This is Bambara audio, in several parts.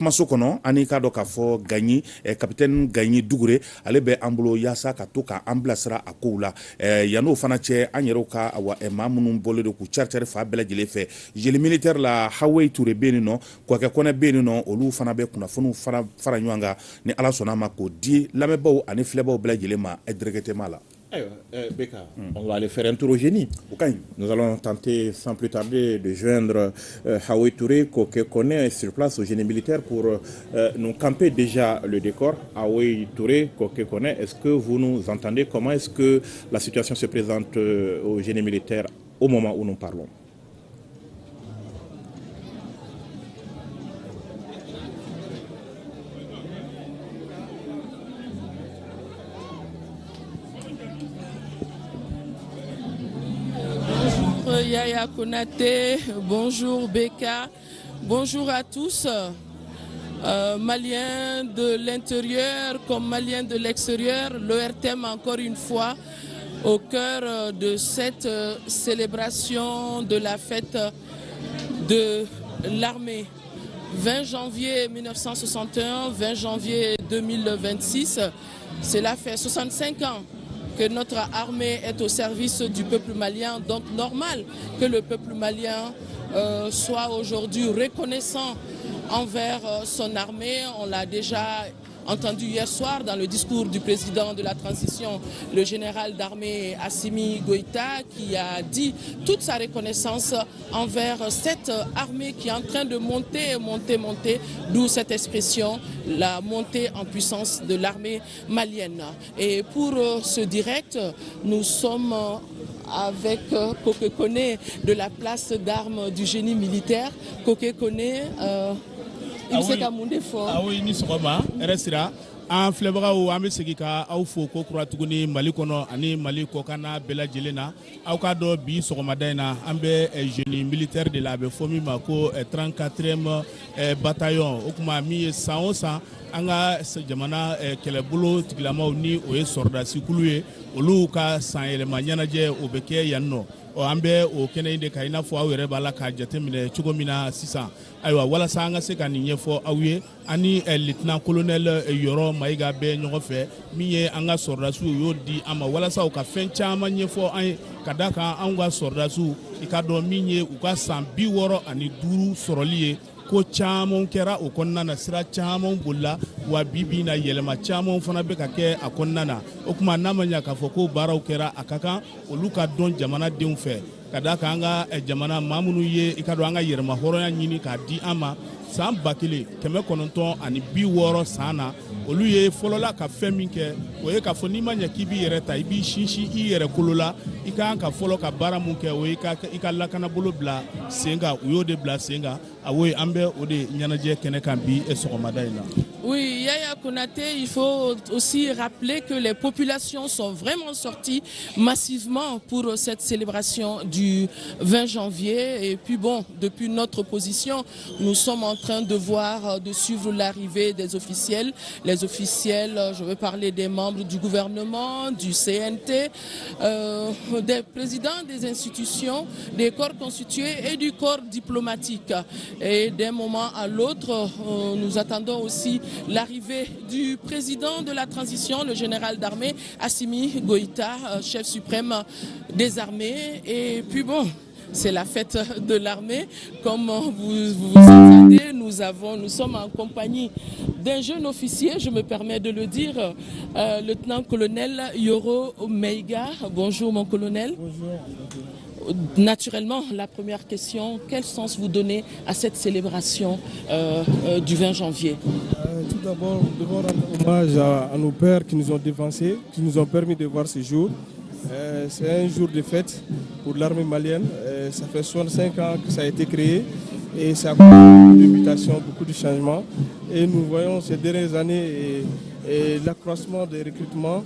Kumaso kɔnɔ, ani k'a dɔn k'a fɔ Gaɲi, capitaine Gaɲi Dugure, ale bɛ an bolo yaasa ka to k'an bilasira a kow la. Yan'o fana cɛ, an yɛrɛw ka awa maa minnu bɔlen don k'u cari cari fan bɛɛ lajɛlen fɛ, génie militaire la, Haweyi Ture bɛ yen nɔ, Kɔkɛ Kɔnɛ bɛ yen nɔ, olu fana bɛ kunnafoniw fara fara ɲɔgɔn kan ni Ala sɔnna a ma, k'o di lamɛnbaaw ani filɛbaaw bɛɛ lajɛlen ma directement la. Beka, on va aller faire un tour au génie. O ka ɲi. Nous allons tenter sans plus tarder de joindre Haoui Touré, Koke Kone sur place au génie militaire pour nous camper déjà le décor. Haoui Touré, Koke Kone, est-ce que vous nous entendez? Comment est-ce que la situation se présente au génie militaire au moment où nous parlons? Bonjour Yaya Konaté, bonjour Beka, bonjour à tous, Maliens de l'intérieur comme Maliens de l'extérieur. L'ORTM encore une fois au cœur de cette célébration de la fête de l'armée. 20 janvier 1961, 20 janvier 2026, cela fait 65 ans que notre armée est au service du peuple malien, donc normal que le peuple malien soit aujourd'hui reconnaissant envers son armée. On l'a déjà entendu hier soir dans le discours du président de la transition, le général d'armée Assimi Goïta, qui a dit toute sa reconnaissance envers cette armée qui est en train de monter, monter, monter, d'où cette expression, la montée en puissance de l'armée malienne. Et pour ce direct, nous sommes avec Koke Kone de la place d'armes du génie militaire. Koke Kone, i bɛ se ka mun de fɔ? Awo, i ni sɔgɔma, hɛrɛ sira. An filɛbagaw, an bɛ segin ka aw fo ko kura tuguni Mali kɔnɔ ani Mali kɔkanna bɛɛ lajɛlen na. Aw k'a dɔn, bi sɔgɔmada in na, an bɛ génie militaire de la, a bɛ fɔ min ma ko 34e bataillon. O tuma min ye, san o san, an ka jamana kɛlɛbolo tigilamaw, ni o ye sɔrɔdasikulu ye, olu ka san yɛlɛma ɲɛnajɛ, o bɛ kɛ yan nɔ. Ɔ, an bɛ o kɛnɛ in de kan, i n'a fɔ aw yɛrɛ b'a la k'a jateminɛ cogo min na sisan. Ayiwa, walasa an ka se ka nin ɲɛfɔ aw ye, an ni lieutenant colonel Yɔrɔ Mayiga bɛ ɲɔgɔn fɛ, min ye an ka sɔrɔdasiw y'o di an ma walasa u ka fɛn caman ɲɛfɔ an ye, ka da kan anw ka sɔrɔdasiw, i ka dɔn min ye u ka san 65 sɔrɔli ye, ko caman kɛra o kɔnɔna na, sira caman bolila, wa bi bi in na, yɛlɛma caman fana bɛ ka kɛ a kɔnɔna na. O tuma, n'a ma ɲɛ k'a fɔ ko baaraw kɛra, a ka kan olu ka dɔn jamanadenw fɛ, ka da kan an ka jamana maa minnu ye, i ka dɔn, an ka yɛrɛma hɔrɔnya ɲini k'a di an ma san 1960 san na, olu ye fɔlɔla ka fɛn min kɛ, o ye k'a fɔ n'i ma ɲɛ k'i b'i yɛrɛ ta, i b'i sinsin i yɛrɛ kolo la, i ka kan ka fɔlɔ ka baara mun kɛ, o ye i ka lakanabolo bila sen kan. U y'o de bila sen kan. Awo, an bɛ o de ɲɛnajɛ kɛnɛ kan bi sɔgɔmada in na. Oui, Yaya Konaté, il faut aussi rappeler que les populations sont vraiment sorties massivement pour cette célébration du 20 janvier. Et puis bon, depuis notre position, nous sommes en train de voir, de suivre l'arrivée des officiels. Les officiels, je veux parler des membres du gouvernement, du CNT, des présidents des institutions, des corps constitués et du corps diplomatique. Et d'un moment à l'autre, nous attendons aussi l'arrivée du président de la transition, le général d'armée Assimi Goïta, chef suprême des armées. Et puis bon, c'est la fête de l'armée. Comme vous vous entendez, nous sommes en compagnie d'un jeune officier, je me permets de le dire, lieutenant-colonel Yoro Meiga. Bonjour mon colonel. Bonjour. Naturellement, la première question, quel sens vous donnez à cette célébration du 20 janvier? Tout d'abord, nous devons rendre hommage à nos pères qui nous ont dévancés, qui nous ont permis de voir ce jour. C'est un jour de fête pour l'armée malienne. Ça fait 65 ans que ça a été créé et ça a beaucoup de mutations, beaucoup de changements. Et nous voyons ces dernières années et l'accroissement des recrutements,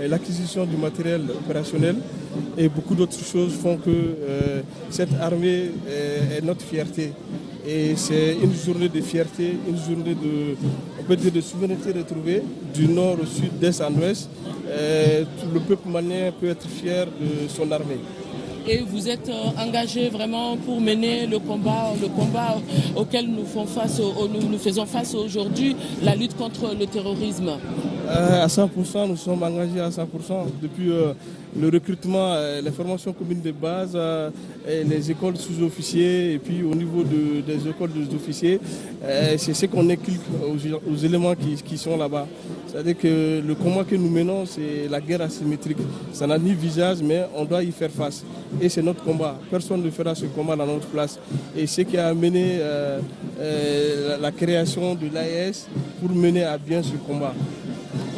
l'acquisition du matériel opérationnel et beaucoup d'autres choses font que cette armée est notre fierté. Et c'est une journée de fierté, une journée de, on peut dire, de souveraineté retrouvée, du nord au sud, d'est en ouest. Tout le peuple malien peut être fier de son armée. Et vous êtes engagé vraiment pour mener le combat auquel nous faisons face aujourd'hui, la lutte contre le terrorisme. À 100%, nous sommes engagés à 100% depuis le recrutement, les formations communes de base, et les écoles sous-officiers et puis au niveau des écoles des officiers, c'est ce qu'on inculque aux éléments qui sont là-bas. C'est-à-dire que le combat que nous menons, c'est la guerre asymétrique. Ça n'a ni visage, mais on doit y faire face. Et c'est notre combat. Personne ne fera ce combat dans notre place. Et ce qui a amené la création de l'AES pour mener à bien ce combat.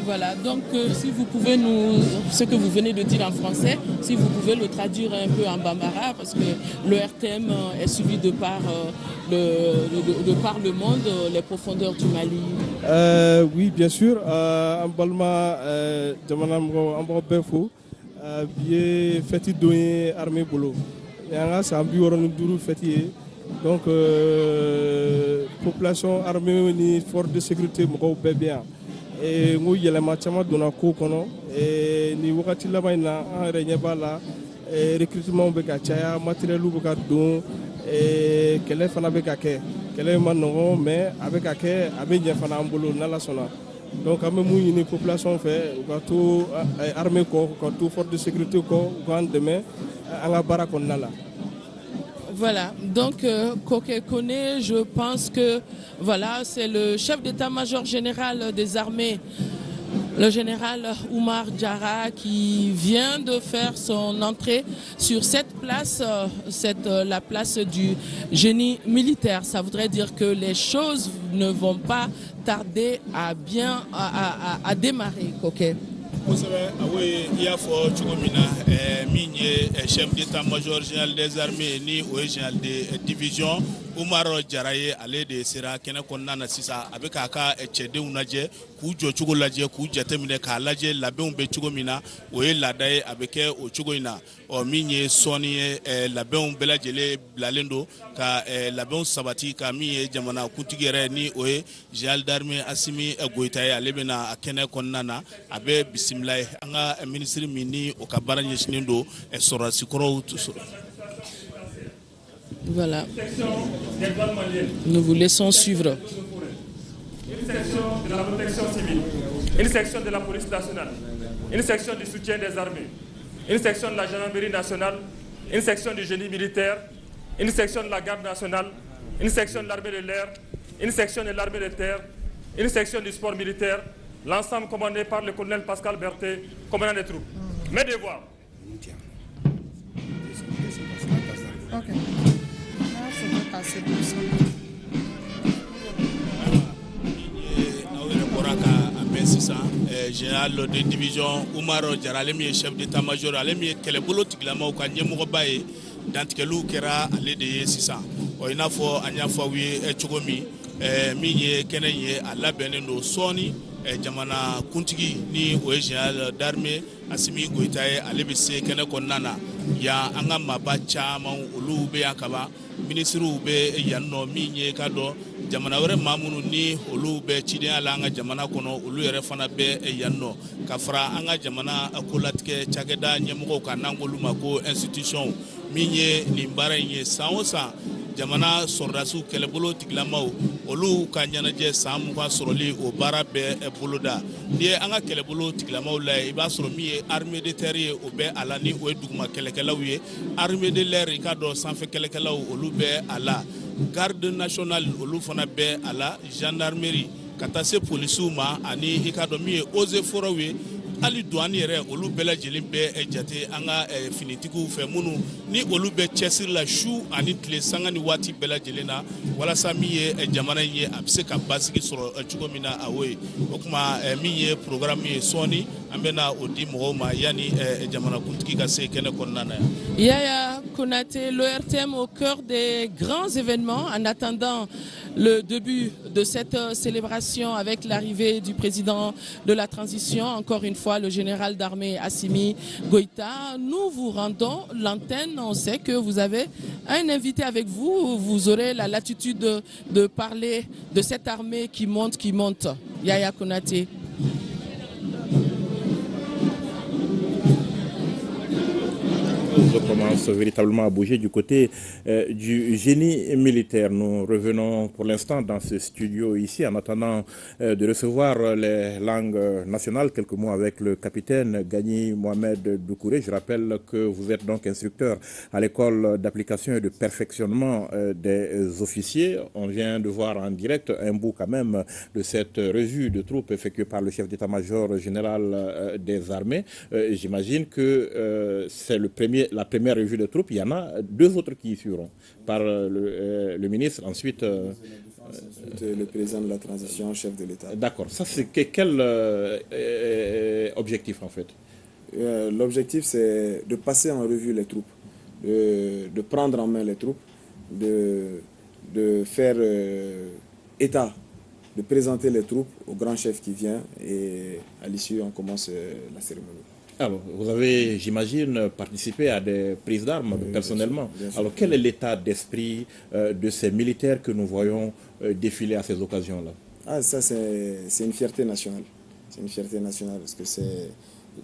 Voilà, donc si vous pouvez nous, ce que vous venez de dire en français, si vous pouvez le traduire un peu en bambara, parce que l'ORTM est suivi de par le monde, les profondeurs du Mali. Oui, bien sûr. An balima jamana mɔgɔw, an b'aw bɛɛ fo. Bi ye fɛti don ye armée bolo. Nin y'an ka san 65 fɛti ye. Donc population, armée ni force de sécurité mɔgɔw bɛɛ bɛ yan. N ko yɛlɛma caman donna ko kɔnɔ nin wagati laban in na. An yɛrɛ ɲɛ b'a la, recrutement bɛ ka caya, matériel bɛ ka don, kɛlɛ fana bɛ ka kɛ. Kɛlɛ ma nɔgɔn, mais a bɛ ka kɛ, a bɛ ɲɛ fana an bolo n'Ala sɔnna. Donc an bɛ mun ɲini population fɛ? U ka to armée kɔ, u ka to force de sécurité kɔ, u k'an dɛmɛ an ka baara kɔnɔna la. Voilà, donc Koke Kone, je pense que voilà, c'est le chef d'état-major général des armées, le général Oumar Diarra, qui vient de faire son entrée sur cette place, la place du génie militaire. Ça voudrait dire que les choses ne vont pas tarder à bien à démarrer, Koke. Kosɛbɛ, awo ye. I y'a fɔ cogo min na, min ye chef d'état-major général des armées, ni o ye général de division Umar Jara ye, ale de sera kɛnɛ kɔnɔna na sisan. A bɛ k'a ka cɛdenw lajɛ, k'u jɔcogo lajɛ, k'u jateminɛ, k'a lajɛ labɛnw bɛ cogo min na. O ye laada ye, a bɛ kɛ o cogo in na. Ɔ, min ye sɔɔni ye, labɛnw bɛɛ lajɛlen bilalen don ka labɛnw sabati ka min ye jamana kuntigi yɛrɛ, ni o ye général d'armée Asimi Goyita ye, ale bɛna a kɛnɛ kɔnɔna na. A bɛ bisimila ye an ka minisiri min ni o ka baara ɲɛsinnen don sɔrɔdasi kɔrɔw. Voilà. Nous vous laissons suivre. Une section de la protection civile, une section de la police nationale, une section du soutien des armées, une section de la gendarmerie nationale, une section du génie militaire, une section de la garde nationale, une section de l'armée de l'air, une section de l'armée de terre, une section du sport militaire, l'ensemble commandé par le colonel Pascal Berthet, commandant des troupes. Mes devoirs. Ok. Là, c'est passer pour ça. Aw yɛrɛ bɔra ka a mɛn sisan, général de division Umar Jara, ale min ye chef d'état-major, ale min ye kɛlɛbolo tigilamaw ka ɲɛmɔgɔba ye, dantigɛliw kɛra ale de ye sisan. Ɔ, i n'a fɔ an y'a fɔ aw ye cogo min, min ye kɛnɛ in ye, a labɛnnen don. Sɔɔni jamana kuntigi, ni o ye général d'armée Asimi Goyita ye, ale bɛ se kɛnɛ kɔnɔna na yan. An ka maaba caman, olu bɛ yan kaban. Minisiriw bɛ yan nɔ. Min ye ka dɔn jamana wɛrɛ maa minnu ni olu bɛ cidenya la an ka jamana kɔnɔ, olu yɛrɛ fana bɛ yan nɔ, ka fara an ka jamana kolatigɛ cakɛda ɲɛmɔgɔw kan, n'an k'olu ma ko institution. Min ye nin baara in ye, san o san, jamana sɔrɔdasiw kɛlɛbolo tigilamaw, olu ka ɲɛnajɛ san 20 sɔrɔli, o baara bɛɛ boloda. N'i ye an ka kɛlɛbolo tigilamaw lajɛ, i b'a sɔrɔ min ye armée de terre ye, o bɛ a la, ni o ye duguma kɛlɛkɛlaw ye. Armée de l'air, i k'a dɔn sanfɛ kɛlɛkɛlaw, olu bɛ a la. Garde nationale, olu fana bɛ a la. Gendarmerie, ka taa se polisiw ma, ani i k'a dɔn min ye eaux et forêts ye, hali douane yɛrɛ, olu bɛɛ lajɛlen bɛ jate an ka finitigiw fɛ, minnu ni olu bɛ cɛsiri la su ani tile, sanga ni waati bɛɛ lajɛlen na, walasa min ye jamana in ye, a bɛ se ka basigi sɔrɔ cogo min na. A o ye o tuma, min ye programme ye, sɔɔni an bɛna o di mɔgɔw ma yanni jamanakuntigi ka se kɛnɛ kɔnɔna na yan. Yaya Konaté, l'ORTM au cœur des grands événements en attendant le début de cette célébration avec l'arrivée du président de la transition, encore une fois le général d'armée Assimi Goïta. Nous vous rendons l'antenne. On sait que vous avez un invité avec vous. Vous aurez la latitude de parler de cette armée qui monte, qui monte. Yaya Konaté. Choses commencent véritablement à bouger du côté du génie militaire. Nous revenons pour l'instant dans ce studio ici en attendant de recevoir les langues nationales. Quelques mots avec le capitaine Gagny Mohamed Doucouré. Je rappelle que vous êtes donc instructeur à l'école d'application et de perfectionnement des officiers. On vient de voir en direct un bout quand même de cette revue de troupes effectuée par le chef d'état-major général des armées. J'imagine que c'est la première revue de troupes. Il y en a deux autres qui y suivront par le ministre, ensuite, le président de la transition, chef de l'État. D'accord. Ça, c'est quel objectif en fait? L'objectif, c'est de passer en revue les troupes, de prendre en main les troupes, de faire état, de présenter les troupes au grand chef qui vient et à l'issue, on commence la cérémonie. Alors, vous avez, j'imagine, participé à des prises d'armes personnellement. Bien sûr. Alors, quel est l'état d'esprit de ces militaires que nous voyons défiler à ces occasions-là? Ah, ça, c'est une fierté nationale. C'est une fierté nationale parce que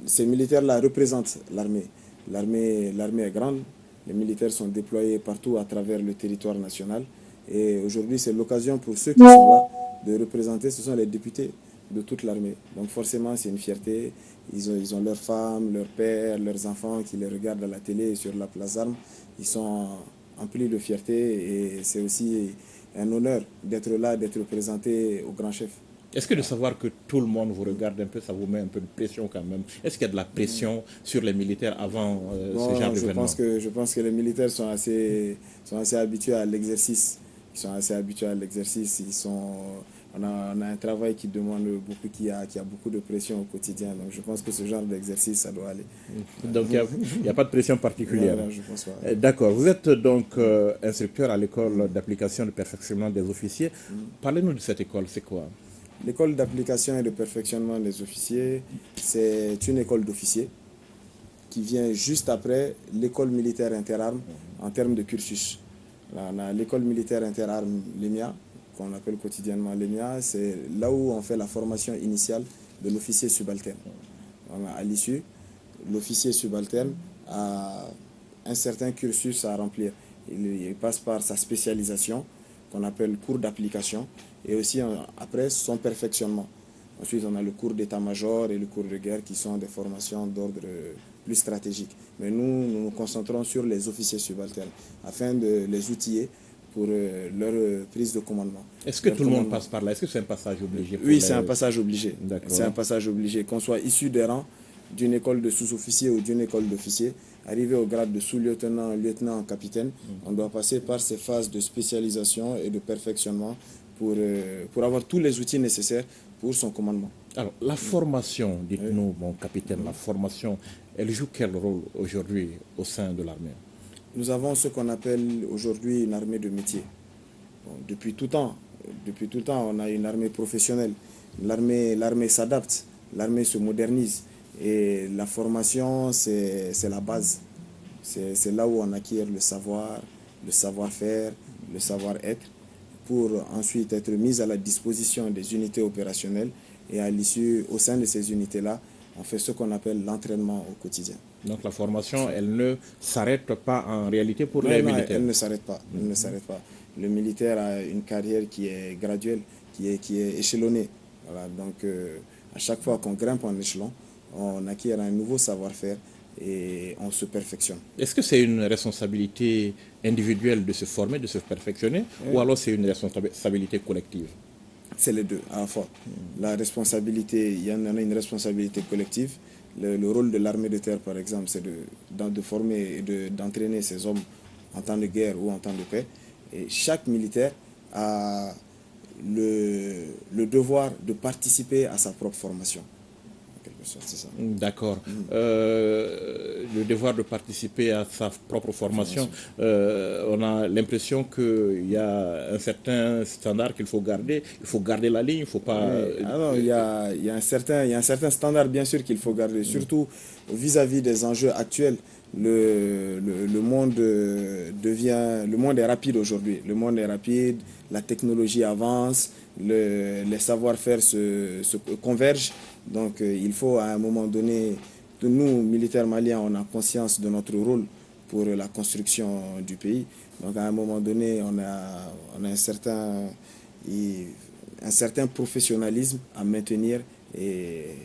ces militaires-là représentent l'armée. L'armée est grande. Les militaires sont déployés partout à travers le territoire national. Et aujourd'hui, c'est l'occasion pour ceux qui sont là de représenter. Ce sont les députés de toute l'armée. Donc forcément, c'est une fierté. Ils ont leurs femmes, leurs pères, leurs enfants qui les regardent à la télé et sur la place d'armes. Ils sont emplis de fierté et c'est aussi un honneur d'être là, d'être représenté au grand chef. Est-ce que de savoir que tout le monde vous regarde un peu, ça vous met un peu de pression quand même? Est-ce qu'il y a de la pression sur les militaires avant ce genre d'événement? Je pense que les militaires sont assez habitués à l'exercice. Ils sont assez habitués à l'exercice. On a un travail qui demande beaucoup, qui a beaucoup de pression au quotidien. Donc je pense que ce genre d'exercice, ça doit aller. Donc il n'y a pas de pression particulière. Non, non, je pense pas. D'accord. Vous êtes donc instructeur à l'école d'application et de perfectionnement des officiers. Parlez-nous de cette école, c'est quoi? L'école d'application et de perfectionnement des officiers, c'est une école d'officiers qui vient juste après l'école militaire interarmes en termes de cursus. Là, on a l'école militaire interarmes, l'EMIA, qu'on appelle quotidiennement l'EMIA, c'est là où on fait la formation initiale de l'officier subalterne. À l'issue, l'officier subalterne a un certain cursus à remplir. Il passe par sa spécialisation, qu'on appelle cours d'application, et aussi après son perfectionnement. Ensuite, on a le cours d'état-major et le cours de guerre qui sont des formations d'ordre plus stratégique. Mais nous, nous nous concentrons sur les officiers subalternes afin de les outiller pour leur prise de commandement. Est-ce que tout le monde passe par là? Est-ce que c'est un passage obligé? Oui, c'est un passage obligé. C'est un passage obligé. Qu'on soit issu des rangs d'une école de sous-officier ou d'une école d'officier, arrivé au grade de sous-lieutenant, lieutenant, capitaine, on doit passer par ces phases de spécialisation et de perfectionnement pour avoir tous les outils nécessaires pour son commandement. Alors, la formation, dites-nous, mon capitaine, la formation, elle joue quel rôle aujourd'hui au sein de l'armée? Nous avons ce qu'on appelle aujourd'hui une armée de métier. Bon, depuis tout temps, on a une armée professionnelle. L'armée s'adapte, l'armée se modernise. Et la formation, c'est la base. C'est là où on acquiert le savoir, le savoir-faire, le savoir-être, pour ensuite être mis à la disposition des unités opérationnelles. Et à l'issue, au sein de ces unités-là, on fait ce qu'on appelle l'entraînement au quotidien. Donc la formation, elle ne s'arrête pas en réalité pour les militaires? Elle ne s'arrête pas. Elle ne s'arrête pas. Le militaire a une carrière qui est graduelle, qui est échelonnée. Voilà, donc à chaque fois qu'on grimpe en échelon, on acquiert un nouveau savoir-faire et on se perfectionne. Est-ce que c'est une responsabilité individuelle de se former, de se perfectionner, ou alors c'est une responsabilité collective? C'est les deux à la fois. La responsabilité, il y en a une responsabilité collective. Le rôle de l'armée de terre, par exemple, c'est de former et d'entraîner ses hommes en temps de guerre ou en temps de paix. Et chaque militaire a le devoir de participer à sa propre formation. C'est ça. D'accord. Le devoir de participer à sa propre formation, on a l'impression qu'il y a un certain standard qu'il faut garder. Il faut garder la ligne, il ne faut pas... Oui. Alors, il y a un certain standard, bien sûr, qu'il faut garder, surtout vis-à-vis des enjeux actuels. Le monde devient... Le monde est rapide aujourd'hui. Le monde est rapide, la technologie avance, les savoir-faire se convergent. Donc il faut à un moment donné, nous, militaires maliens, on a conscience de notre rôle pour la construction du pays. Donc à un moment donné, on a un certain professionnalisme à maintenir et,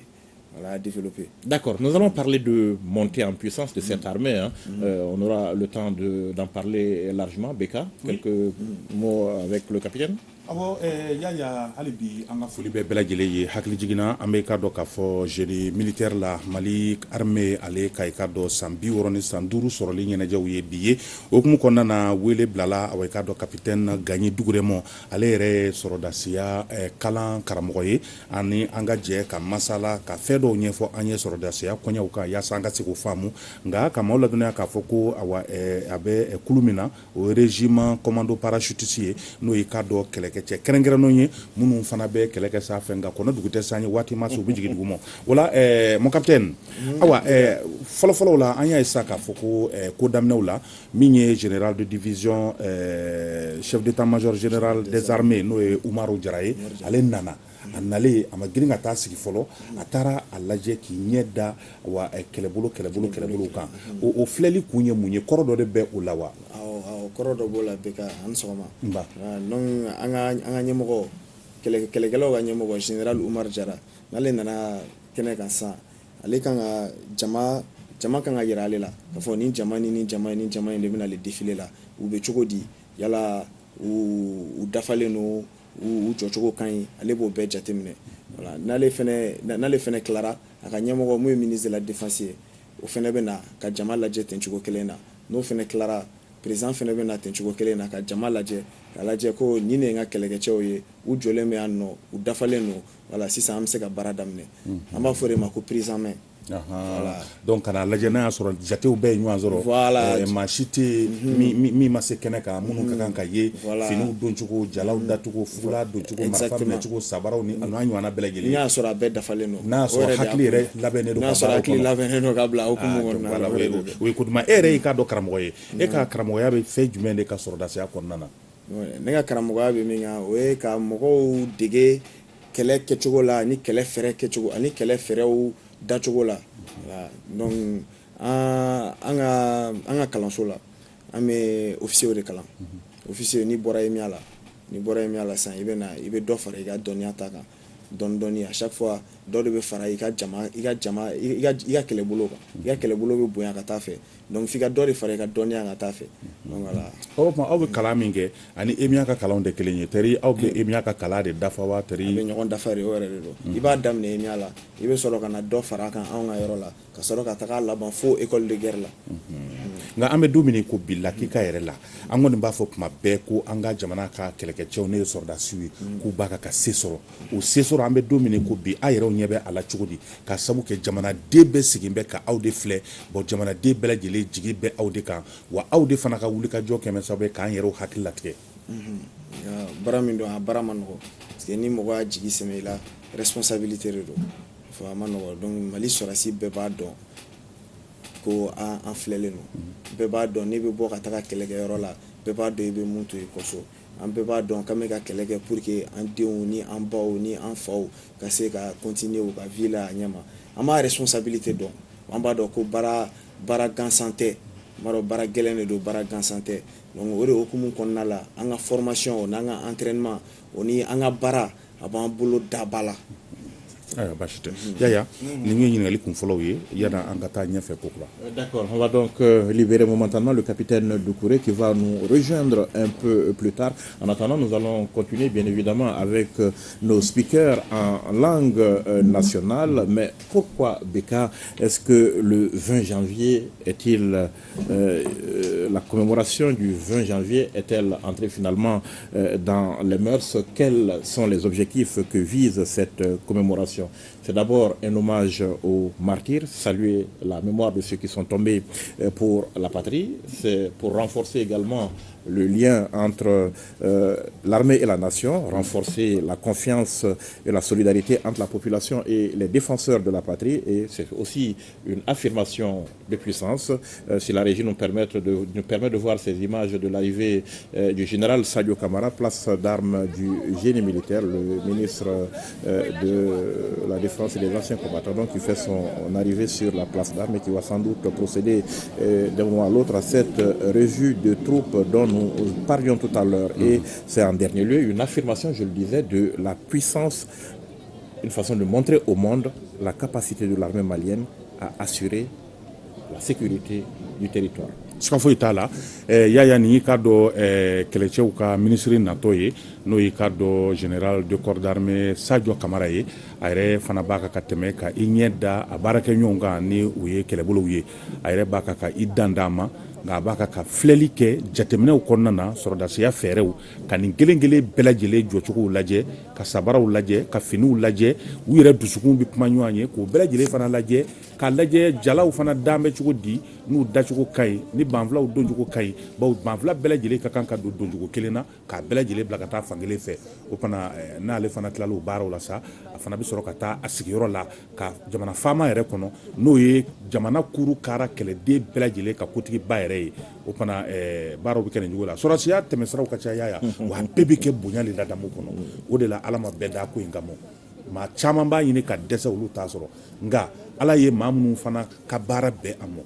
voilà, à développer. D'accord. Nous allons parler de montée en puissance de cette armée, hein. On aura le temps d'en parler largement. Beka, quelques mots avec le capitaine. Awɔ, Yaya, hali bi an ka foli bɛ bɛɛ lajɛlen ye. Hakili jiginna, an bɛ ka dɔn k'a fɔ génie militaire la, Mali armée, ale ka i ka dɔn san 65 sɔrɔli ɲɛnajɛw ye bi ye. O hukumu kɔnɔna na, wele bilala, awa, i ka dɔn capitaine Gaɲi Dugure mɔ, ale yɛrɛ ye sɔrɔdasiya kalan karamɔgɔ ye, ani an ka jɛ ka masala ka fɛn dɔw ɲɛfɔ an ye sɔrɔdasiya kɔɲɛw kan, yaasa an ka se k'o faamu. Nka ka maaw ladɔnniya k'a fɔ ko, awa, a bɛ kulu min na, o ye régiment commando parachutiste ye, n'o ye k'a dɔn kɛlɛkɛcɛ kɛrɛnkɛrɛnnenw ye, minnu fana bɛ kɛlɛ kɛ sanfɛ, nka kɔnɔ dugu tɛ san ye, waati ma se, u bɛ jigin dugu ma. O la, mon capitaine, awa, fɔlɔfɔlɔw la, an y'a ye sisan k'a fɔ ko ko daminɛw la, min ye général de division, chef d'état-major général des armées, n'o ye Umaru Jara ye, ale nana. A nalen, a ma girin ka taa sigi fɔlɔ, a taara a lajɛ k'i ɲɛ da wa kɛlɛbolo kan. O filɛli kun ye mun ye? Kɔrɔ dɔ de bɛ o la wa? Awɔ, kɔrɔ dɔ b'o la. Bɛɛ ka an sɔgɔma. Nba. Donc an ka ɲɛmɔgɔ, kɛlɛkɛlaw ka ɲɛmɔgɔ, général Umar Jara, n'ale nana kɛnɛ kan sisan, ale kan ka jama kan ka yira ale la k'a fɔ nin jama ni nin jama in de bɛna le défilé la, u bɛ cogo di, yala u dafalen don, u jɔcogo ka ɲi, ale b'o bɛɛ jateminɛ. Voilà, n'ale fɛnɛ tilara, a ka ɲɛmɔgɔ mun ye ministre de la Défense ye, o fɛnɛ bɛ na ka jama lajɛ ten cogo kelen na. N'o fɛnɛ tilara, président fɛnɛ bɛ na ten cogo kelen na ka jama lajɛ, k'a lajɛ ko nin de ye n ka kɛlɛkɛcɛw ye, u jɔlen bɛ yan nɔ, u dafalen don. Voilà, sisan an bɛ se ka baara daminɛ. An b'a fɔ o de ma ko prise en main. Voilà. Donc ka n'a lajɛ n'a y'a sɔrɔ jatew bɛɛ ye ɲɔgɔn sɔrɔ. Voilà. Maa si tɛ yen min ma se kɛnɛ kan, minnu ka kan ka ye. Voilà. Finiw doncogo, jalaw dacogo, fugula doncogo, marifa minɛcogo, sabaraw ni a n'a ɲɔgɔnna bɛɛ lajɛlen. N'i y'a sɔrɔ a bɛɛ dafalen don. N'a y'a sɔrɔ hakili yɛrɛ labɛnnen don. N'a sɔrɔ hakili labɛnnen don ka bila hukumu kɔnɔna la. O ye ko duman. E yɛrɛ y'i k'a dɔn karamɔgɔ ye, e ka karamɔgɔya bɛ fɛn jumɛn de ka sɔrɔdasiya kɔnɔna na? Ne ka karamɔgɔya bɛ min kan, o ye ka mɔgɔw dege kɛlɛ kɛcogo la, ani kɛlɛ fɛɛrɛ kɛcogo, ani kɛlɛ fɛɛrɛw dacogo la. Donc an ka kalanso la, an bɛ officier de kalan. Officier, n'i bɔra EMIA la, n'i bɔra EMIA la sisan, i bɛ na, i bɛ dɔ fara i ka dɔnniya ta kan dɔɔni dɔɔni. À chaque fois, dɔ de bɛ fara i ka jama, i ka jama, i ka kɛlɛbolo kan. I ka kɛlɛbolo bɛ bonya ka taa fɛ, donc f'i ka dɔ de fara i ka dɔnniya kan ka taa fɛ. Donc voilà. O tuma, aw bɛ kalan min kɛ ani EMIA ka kalanw tɛ kelen ye. Tɛri, aw bɛ EMIA ka kalan de dafa wa, tɛri? A bɛ ɲɔgɔn dafa de, o yɛrɛ de don. I b'a daminɛ EMIA la, i bɛ sɔrɔ ka na dɔ fara a kan anw ka yɔrɔ la, ka sɔrɔ ka taga laban fo école de guerre la. Nka an bɛ don min ko bi, lakika yɛrɛ la, an kɔni b'a fɔ tuma bɛɛ ko an ka jamana ka kɛlɛkɛcɛw, ne ye sɔrɔdasiw ye, k'u b'a kan ka se sɔrɔ. O se sɔrɔ, an bɛ don min ko bi, a yɛrɛw ɲɛ bɛ a la cogo di, ka sabu kɛ jamanaden bɛɛ sigilen bɛ ka aw de filɛ? Bon, jamanaden bɛɛ lajɛlen jigi bɛ aw de kan, wa aw de fana ka wulikajɔ kɛmɛ sababu ye k'an yɛrɛw hakili latigɛ. Baara min don, a baara ma nɔgɔ, parce que ni mɔgɔ y'a jigi sɛmɛ i la, responsabilité de don. Fo a ma nɔgɔ. Donc Mali sɔrɔdasi bɛɛ b'a dɔn ko an filɛlen don. Bɛɛ b'a dɔn n'i bɛ bɔ ka taga kɛlɛkɛyɔrɔ la, bɛɛ b'a dɔn i bɛ mun to i kɔ so. An bɛɛ b'a dɔn k'an bɛ ka kɛlɛ kɛ pour que an denw ni an baw ni an faw ka se ka continuer u ka vie la a ɲɛ ma. An b'a responsabilité dɔn, an b'a dɔn ko baara gansan tɛ, n b'a dɔn baara gɛlɛn de don, baara gansan tɛ. Donc o de hukumu kɔnɔna la, an ka formation o n'an ka entraînement o ni an ka baara, a b'an bolo daba la. Ayiwa, baasi tɛ. Yaya, nin ye ɲininkali kun fɔlɔw ye, yanni an ka taa ɲɛfɛ kokura. D'accord, on va donc libérer momentanément le capitaine Doucouré qui va nous rejoindre un peu plus tard. En attendant, nous allons continuer bien évidemment avec nos speakers en langue nationale. Mais pourquoi, Beka, est-ce que le 20 janvier est-il, la commémoration du 20 janvier est-elle entrée finalement dans les mœurs? Quels sont les objectifs que vise cette commémoration? C'est d'abord un hommage aux martyrs, saluer la mémoire de ceux qui sont tombés pour la patrie. C'est pour renforcer également le lien entre l'armée et la nation, renforcer la confiance et la solidarité entre la population et les défenseurs de la patrie. Et c'est aussi une affirmation de puissance. Si la régie nous permet de voir ces images de l'arrivée du général Sadio Camara, place d'armes du génie militaire, le ministre de la Défense et des anciens combattants, donc qui fait son arrivée sur la place d'armes et qui va sans doute procéder d'un moment à l'autre à cette revue de troupes dont nous parlions tout à l'heure. Et c'est en dernier lieu une affirmation, je le disais, de la puissance, une façon de montrer au monde la capacité de l'armée malienne à assurer la sécurité du territoire. Siga foyi t'a la. Yaya, nin y'i ka dɔn kɛlɛcɛw ka minisiri natɔ ye, n'o y'i ka dɔn général de corps d'armée Sadio Camara ye. A yɛrɛ fana b'a kan ka tɛmɛ ka i ɲɛ da a baarakɛɲɔgɔnw kan ni u ye kɛlɛbolow ye. A yɛrɛ b'a kan ka i dan d'a ma, nka a b'a kan ka filɛli kɛ jateminɛw kɔnɔna na, sɔrɔdasiya fɛɛrɛw ka nin kelen kelen bɛɛ lajɛlen jɔcogow lajɛ, ka sabaraw lajɛ, ka finiw lajɛ, u yɛrɛ dusukun bɛ kuma ɲɔgɔn ye, k'o bɛɛ lajɛlen fana lajɛ, k'a lajɛ jalaw fana dan bɛ cogo di, n'u dacogo ka ɲi, ni banfulaw doncogo ka ɲi, bawo banfula bɛɛ lajɛlen ka kan ka don doncogo kelen na, k'a bɛɛ lajɛlen bila ka taa fankelen fɛ. O fana, n'ale fana tilala o baaraw la sa, a fana bɛ sɔrɔ ka taa a sigiyɔrɔ la ka jamana faama yɛrɛ kɔnɔ, n'o ye jamana kuru kara kɛlɛden bɛɛ lajɛlen ka kotigiba yɛrɛ ye. O fana, baaraw bɛ kɛ nin cogo la. Sɔrɔdasiya tɛmɛsiraw ka ca, yaya, wa a bɛɛ bɛ kɛ bonya de ladamu kɔnɔ. O de la Ala ma bɛɛ da ko in kama. Maa caman b'a ɲini ka dɛsɛ, olu t'a sɔrɔ, nka Ala ye maa minnu fana ka baara bɛn a ma,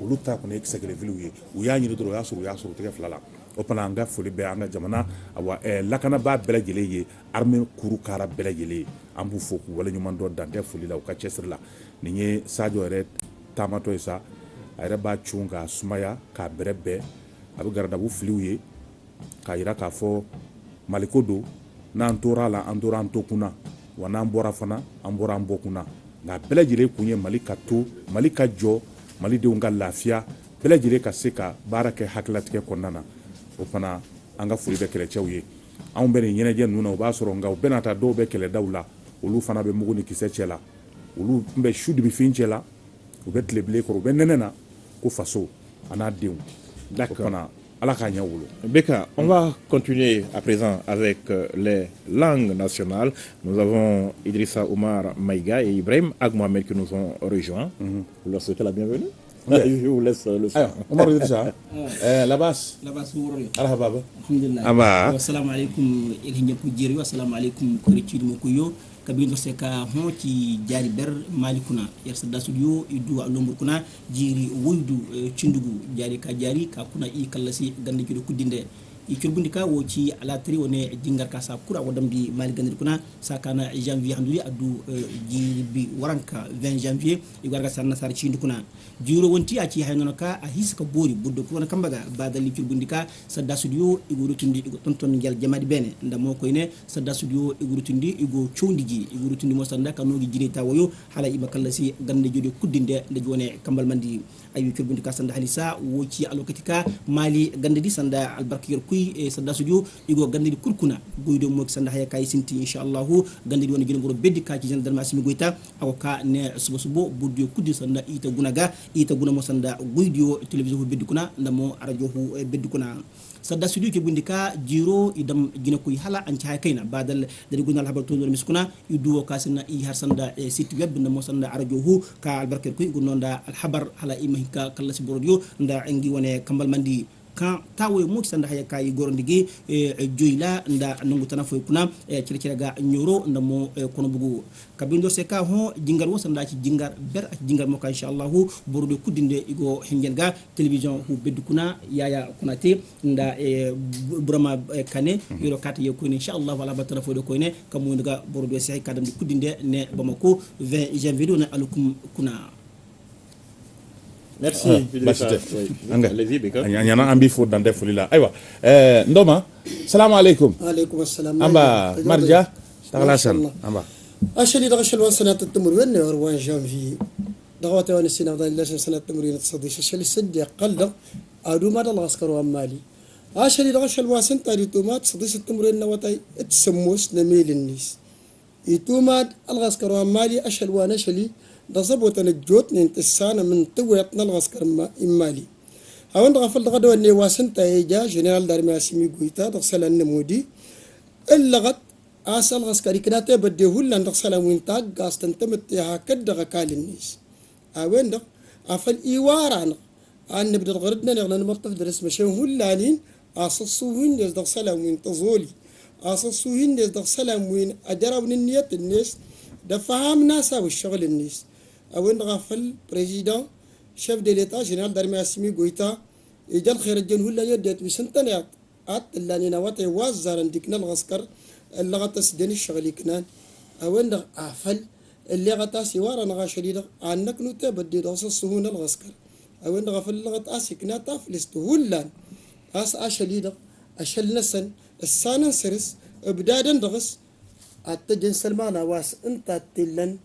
olu ta kɔni ye kisɛ kelen filiw ye. U y'a ɲini dɔrɔn, u y'a sɔrɔ, u y'a sɔrɔ u tɛgɛ fila la. O fana, an ka foli bɛ an ka jamana, awa, lakanabaa bɛɛ lajɛlen ye, armée kuru kara bɛɛ lajɛlen ye. An b'u fo k'u waleɲuman dɔn dantɛ foli la u ka cɛsiri la. Nin ye Sadio yɛrɛ taamatɔ ye sa. A yɛrɛ b'a cun k'a sumaya k'a bɛrɛ bɛn, a bɛ garadabu filiw ye k'a yira k'a fɔ Maliko don. N'an tora a la, an tora an to kunna, wa n'an bɔra fana, an bɔra an bɔ kunna. Nka bɛɛ lajɛlen kun ye Mali ka to, Mali ka jɔ, malidenw ka lafiya, bɛɛ lajɛlen ka se ka baara kɛ hakililatigɛ kɔnɔna na. O fana, an ka foli bɛ kɛlɛcɛw ye. Anw bɛ nin ɲɛnajɛ ninnu na, o b'a sɔrɔ, nka u bɛna taa dɔw bɛ kɛlɛdaw la, olu fana bɛ mugu ni kisɛ cɛ la, olu tun bɛ su dibifin cɛ la, u bɛ tilebilen kɔrɔ, u bɛ nɛnɛ na, ko faso a n'a denw. D'accord. O fana, Ala k'a ɲɛ wolo. Beka, on va continuer à présent avec les langues nationales. Nous avons Idrissa Oumar Maïga et Ibrahim Ag Mohamed qui nous ont rejoints. Vous leur souhaitez la bienvenue. Je vous laisse le soin. Ayiwa, Umaru Idrissa, labas? Labas wuro. Alha baba. Alhamdulillah. Aba. Assalamu alaikum ilhin ku jeri, assalamu alaikum kori cidu ko yo kabin do seka hon ci jari ber malikuna yar sadda studio idu alombur kuna jiri woydu cindugu jari ka jari ka kuna i kallasi gande judo kuddinde i curbundi ka wo ci ala tri wone jingar ka sa kura wadamdi mali gandir kuna sakana janvier handuri addu jiri bi waranka 20 janvier i warga sanna sar cindu kuna jiro wonti a ci haynono ka a hiska bori buddo ko wona kambaga badali curbundi ka sadda studio igo rutundi igo tonton ngel jamadi bene ndamo koyne sadda studio igo rutundi igo chondiji igo rutundi mo sanda kanogi jiri tawoyo hala iba kallasi gande jodi kuddinde nde jone kambal mandi ayu curbundi ka sanda halisa wo ci alokati ka mali gande di sanda albarki kuy e sadda studio igo gande di kurkuna goydo mo sanda haya kay sinti inshallah gande di woni gine boro beddi ka ci gendarme Assimi Goïta awoka ne subo subo buddio kuddi sanda ita gunaga ita guna mo sanda goydio télévision hu beddi kuna ndamo radio hu beddi kuna sadda studio ke bundi ka jiro idam gina kuy hala an ci hay kayna badal dari gunal habar to miskuna iduwo ka sinna i har sanda site web ndamo sanda radio hu ka albarker kuy gunonda al habar hala imahinka kallasi borodio nda engi wone kambal mandi kan tawo mo sanda haya kay gorondigi joyla nda nungu tan foy kuna cire cire ga nyoro nda mo kono bugu kabindo se ka ho jingar wo sanda ci jingar ber ak jingar mo ka inshallah borodo kuddinde igo hengen ga télévision hu beddu kuna yaya kunate nda burama kane yoro kata ye ko inshallah wala batara foy do ko ne kamu nga borodo se kadam kuddinde ne Bamako 20 janvier na alukum kuna. Merci. Allez-y, Beka. An b'i fo dantɛ foli la. Ayiwa, Ndoma, salamu alaikum. Alaikum assalam. Amba Marja, tagala san. Amba. أشلي دغش الوان سنة التمرين 1 جانفي دغوات وان السنة ضل سنة التمرين تصديش أشلي سد قلق أدو ما دل عسكر ومالي أشلي دغش الوان سنة تاري تومات صديش التمرين نوتاي تسموس نميل النيس يتومات العسكر ومالي أشل وان أشلي دصبوت الجوت ننتسانا من تويتنا العسكر مالي أوان غفل غدوة نواسن تايجا général d'armée أسيمي غويتا دغسل النمودي اللغت أصل غسكري كناته بدي هلا دغسل وين تاج غاس تنتمت هكذا غكال الناس أوين دغ أفل إيواران أن نبدأ غردنا نغنا نمرتف درس مشان هلانين أصصوهن يز دغسل وين تزولي أصصوهن يز دغسل وين أدرون النية الناس دفهم ناسا والشغل الناس أوين غفل président chef de l'État général d'armée أسيمي غويتا إجال خير الجن هلا يديت وسنتنيات أت اللي نواتي وزارن ديكنا الغسكر اللي غطس دين الشغل كنان أوين أفل اللي غطاس وارا نغاشلي عنك نوتا بدي دوس السهون الغسكر أوين غفل اللي غطاس كنا تافلست هلان أس أشلي أشل نسن السانن سرس إبدادا دغس أتجن سلمانا واس أنت تلن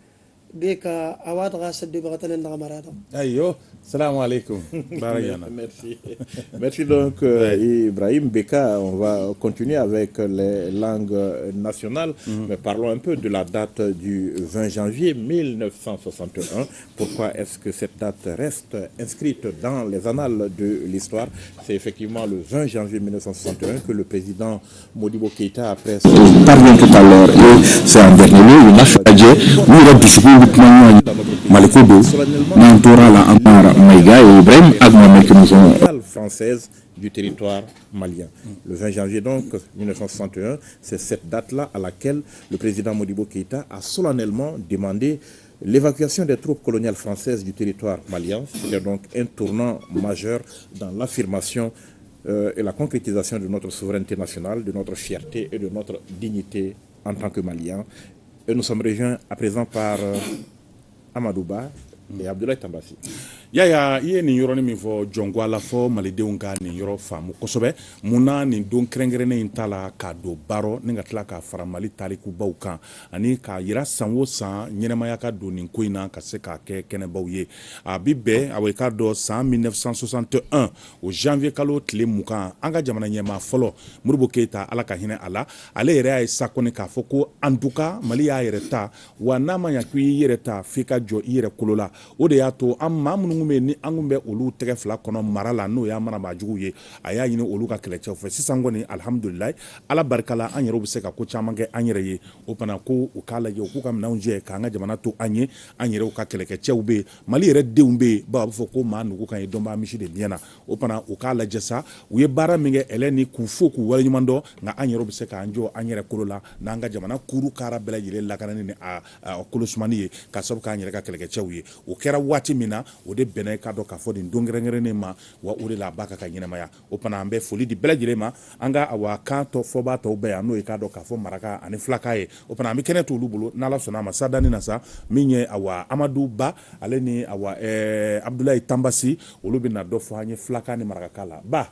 بك أواد غاسل دي بغتنا النغمر هذا. أيوه السلام عليكم. Merci. Merci donc Ibrahim Beka. On va continuer avec les langues nationales, mais parlons un peu de la date du 20 janvier 1961. Pourquoi est-ce que cette date reste inscrite dans les annales de l'histoire? C'est effectivement le 20 janvier 1961 que le président Modibo Keïta, après... Parlons tout à l'heure, c'est en dernier lieu, il a Malikodo, Nantora la Amara Maïga et Ibrahim Agmame qui nous ont française du territoire malien. Le 20 janvier donc 1961, c'est cette date-là à laquelle le président Modibo Keïta a solennellement demandé l'évacuation des troupes coloniales françaises du territoire malien. C'était donc un tournant majeur dans l'affirmation et la concrétisation de notre souveraineté nationale, de notre fierté et de notre dignité en tant que Maliens. Et nous sommes rejoints à présent par Amadou Ba et Abdoulaye Tambassi. Yaya i ye nin yɔrɔnin min fɔ jɔnko la fɔ malidenw ka nin yɔrɔ faamu kosɛbɛ mun na nin don kɛrɛnkɛrɛnnen in ta la k'a don baarɔ ni ka tila k'a fara Mali tarikubaw kan ani k'a yira san o san ɲɛnɛmaya ka don nin ko in na ka se k'a kɛ kɛnɛbaw ye. A bi bɛn awa i k'a dɔn san 1961 o janvier kalo tile 20 an ka jamana ɲɛmaa fɔlɔ Modibo Keïta Ala ka hinɛ a la, ale yɛrɛ y'a ye sa kɔni k'a fɔ ko en tout cas Mali y'a yɛrɛ ta, wa n'a ma ɲa k'i y'i yɛrɛ ta f'i ka jɔ i yɛrɛ kolo la. O de y'a to an maa minnu bɛ ni an kun bɛ olu tɛgɛ fila kɔnɔ mara la n'o y'a marabaajugu ye, a y'a ɲini olu ka kɛlɛcɛw fɛ. Sisan kɔni alihamudulilayi Ala barika la an yɛrɛw bɛ se ka ko caman kɛ an yɛrɛ ye. O fana ko u k'a lajɛ u k'u ka minɛnw jɛ k'an ka jamana to an ye, an yɛrɛw ka kɛlɛkɛcɛw bɛ yen, Mali yɛrɛ denw bɛ yen, bawo a bɛ fɔ ko maa nugu kan ye dɔnbaa misi de biɲɛ na. O fana u k'a lajɛ sa u ye baara min kɛ ɛlɛ ni k'u fo k'u waleɲuman dɔn, nka an yɛrɛw bɛ se k'an jɔ an yɛrɛ kolo la n'an ka jamana kuru kara bɛɛ lajɛlen lakanani ni a kolo sumani ye ka sababu k'an yɛrɛ ka kɛlɛkɛcɛw ye. O kɛra waati min na o de bɛnna k'a dɔn k'a fɔ nin don kɛrɛnkɛrɛnnen ma, wa o de la a b'a ka ɲɛnamaya. O fana an bɛ foli di bɛɛ lajɛlen ma, an ka awa kan tɔ fɔbaa tɔw bɛɛ yan n'o ye k'a dɔn k'a fɔ maraka ani filaka ye. O fana an bɛ kɛnɛ t'olu bolo n'Ala sɔnna a ma sadani na sa min ye awa Amadou Ba ale ni awa Abdoulaye Tambassi olu bɛna dɔ fɔ an ye filaka ni maraka la ba.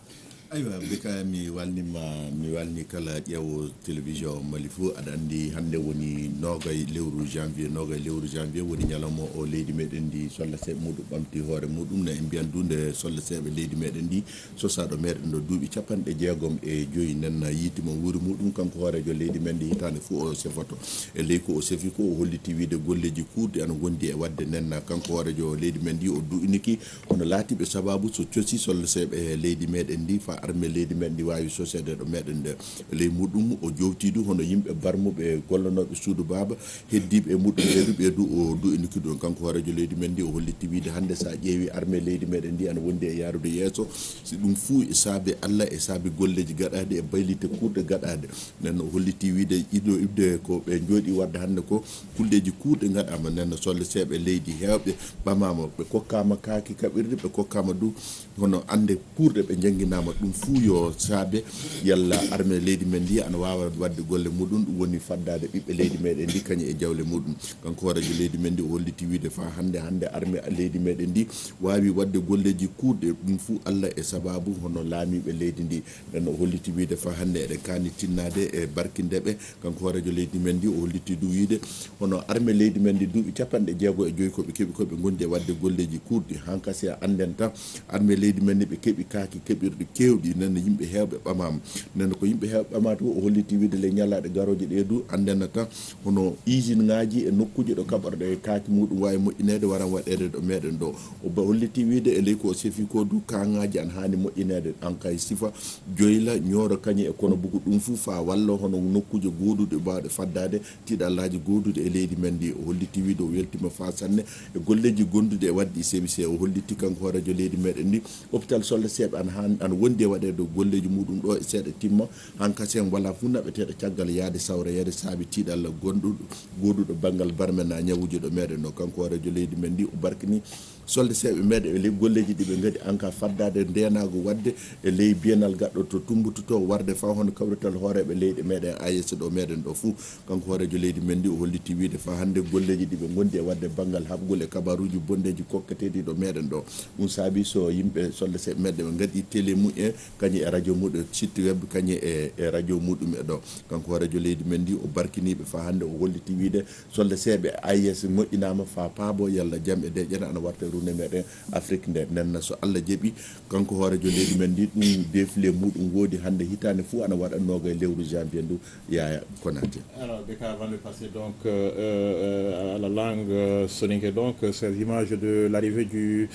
Aywa bika mi walnima mi walni kala ƴeewo télévision Mali fo aɗa andi hannde woni 20 lewru janvier 20 lewru janvier woni ñalawma o leydi meɗen ndi sollaseɓe muɗum ɓamti hoore muɗum ne en mbiyan du nde sollaseɓe leydi meɗen ndi sosaɗo meɗen ɗo duuɓi 65 nen yiitima wuuri muɗum kanko hoorejo leydi men ndi hitande fo o sefoto e ley ko o sefi ko o holliti wiide golleji kuurɗi ana gondi e wadde nen kanko hoorejo leydi men ndi o du'iniki hono laatiɓe sababu so cosi sollaseɓe leydi meɗen ndi fa armée leydi men ndi wawi sosede ɗo meɗen nde ley muɗum o jowtidu hono yimɓe barmuɓe gollonoɓe suudu baaba heddiɓe e muɗum ɓe ɓe du o du'iniki ɗum kanko hoorejo leydi men ndi o holliti wiide hannde sa ƴeewi armée leydi meɗen ndi ana wondi e yaarude yeeso si ɗum fuu e saabe Allah e saabe golleji gaɗaɗe e baylite kuurɗe gaɗaɗe nden o holliti wiide iɗo ibde ko ɓe jooɗi wadde hannde ko kulleji kuurɗe gaɗama nden solle seeɓe leydi heewɓe ɓamama ɓe kokkama kaaki kaɓirɗe ɓe kokkama du hono ande kuurɗe ɓe jangginama ɗum fuu yo saabe yalla armée leydi men ndi ana wawa wadde golle muɗum ɗum woni faddade ɓiɓɓe leydi meɗen ndi kañum e jawle muɗum kanko hoorejo leydi men ndi o holliti wiide fa hande hande armée leydi meɗen ndi wawi wadde golleji kuurɗe ɗum fuu Allah e sababu hono laamiɓe leydi ndi nden o holliti wiide fa hande eɗen kaani tinnade e barkindeɓe kanko hoorejo leydi men ndi o holliti du wiide hono armée leydi men ndi duuɓi 65 koɓe keeɓi koɓe gondi e wadde golleji kuurɗi hankasi a anden tan armée leydi men ndi ɓe keeɓi kaaki keɓirɗe kewɗe kewɗi nande yimɓe hewɓe ɓamama nande ko yimɓe hewɓe ɓamata o holliti wiide le ñalaɗe garoje ɗe du andenna tan hono usine ngaji e nokkuje ɗo kaɓorɗe kaaki muɗum wawi moƴƴinede waran waɗede ɗo meɗen ɗo o holliti wiide e ley ko sefi ko du kangaji an hani moƴƴinede an kay sifa joyla ñooro kañum e kono bugu ɗum fuu fa walla hono nokkuje goduɗe mbawɗe faddade tiiɗallaji goduɗe e leydi men ndi o holliti wiide o weltima fa sanne e golleji gonduɗe e wadde CBC o holliti kanko horejo leydi meɗen ndi hôpital Solde Seeɓe an han an wondi e waɗede golleji muɗum ɗo e seeɗa timma han kasen wala fuu naɓeteɗo caggal yaade sawroyede saabi tiiɗalla gonɗuɗo goduɗo banggal barmena ñawuji ɗo meɗen ɗo kanko horejo leydi men ndi o barkini Solde Seeɓe meɗen e ley golleji ɗi ɓe gaɗi en cas faddade ndenago wadde e ley biennal gaɗɗo to Tumbutu to warde fa hono kawrital hooreɓe leyɗe meɗen AES ɗo meɗen ɗo fuu kanko hoorejo leydi men ndi o holliti wiide fa hande golleji ɗi ɓe gondi e wadde banggal haɓgol e kabaruji bondeji kokketeɗi ɗo meɗen ɗo ɗum saabi so yimɓe Solde Seeɓe meɗen ɓe gaɗi télé mum en kañum e radio muɗum site web kañum e radio muɗum e ɗo kanko hoorejo leydi men ndi o barkiniɓe fa hande o holliti wiide Solde Seeɓe AES moƴƴinama fa paabo yalla jaam e deƴƴere ana warta rune meɗen Afrique nde nenna so Allah jaaɓi kanko hoorejo leydi men ndi ɗum défilé muɗum woodi hande hitande fuu ana waɗannoga e lewru janvier ndu Yaya Konaté. Alors, Beka, avant de passer donc à la langue soninké, donc ces images de l'arrivée du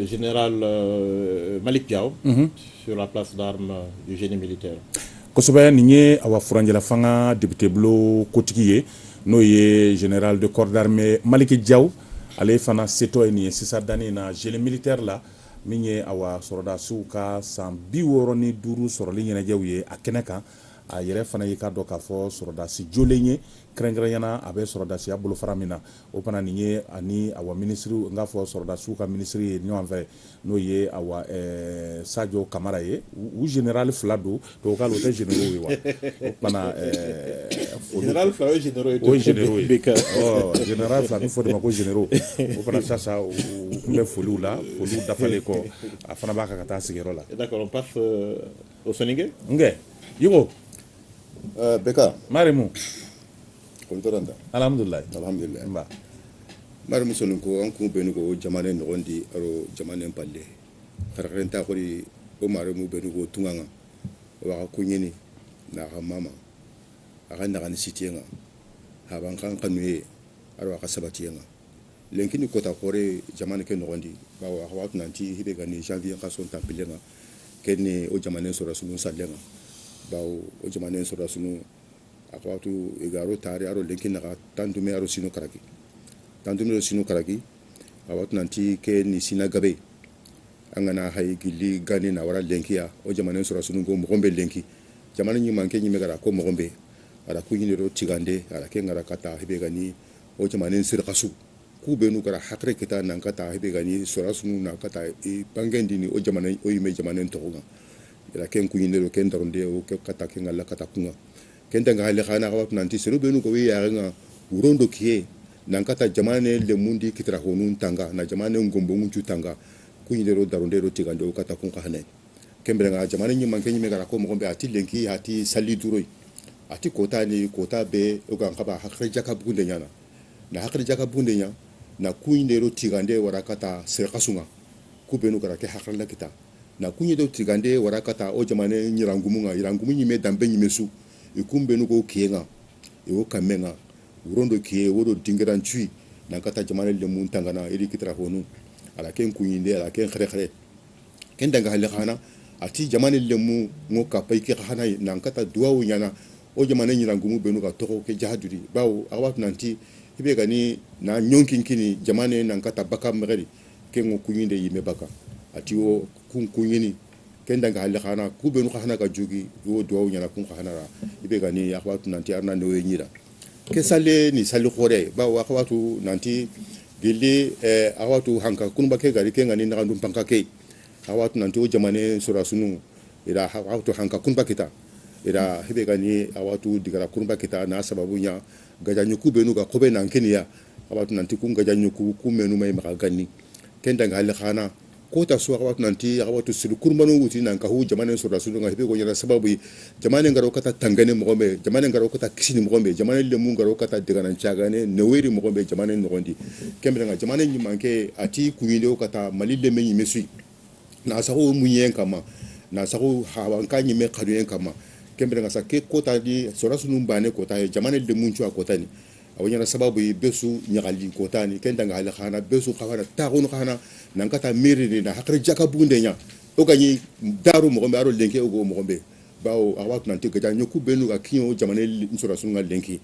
général Malick Diaw sur la place d'armes du génie militaire. Kosɛbɛ, nin ye awa furanjɛla fanga député bulo kotigi ye, n'o ye général de corps d'armée Malick Diaw. Ale fana setɔ ye nin ye sisan danni na génie militaire la, min ye awa sɔrɔdasiw ka san 65 sɔrɔli ɲɛnajɛw ye a kɛnɛ kan. A yɛrɛ fana y'i ka dɔn k'a fɔ sɔrɔdasi jolen ye, kɛrɛnkɛrɛnyana a bɛ sɔrɔdasiya bolofara min na. O fana nin ye ani awa minisiri, n k'a fɔ sɔrɔdasiw ka minisiri ye ɲɔgɔn fɛ, n'o ye awa Sadio Kamara ye. U général fila don, tubabukan la o tɛ généraux ye wa? O kumana Général fila o ye généraux ye. O ye généraux ye. Ɔ général fila, a bɛ fɔ de ma ko généraux. O fana sisan u tun bɛ foliw la, foliw dafalen kɔ, a fana b'a kan ka taa sigiyɔrɔ la. D'accord, on passe au soninké. Nkɛ Yigo. Beka. Marimu. Kontoranta. Alhamdulilayi. Alhamdulilayi. Nba. Marimu sonin ko an kun bɛ ko jamana ɲɔgɔn di aro jamana palle. Xarxaren ta xori o marimu bɛ ko tunganga. O ka ko ɲini na ka mama. A ka naga ni sitienga. Haban kan kanu ye aro ka sabatienga. Lenkini kota xore jamana ke ɲɔgɔn di. Bawo a ka waati nanti hibe ga ni janvier ka son tampilenga. Kene o jamana sɔrɔ sunu salenga. Bawo o jamana sɔrɔ sunu a ka waati igaro tari aro lenkini naga tandume aro sino karaki. Tandume aro sino karaki. A waati nanti ke ni sina gabe. An kana hayi gili gani na wara lenkiya o jamana sɔrɔ sunu ko mɔgɔ bɛ lenki. Jamana ɲuman ke ɲuman gara ko mɔgɔ bɛ. Ara ku ɲini ro tigande ara ke ngara kata hibe gani o jamana sirakasu. Ku bɛ n'u kɛra hakɛ kita nan ka taa hibe gani sɔrɔ sunu na ka taa bangendi ni o jamana o yime jamana tɔgɔ kan. Ira ken ku ɲini ro ken daronde o ke kata ke ngala kata kunga. Ken tanga hale khana ka watu nanti seru bɛ n'u ko ya nga urondo kiye nan kata jamana le mundi kitara honun tanga na jamana ngombo ngunchu tanga ku ɲini ro daronde ro tigande o kata kun ka hane. Kembre nga jamana ɲuman ke ɲuman gara ko mɔgɔ bɛ ati lenki ati sali duro ati kota ni kota be o kan kaba hakɛ jaka bunde ɲana na hakɛ jaka bunde ɲa na kuñindero tigande wara kata serkasunga ku benu gara ke hakɛ la kita na kuñindero tigande wara kata o jamana nyirangumunga irangumu nyime dambe nyime su e kumbenu ko kienga e o kamenga urondo kie wodo dingeran chui na kata jamana le mun tangana iri kitara honu ala ken kuñinde ala ken khare khare ken danga hale khana ati jamana le mu ngo ka pay ke khana na kata duwawu nyana o jamana nyirangumu benu ka toko ke jahaduri bawo awat nanti ibe gani na nyonkinkini jamana nan kata baka mgari ke ngo kunyinde yime baka ati o kun kunyini kenda ga halle khana ku benu khana ka jugi wo duwawu nyana kun khana ra ibe gani akwatu nanti arna no nyira ke sale ni sale khore bawo akwatu nanti gilli akwatu hanka kun ba ke gari ke ngani na ndum panka ke akwatu nanti o jamana sura sunu ira akwatu hanka kun ba kita ira hibe gani awatu digara kurumba kita na sababu nya gajanyu benu ka kobe nan keniya awatu nanti kun gajanyu ku menu mai maka gani kenda ga hal khana ko ta so awatu nanti awatu silu kurumba no wuti nan ka hu jamana so rasulu nga hibe ko nya sababu jamana ngaro kata tangane mo be jamana ngaro kata kisini mo be jamana le mu ngaro kata digana chagane neweri mo be jamana ngondi kembe nga jamana nyimanke ati kunyinde kata mali le menyi mesui na saho munyen kama Na sago hawan ka ɲime kaduyen kama kembre ngasa ke kota di sorasu numbane kota ye jamane de munchu akota ni awanya sababu yi besu nyagali kota ni kenda ngale khana besu khana taxunu khana nankata miri ni na hakre jaka bunde nya o ganyi daru mo be aro lenke o mo be bawo awatu nanti gaja nyoku benu akinyo jamane sorasu ngal lenki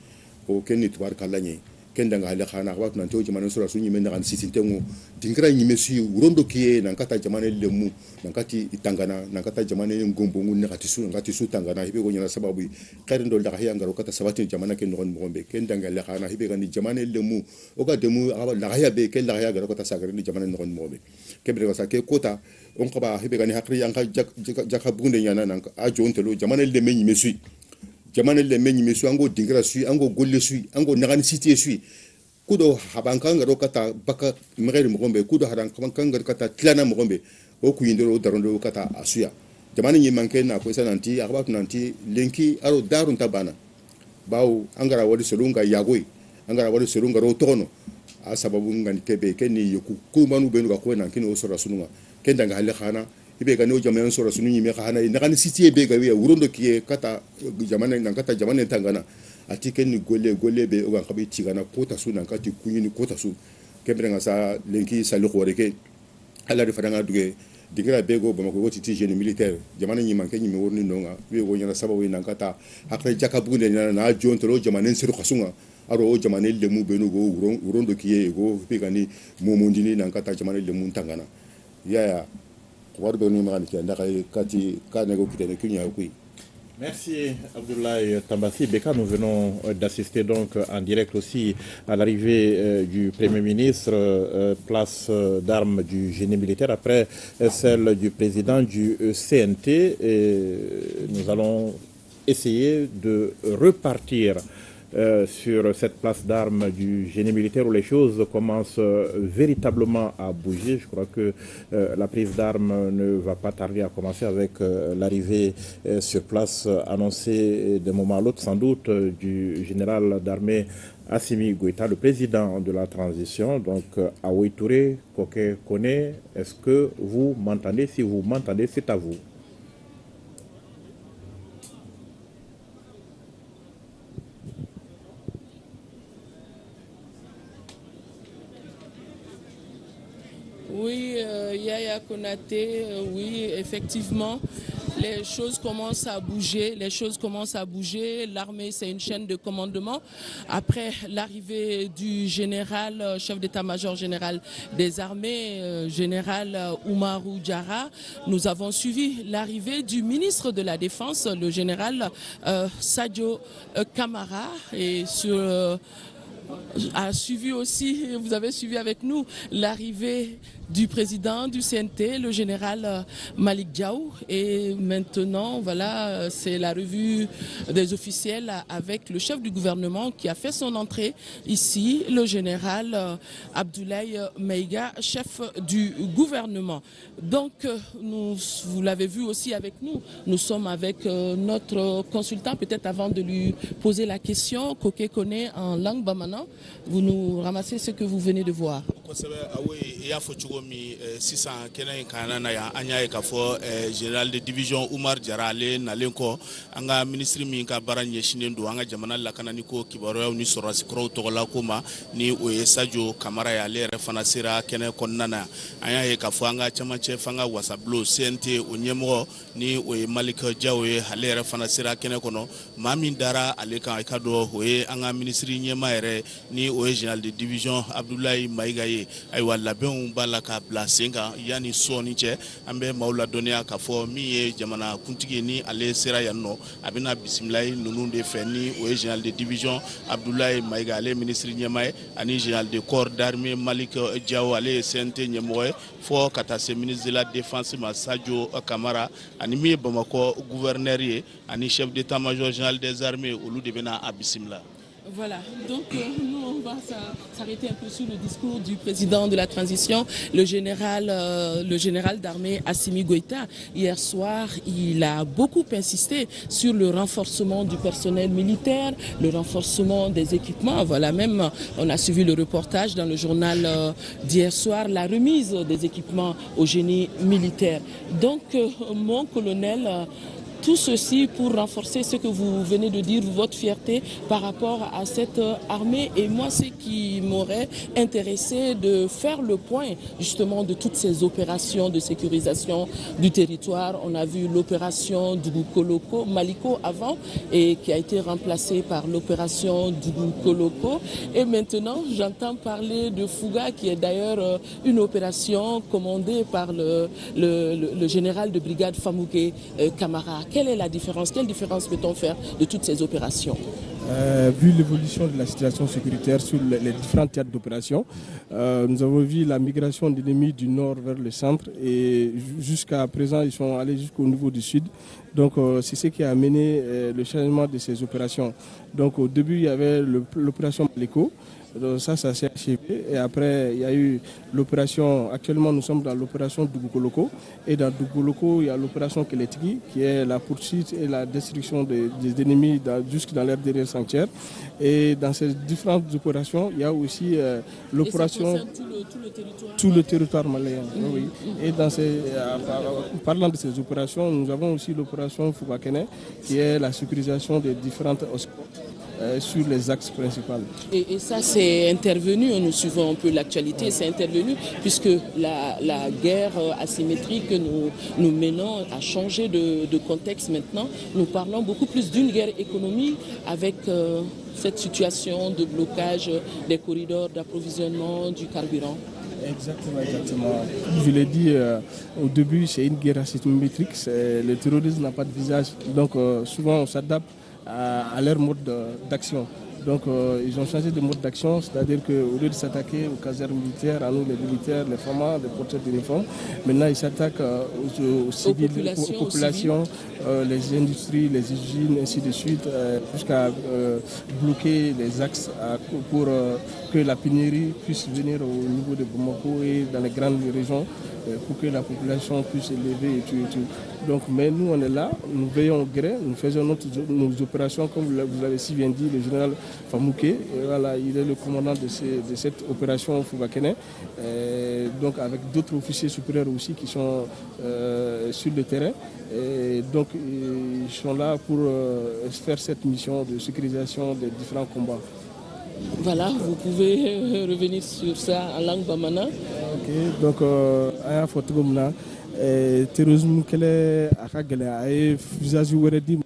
o kenni tubar kalanye kenda ngale khana awatu nanti o jamane sorasu nyime na sisitengo dingra nyime si urondo kiye nankata jamane lemu nankati itangana nankata jamane ngombongu nakati su ngati su tangana hibe go nyana sababu karindo la hiya ngaro kata sabati jamana ke non ngombe kenda ngale khana hibe gani jamane lemu o ka demu la hiya be ke la hiya ngaro kata sagare ni jamane non ngombe kebre wasa ke kota on ko ba hibe gani hakri yanka jaka bunde nyana nanka a jontelo jamane leme nyime su jamane leme nyime su ango dingra su ango golle su ango nagani site su kudo habanka ngaro kata baka mgeri mgombe kudo habanka ngaro kata tlana mgombe o kuyindoro darondo kata asuya jamane nyi manke na ko sananti akaba tunanti lenki aro darun tabana bawo angara wadi solunga yagoi angara wadi solunga ro tono a sababu ngani kebe kenni yoku kumanu benu ka ko nan kini o sora sununga kenda ngale khana ibe ga no jamane sora sunu nyi me khana ina kan siti be ga wi wurondo kiye kata jamane nan kata jamane tangana ati kenni golle golle be o ga kabi tigana kota su nan kati kunyini kota su kembre ngasa lenki salu ko reke ala de fadanga duge digira bego bamako woti ti jeune militaire jamane nyi manke nyi me worni nonga wi go nyana sababu nan kata hakre jaka bunde na na jontoro jamane siru khasunga aro o jamane lemu benu go wurondo kiye go pe gani momondini nan kata jamane lemu tangana yaya ko warbe ni ma ni ndaka kati ka nego kitene kunya kuy. Merci Abdoulaye Tambassi. Beka, nous venons d'assister donc en direct aussi à l'arrivée du Premier ministre, place d'armes du génie militaire, après celle du président du CNT. Et nous allons essayer de repartir sur cette place d'armes du génie militaire où les choses commencent véritablement à bouger. Je crois que la prise d'armes ne va pas tarder à commencer avec l'arrivée sur place annoncée d'un moment à l'autre sans doute du général d'armée Assimi Goïta, le président de la transition. Donc Aoui Touré, Koké Koné, est-ce que vous m'entendez? Si vous m'entendez, c'est à vous. Oui, Yaya Konaté, oui, effectivement, les choses commencent à bouger, les choses commencent à bouger. L'armée, c'est une chaîne de commandement. Après l'arrivée du général, chef d'état-major général des armées, général Oumarou Diarra, nous avons suivi l'arrivée du ministre de la Défense, le général Sadio Kamara, et sur... a suivi aussi, vous avez suivi avec nous l'arrivée du président du CNT, le général Malick Diaw. Et maintenant, voilà, c'est la revue des officiels avec le chef du gouvernement qui a fait son entrée ici, le général Abdoulaye Maïga, chef du gouvernement. Donc, nous, vous l'avez vu aussi avec nous, nous sommes avec notre consultant, peut-être avant de lui poser la question, Koké Koné en langue bamana. Vous nous ramassez ce que vous venez de voir. Mi sisan kɛnɛ in kan na yan an y'a ye k'a fɔ général de division Oumar Diarra ale nalen kɔ an ka ministre min ka baara ɲɛsinnen don an ka jamana lakanani ko kibaruyaw ni sɔrɔdasi kɔrɔw tɔgɔla ko ma ni o ye Sadio Kamara ye, ale yɛrɛ fana sera kɛnɛ kɔnɔna na. An y'a ye k'a fɔ an ka camancɛ fanga wasabulon CNT o ɲɛmɔgɔ ni o ye Malick Diaw ye, ale yɛrɛ fana sera kɛnɛ kɔnɔ. Maa min dara ale kan i ka dɔn o ye an ka ministre ɲɛmaa yɛrɛ ni o ye général de division Abdoulaye Maïga ye. Ayiwa labɛnw b'a la ka bila sen kan yanni sɔɔni cɛ an bɛ maaw ladɔnniya k'a fɔ min ye jamana kuntigi ni ale sera yan nɔ a bɛna bisimilayi ninnu de fɛ ni o ye général de division Abdoulaye Maïga ale ye ministre ɲɛmaa ye ani général de corps d'armée Malick Diaw ale ye CNT ɲɛmɔgɔ ye fɔ ka taa se ministre de la défense ma Sadio Kamara ani min ye Bamakɔ gouverneur ye ani chef d'état-major général des armées olu de bɛna a bisimila. Voilà, donc nous on va s'arrêter un peu sur le discours du président de la transition, le général d'armée Assimi Goïta. Hier soir, il a beaucoup insisté sur le renforcement du personnel militaire, le renforcement des équipements. Voilà, même on a suivi le reportage dans le journal d'hier soir, la remise des équipements au génie militaire. Donc, mon colonel, tout ceci pour renforcer ce que vous venez de dire, votre fierté par rapport à cette armée. Et moi, ce qui m'aurait intéressé, de faire le point justement de toutes ces opérations de sécurisation du territoire. On a vu l'opération Dougukoloko, Maliko avant, et qui a été remplacée par l'opération Dougukoloko. Et maintenant, j'entends parler de Fouga, qui est d'ailleurs une opération commandée par le général de brigade Famouké Kamara. Quelle est la différence? Quelle différence peut-on faire de toutes ces opérations? Vu l'évolution de la situation sécuritaire sur les différents théâtres d'opération, nous avons vu la migration d'ennemis du nord vers le centre et jusqu'à présent, ils sont allés jusqu'au niveau du sud. Donc c'est ce qui a amené le changement de ces opérations. Donc au début, il y avait l'opération Maliko. Donc ça s'est achevé. Et après, il y a eu l'opération. Actuellement, nous sommes dans l'opération Dougukoloko. Et dans Dougukoloko, il y a l'opération Keletigi, qui est la poursuite et la destruction des ennemis jusque dans leur dernier sanctuaire. Et dans ces différentes opérations, il y a aussi l'opération. Tout le territoire. Tout le territoire malien. Oui. Et en parlant de ces opérations, nous avons aussi l'opération Fougakene, qui est la sécurisation des différentes sur les axes principaux. Et ça, c'est intervenu, nous suivons un peu l'actualité, c'est intervenu puisque la guerre asymétrique que nous, nous menons a changé de contexte maintenant. Nous parlons beaucoup plus d'une guerre économique avec cette situation de blocage des corridors d'approvisionnement du carburant. Exactement, exactement. Je l'ai dit au début, c'est une guerre asymétrique. Le terrorisme n'a pas de visage. Donc souvent, on s'adapte à leur mode d'action. Donc ils ont changé de mode d'action, c'est-à-dire qu'au lieu de s'attaquer aux casernes militaires, à nous les militaires, les FAMa, les porteurs d'uniformes, maintenant ils s'attaquent aux civils, aux populations, les industries, les usines, ainsi de suite, jusqu'à bloquer les axes pour que la pénurie puisse venir au niveau de Bamako et dans les grandes régions pour que la population puisse élever et tout et tout. Donc, mais nous, on est là, nous veillons au gré, nous faisons nos opérations, comme vous l'avez si bien dit, le général Famouké, et voilà, il est le commandant de cette opération Fougakene, donc avec d'autres officiers supérieurs aussi qui sont sur le terrain. Et donc, ils sont là pour faire cette mission de sécurisation des différents combats. Voilà, vous pouvez revenir sur ça en langue bamanan. Ok, donc, an y'a fɔ cogo min na, terrorisme kɛlɛ a ka gɛlɛn, a ye visage wɛrɛ di,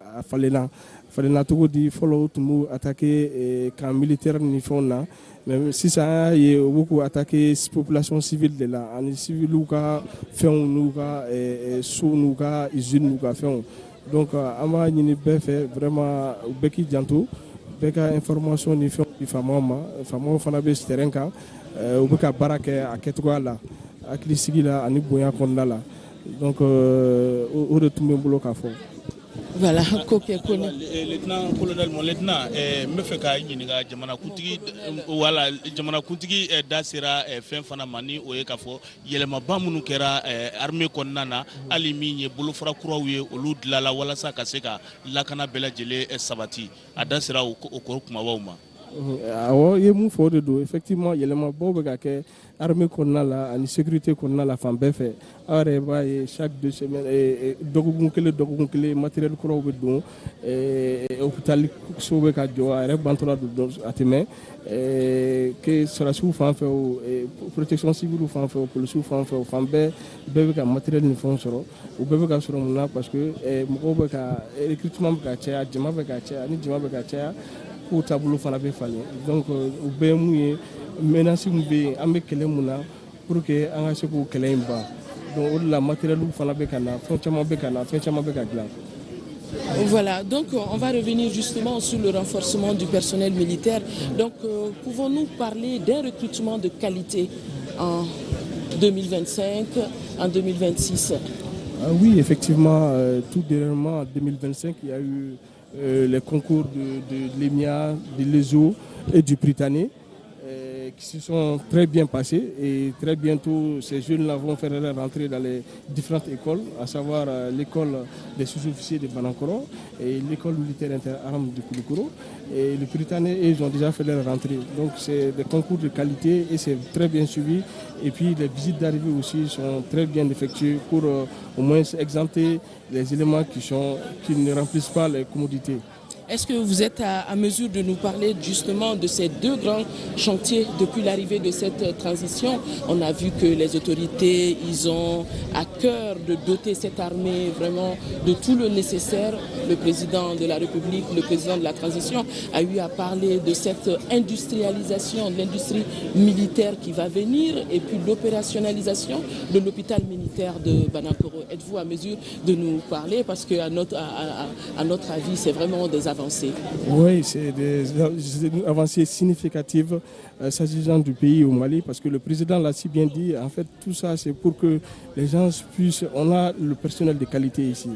a falenna, a falenna cogo di? Fɔlɔ, u tun b'u attaquer camp militaire ni fɛnw na, mais sisan an y'a ye u b'u k'u attaquer population civile de la ani civiliw ka fɛnw n'u ka sow n'u ka usine n'u ka fɛnw. Donc an b'a ɲini bɛɛ fɛ vraiment, u bɛɛ k'i janto, bɛɛ ka information ni fɛnw di faamaw ma. Faamaw fana bɛ terrain kan, u bɛ ka baara kɛ a kɛcogoya la, hakilisigi la ani bonya kɔnɔna la. Donc o de tun bɛ n bolo k'a fɔ. Voilà, Koke Kone. Lieutenant colonel, mon lieutenant, n bɛ fɛ ka ɲininka jamanakuntigi, wala jamanakuntigi da sera fɛn fana ma, ni o ye k'a fɔ yɛlɛmaba minnu kɛra armée kɔnɔna na, hali min ye bolofara kuraw ye, olu dilanla walasa ka se ka lakana bɛɛ lajɛlen sabati. A da sera o ko kumabaw ma. Awɔ, i ye mun fɔ, o de don. Effectivement, yɛlɛmabaw bɛ ka kɛ armée kɔnɔna la ani sécurité kɔnɔna la fan bɛɛ fɛ. Aw yɛrɛ b'a ye, chaque 2 semaines, dɔgɔkun kelen, dɔgɔkun kelen, matériel kuraw bɛ don, hôpital so bɛ ka jɔ, a yɛrɛ bantɔla don, a tɛ mɛn que sɔrɔdasiw fan fɛ o, protection civile fan fɛ o, polisiw fan fɛ o, fan bɛɛ, bɛɛ bɛ ka matériel ni fɛnw sɔrɔ. U bɛɛ bɛ ka sɔrɔ mun na? Parce que mɔgɔw bɛ ka recrutement bɛ ka caya, jama bɛ ka caya. Ni jama bɛ ka caya, kow taabolo fana bɛ falen. Donc o bɛɛ ye mun ye? Menace min bɛ yen, an bɛ kɛlɛ mun na pour que an ka se k'o kɛlɛ in ban. Donc o de la matériel fana bɛ ka na, fɛn caman bɛ ka na, fɛn caman bɛ ka dilan. Voilà, donc on va revenir justement sur le renforcement du personnel militaire. Donc pouvons-nous parler d'un recrutement de qualité en 2025, en 2026? Ah oui, effectivement, tout dernièrement, en 2025, il y a eu les concours de l'EMIA, de l'ESO et du Prytanée, qui se sont très bien passés et très bientôt ces jeunes-là vont faire leur rentrée dans les différentes écoles, à savoir l'école des sous-officiers de Banankoro et l'école militaire interarmes de Koulikoro. Et le Prytanée, ils ont déjà fait leur rentrée. Donc c'est des concours de qualité et c'est très bien suivi. Et puis les visites d'arrivée aussi sont très bien effectuées pour au moins exempter les éléments qui ne remplissent pas les commodités. Est-ce que vous êtes à mesure de nous parler justement de ces deux grands chantiers depuis l'arrivée de cette transition? On a vu que les autorités, ils ont à cœur de doter cette armée vraiment de tout le nécessaire. Le président de la République, le président de la transition a eu à parler de cette industrialisation de l'industrie militaire qui va venir et puis l'opérationnalisation de l'hôpital militaire de Banankoro. Êtes-vous à mesure de nous parler? Parce qu'à notre avis, c'est vraiment des avancées. Oui, c'est des avancées significatives s'agissant du pays au Mali, parce que le président l'a si bien dit, en fait tout ça c'est pour que les gens puissent, on a le personnel de qualité ici,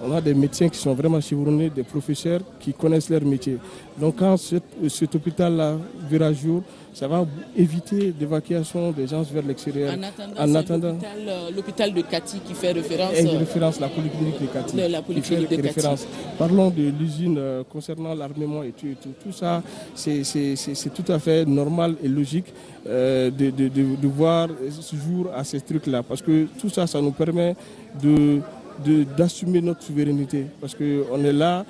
on a des médecins qui sont vraiment chevronnés, des professeurs qui connaissent leur métier. Donc quand cet hôpital-là verra jour, ça va éviter l'évacuation des gens vers l'extérieur. En attendant, l'hôpital de Kati qui fait référence. Et référence la polyclinique de Kati. La polyclinique de Kati. Référence. Parlons de l'usine concernant l'armement et tout, et tout. Tout ça, c'est tout à fait normal et logique de voir ce jour à ces trucs-là. Parce que tout ça, ça nous permet d'assumer notre souveraineté, parce qu'on est là,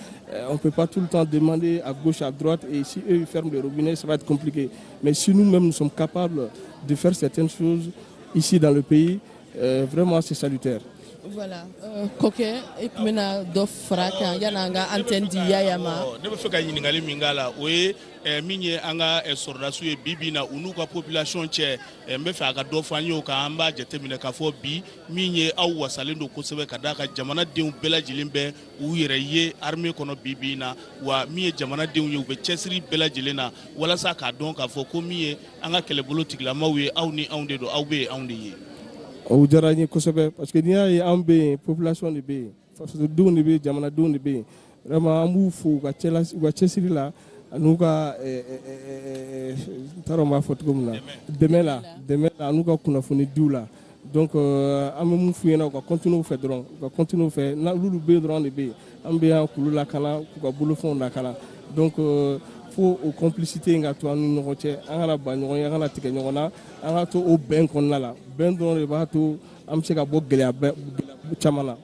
on ne peut pas tout le temps demander à gauche, à droite, et si eux ils ferment le robinet, ça va être compliqué. Mais si nous-mêmes nous sommes capables de faire certaines choses ici dans le pays, vraiment c'est salutaire. Voilà, Koke, et puis maintenant, dɔ fara kan yan'an ka antenne di Yaya ma. Ne bɛ fɛ ka ɲininkali min k'a la, o ye min ye an ka sɔrɔdasiw ye bi bi in na, u n'u ka population cɛ, n bɛ fɛ a ka dɔ fɔ an ye o kan. An b'a jateminɛ k'a fɔ bi min ye aw wasalen don kosɛbɛ ka d'a kan jamanadenw bɛɛ lajɛlen bɛ u yɛrɛ ye armée kɔnɔ bi bi in na, wa min ye jamanadenw ye u bɛ cɛsiri bɛɛ lajɛlen na walasa k'a dɔn k'a fɔ ko min ye an ka kɛlɛbolo tigilamaw ye, aw ni anw de don, aw bɛ yen, anw de ye. O diyara n ye kosɛbɛ, parce que n'i y'a ye an bɛ yen, population de bɛ yen, fasodenw de bɛ yen, jamanadenw de bɛ yen. Vraiment an b'u fo u ka cɛsiri la an'u ka, n t'a dɔn n b'a fɔ cogo min na, dɛmɛ la an'u ka kunnafoni diw la. Donc an bɛ mun f'u ɲɛna, u ka continuer u fɛ dɔrɔn, u ka continuer u fɛ, n'olu bɛ yen dɔrɔn de bɛ yen, an bɛ yan k'olu lakana, k'u ka bolofɛnw lakana. Donc fo o complicité in ka to an ni ɲɔgɔn cɛ, an kana ban ɲɔgɔn ye, an kana tigɛ ɲɔgɔn na, an ka to o bɛn kɔnɔna la. Bɛn dɔrɔn de b'a to an bɛ se ka bɔ gɛlɛya caman na.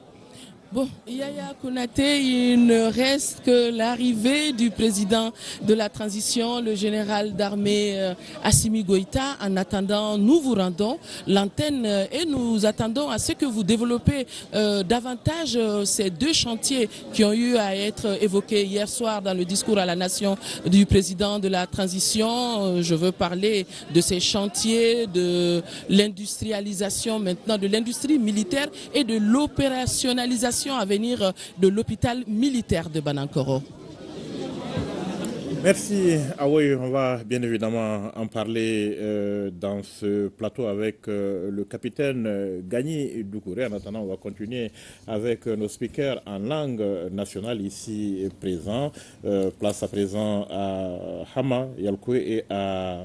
Bon, Yaya Konaté, il ne reste que l'arrivée du président de la transition, le général d'armée Assimi Goïta. En attendant, nous vous rendons l'antenne et nous attendons à ce que vous développez davantage ces deux chantiers qui ont eu à être évoqués hier soir dans le discours à la nation du président de la transition. Je veux parler de ces chantiers, de l'industrialisation maintenant, de l'industrie militaire et de l'opérationnalisation à venir de l'hôpital militaire de Banankoro. Merci. Ah oui, on va bien évidemment en parler dans ce plateau avec le capitaine Gagny Doucouré. En attendant, on va continuer avec nos speakers en langue nationale ici présents. Place à présent à Hama Yalkoué et à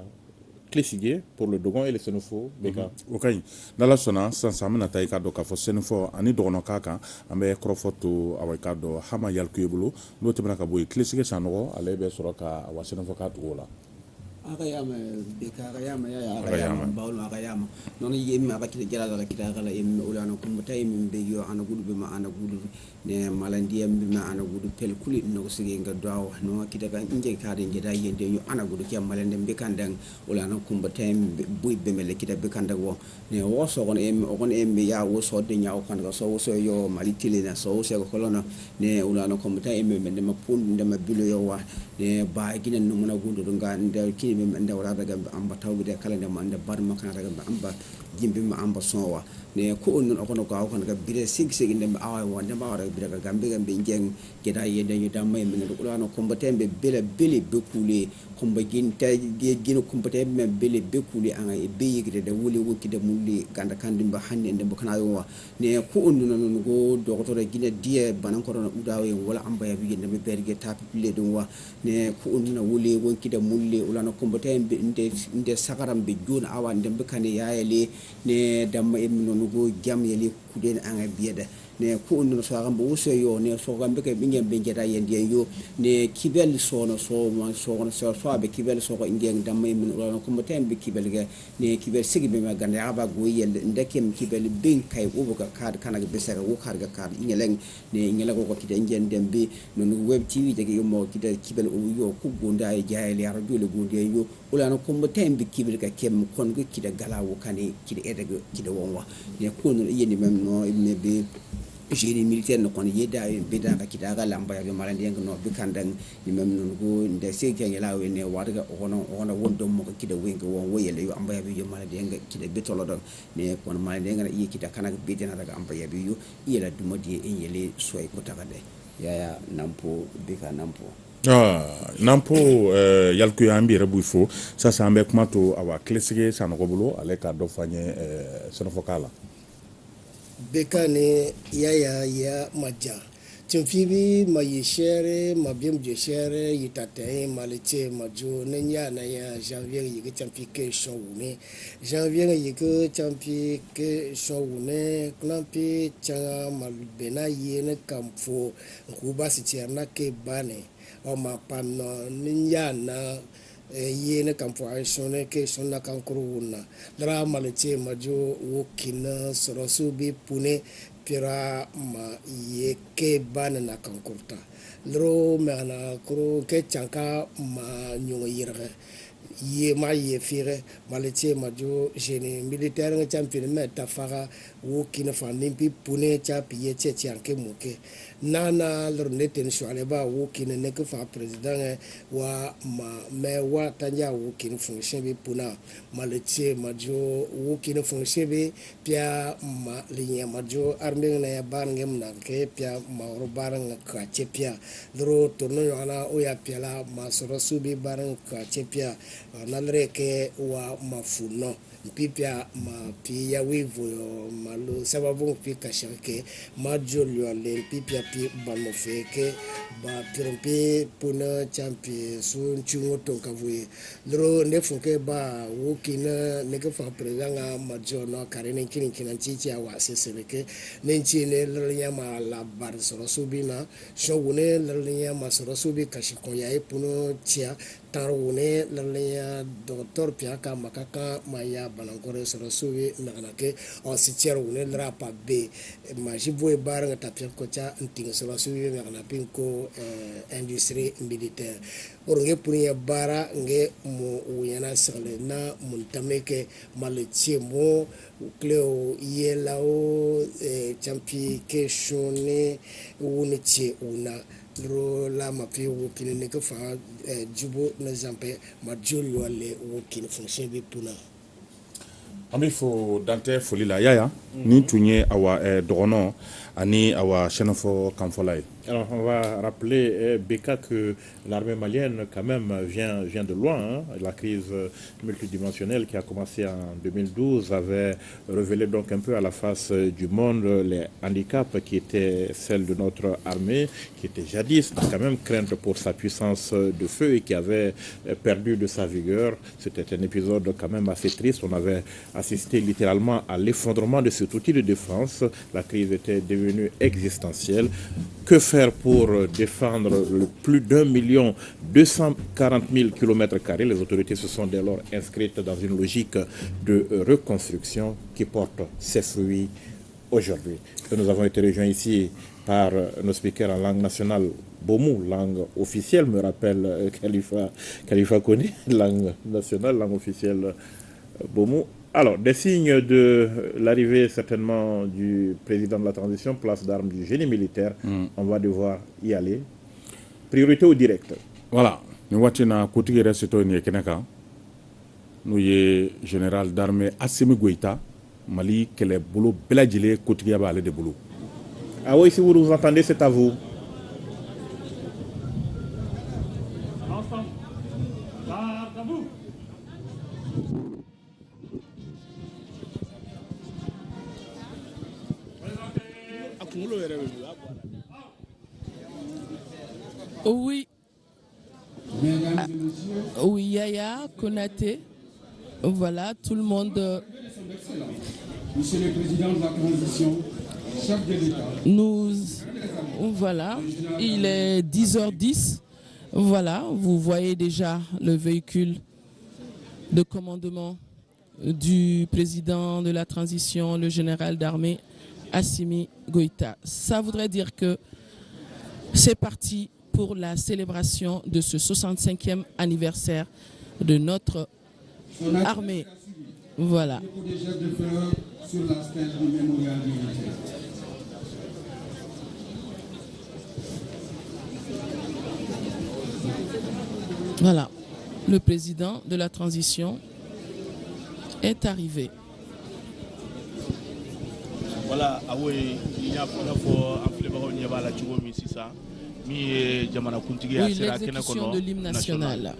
Klesige pour le Dogon et le Senufo. Beka. O ka ɲi, n'Ala sɔnna sisan sisan an bɛna taa i k'a dɔn k'a fɔ Senufo ani dɔgɔnɔkan kan. An bɛ kɔrɔfɔ to awa i k'a dɔn Hama Yalikuye bolo. N'o tɛmɛna ka bɔ yen, Klesige Sanɔgɔ ale bɛ sɔrɔ ka awa Senufo k'a tugu o la. Aka yama beka, aka yama yaya, aka yama bawlo, aka yama nono yemi aka kita jala aka kita kala yemi ulana kumbuta yemi begiyo ana gudu be ma ana gudu ne malandiya be ma ana gudu pel kuli no sige nga daw no kita ka inje ka de jeda yende yo ana gudu ke malande be kandang ulana kumbuta yemi buy be mele kita be kandang wo ne wo so gon yemi o gon yemi ya wo so de nya o kan so so yo mali tilena so so ko kolona ne ulana kumbuta yemi me ma pun de ma bilo yo wa ne ba ginen no mona gudu nga nde kini nde wala daga amba tawde kala nde amba bar makana daga amba Jimbe ma amba sonwa ne ko on non okono ka kan ga bire sig sig ndem awa wa ndem awa bire ga gambe gambe jeng geda yede yeda may men do ulano kombatembe bele bele bekule komba ginta gino kombatembe bele bekule anga e be yigde de wuli wokki de mulli ganda kandimba hande ndem kana yo ne ko on non go docteur gina die banan ko don udawe wala amba ya bi ndem berge tapi pile dum wa ne ko on na wuli wokki de mulli ulano kombatembe nde nde sakarambe jona awa ndem kane yaayele ne damma emno go jam yele kuden anga bieda ne ko on no so gambo so yo ne so gambe ke bingen be jeta yendi yo ne kibel so no so ma so no so so be kibel so ko ingeng damma min ulano ko motem be kibel ga ne kibel sigi be ma gande aba go yel ndekem kibel bin kay ubo ka kad kana be sega wo kar ga kad ingeleng ne ingela ko kide ingen dembe no no web tv jege yo mo kide kibel o yo ko gonda e jaayele radio le gonde yo ulano ko motem be kibel ka kem kon go kide galawo kane kide edego kide wonwa ne ko no yeni mem no ibne be génie militaire no kon yeda beda ka kidaga lamba ya malandi no bi kandang ni mem non go nde se kenge lawe ne warga ono ono wondo mo ko kida wenga won woyele yo amba ya bi yo malandi nga kida betolo don ne kon malandi nga yi kida kana bedena daga amba ya bi yo yela dumodi en yele soy ko tagade yaya nampo bika nampo. Ah, nampo yalku ambi rebu fo sasa ambe kuma to awa klesige sanogo bolo ale ka do fanye senofokala bekane ya ya maja timfibi ma yeshere ma biem jeshere yitate maleche majo nenya na ya janvier yike champi ke showune janvier yike champi ke showune klampi changa malbena yene kamfo kuba sicherna ke bane o ma pamno nenya na yene kamfo shone ke shona kankuru na dra maleche majo wokina sorosu bi pune pira ma ye ke bana na kankurta lro mana kuro ke chanka ma nyongo yirge ye ma ye fire maleche majo génie militaire nga champion me tafara wokina fa nimpi pune cha piye che chanke muke nana lro neten shwale ba wokina ne ke fa president wa ma me wa tanja wokina fonction bi puna maleche majo wokina fonction bi pia ma linya majo arme na ya barngem na ke pia ma ro barang ka che pia lro tourno yana o ya pia la ma soro subi barang ka che pia nalre ke wa mafuno pipia ma pia wivo malu sababu pi kashake majolio le pipia pi banofeke ba pirompe puna champi sun chungo tonkavui lro ne funke ba wokina ne ke fa prezanga majono karene kini kina chichi awa seseleke ne chine lro nyama la bar soro subina showune lro nyama soro subi kashikoya e puno chia tarwune lro docteur pia ka makaka maya banankore soro subi nakanake o si wune lra pa be ma jibo e bar nga tapia kocha ntinga soro subi nakana pinko industrie militaire oronge puni bara nge mo uyana sale na muntameke maleche mo kleo yela o champi ke shone uniche una ro la mapi wokine ne ke fa jubo na zampe ma jolio le wokine fonction be puna. An bɛ fo dantɛ foli la yaya ni tun ye awa dɔgɔnɔ ani awa sɛnɛfɔ kanfɔla ye. Alors on va rappeler Beka que l'armée malienne quand même vient de loin, hein. La crise multidimensionnelle qui a commencé en 2012 avait révélé donc un peu à la face du monde les handicaps qui étaient celles de notre armée, qui était jadis quand même crainte pour sa puissance de feu et qui avait perdu de sa vigueur. C'était un épisode quand même assez triste. On avait assisté littéralement à l'effondrement de cet outil de défense. La crise était devenue existentielle. Que faire pour défendre le plus d'1 240 000 km²? Les autorités se sont dès lors inscrites dans une logique de reconstruction qui porte ses fruits aujourd'hui. Nous avons été rejoints ici par nos speakers en langue nationale, Bomou, langue officielle, me rappelle Khalifa Kone, langue nationale, langue officielle Bomou. Alors, des signes de l'arrivée certainement du président de la transition, place d'armes du génie militaire, on va devoir y aller. Priorité au direct. Voilà. Nous avons côté reste ni Keneka. Nous ye général d'armée Assimi Goïta. Mali kɛlɛbolo bɛɛ lajɛlen kotigiya b'ale de bolo. Ah oui, si vous nous entendez, c'est à vous. Ensemble, garde à vous. A kunkolo yɛrɛ bɛ min? Oui. Ah, oui, Yaya Konaté. Voilà, tout le monde. Monsieur le Président de la Transition, chef de l'État. Nous, voilà, il est 10h10. Voilà, vous voyez déjà le véhicule de commandement du président de la transition, le général d'armée Assimi Goïta. Ça voudrait dire que c'est parti pour la célébration de ce 65e anniversaire de notre armée. Voilà. Des jets de fleurs sur la stèle du mémorial militaire. Voilà, le président de la transition est arrivé. Voilà, awo ye i y'a fɔ an filɛbagaw ɲɛ b'a la cogo min sisan min ye jamanakuntigi ye a Oui, sera kɛnɛ l'exécution kɔnɔ de l'hymne national.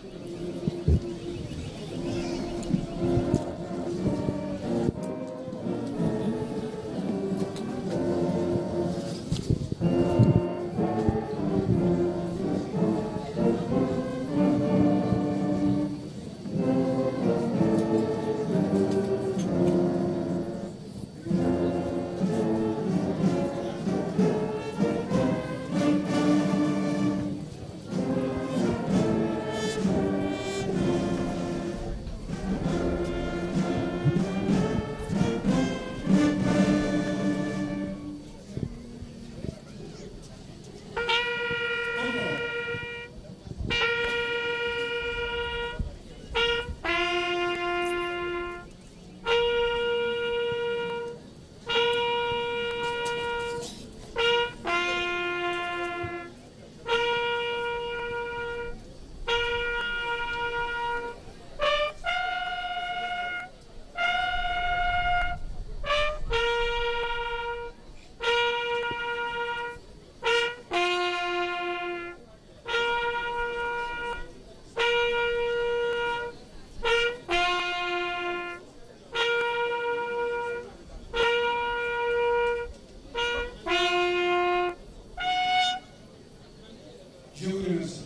Je vous remercie.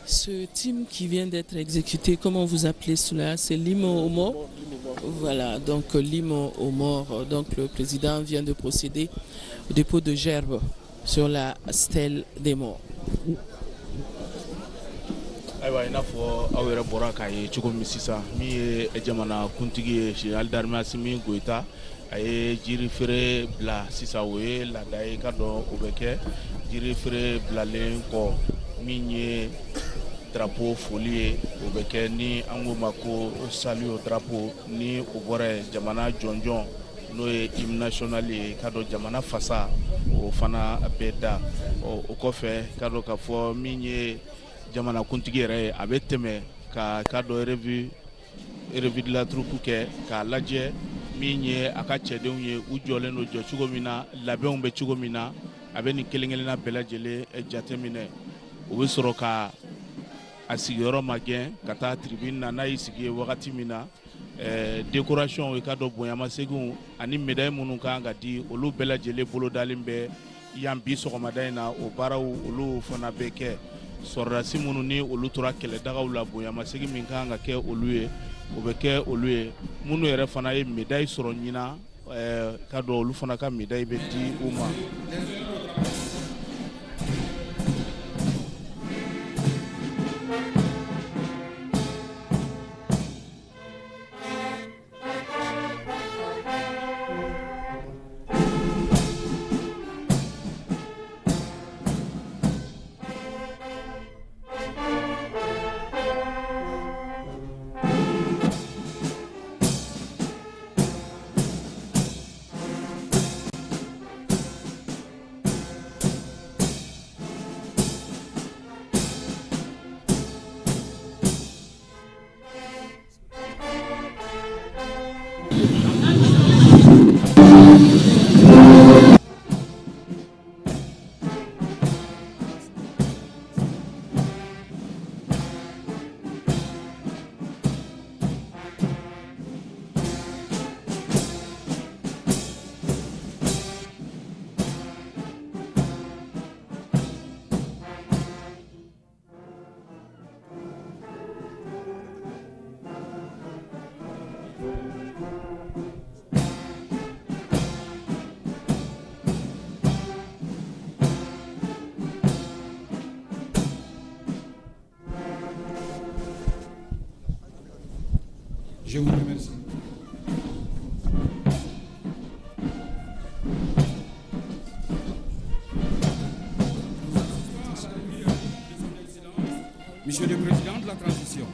Ce team qui vient d'être exécuté, comment vous appelez cela? C'est l'hymne aux morts. Voilà, donc l'hymne aux morts. Donc le président vient de procéder au dépôt de gerbes sur la stèle des morts. Ayiwa, i n'a fɔ aw yɛrɛ bɔra k'a ye cogo min sisan, min ye jamana kuntigi ye, général d'armée Assimi Goïta, a ye jiri feere bila sisan. O ye laada ye ka dɔn o bɛ kɛ. Jiri feere bilalen kɔ, min ye drapeau foli ye, o bɛ kɛ ni an k'o ma ko salut au drapeau. Ni o bɔra yen, jamana jɔnjɔn, n'o ye hymne national ye, ka dɔn jamana fasa, o fana bɛ da. O kɔfɛ, ka dɔn k'a fɔ min ye jamanakuntigi yɛrɛ ye, a bɛ tɛmɛ ka dɔn revue de la troupe kɛ k'a lajɛ min ye a ka cɛdenw ye, u jɔlen don jɔ cogo min na, labɛnw bɛ cogo min na. A bɛ nin kelen kelenna bɛɛ lajɛlen jateminɛ. O bɛ sɔrɔ ka a sigiyɔrɔ magɛn ka taa tribune na. N'a y'i sigi yen wagati min na, décoration, i ka dɔn bonyamaseginw ani médaille minnu kan ka di, olu bɛɛ lajɛlen bolodalen bɛ yan bi sɔgɔmada in na. O baaraw, olu fana bɛ kɛ. Sɔrɔdasi minnu ni olu tora kɛlɛdagaw la, bonyamasegin min kan ka kɛ olu ye, o bɛ kɛ olu ye. Minnu yɛrɛ fana ye médaille sɔrɔ ɲinan, ka dɔn olu fana ka médaille bɛ di u ma. Je vous remercie. Monsieur le Président de la Transition.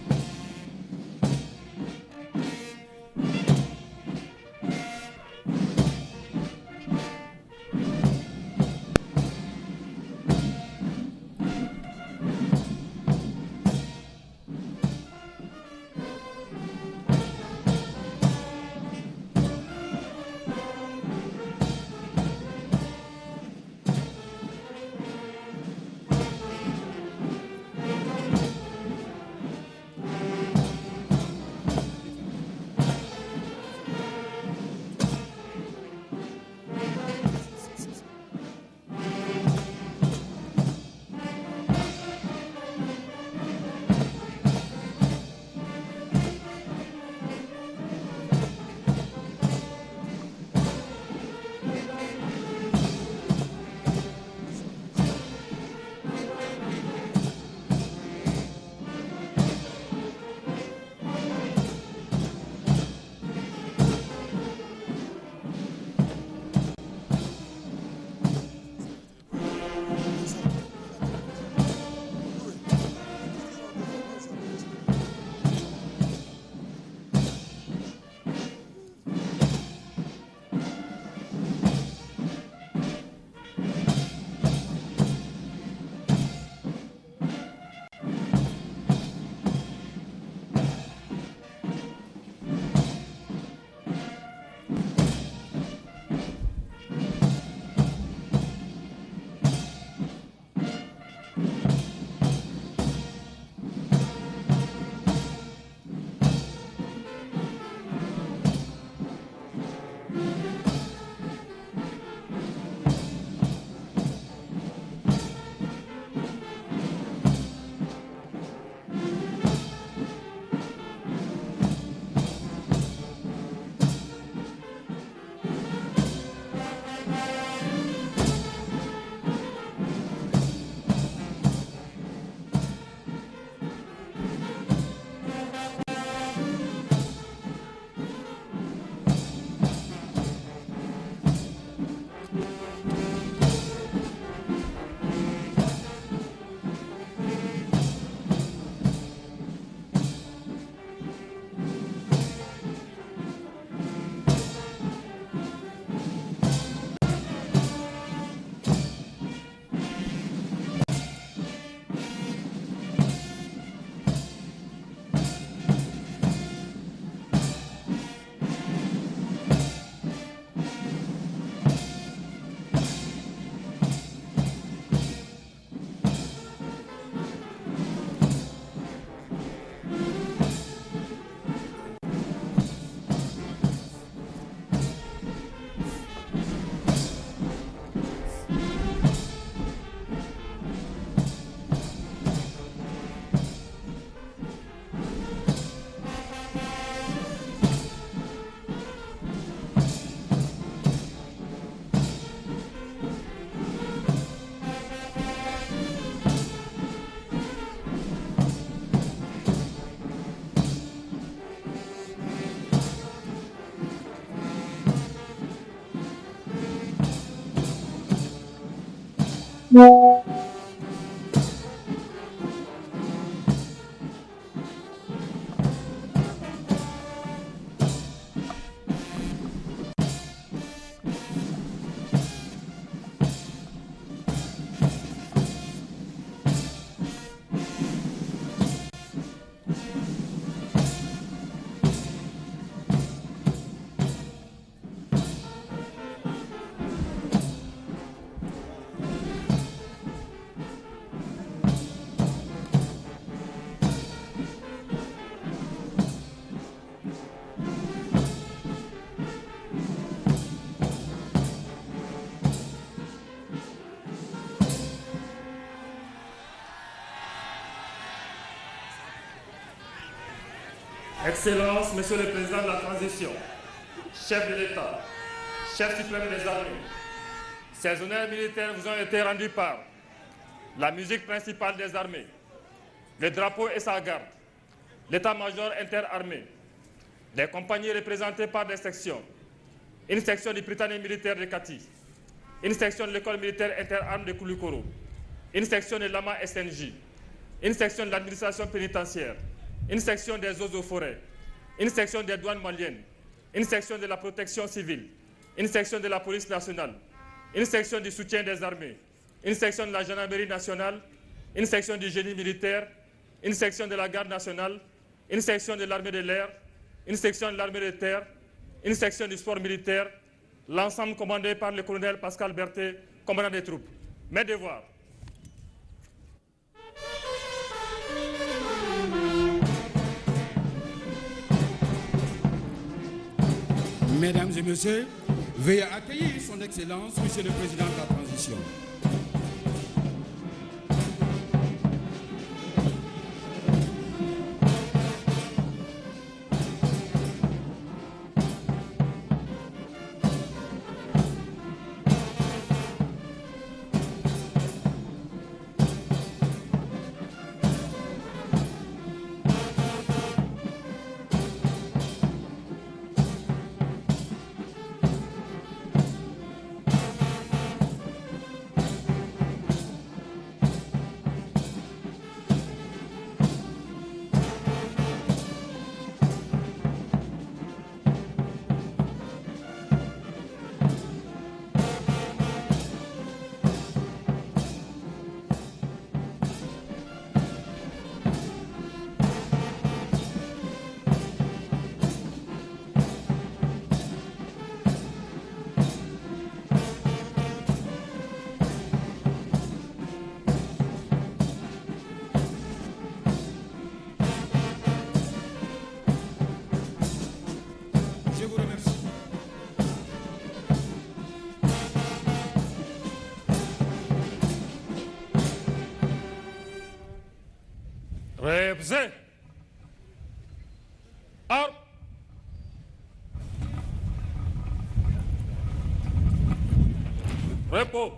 Excellence, Monsieur le Président de la Transition, chef de l'État, chef suprême des armées, ces honneurs militaires vous ont été rendus par la musique principale des armées, le drapeau et sa garde, l'état-major interarmé, Des compagnies représentées par des sections. Une section du Prytanée militaire de Kati, une section de l'école militaire interarmes de Koulikoro, une section de l'AMA SNJ, une section de l'administration pénitentiaire, une section des eaux et forêts, une section des douanes maliennes, une section de la protection civile, une section de la police nationale, une section du soutien des armées, une section de la gendarmerie nationale, une section du génie militaire, une section de la garde nationale, une section de l'armée de l'air, une section de l'armée de terre, une section du sport militaire, l'ensemble commandé par le colonel Pascal Berthet, commandant des troupes. Mes devoirs. Mesdames et messieurs, veuillez accueillir son Excellence, Monsieur le Président de la Transition. Je vous remercie. Repsé. Armes. Repos.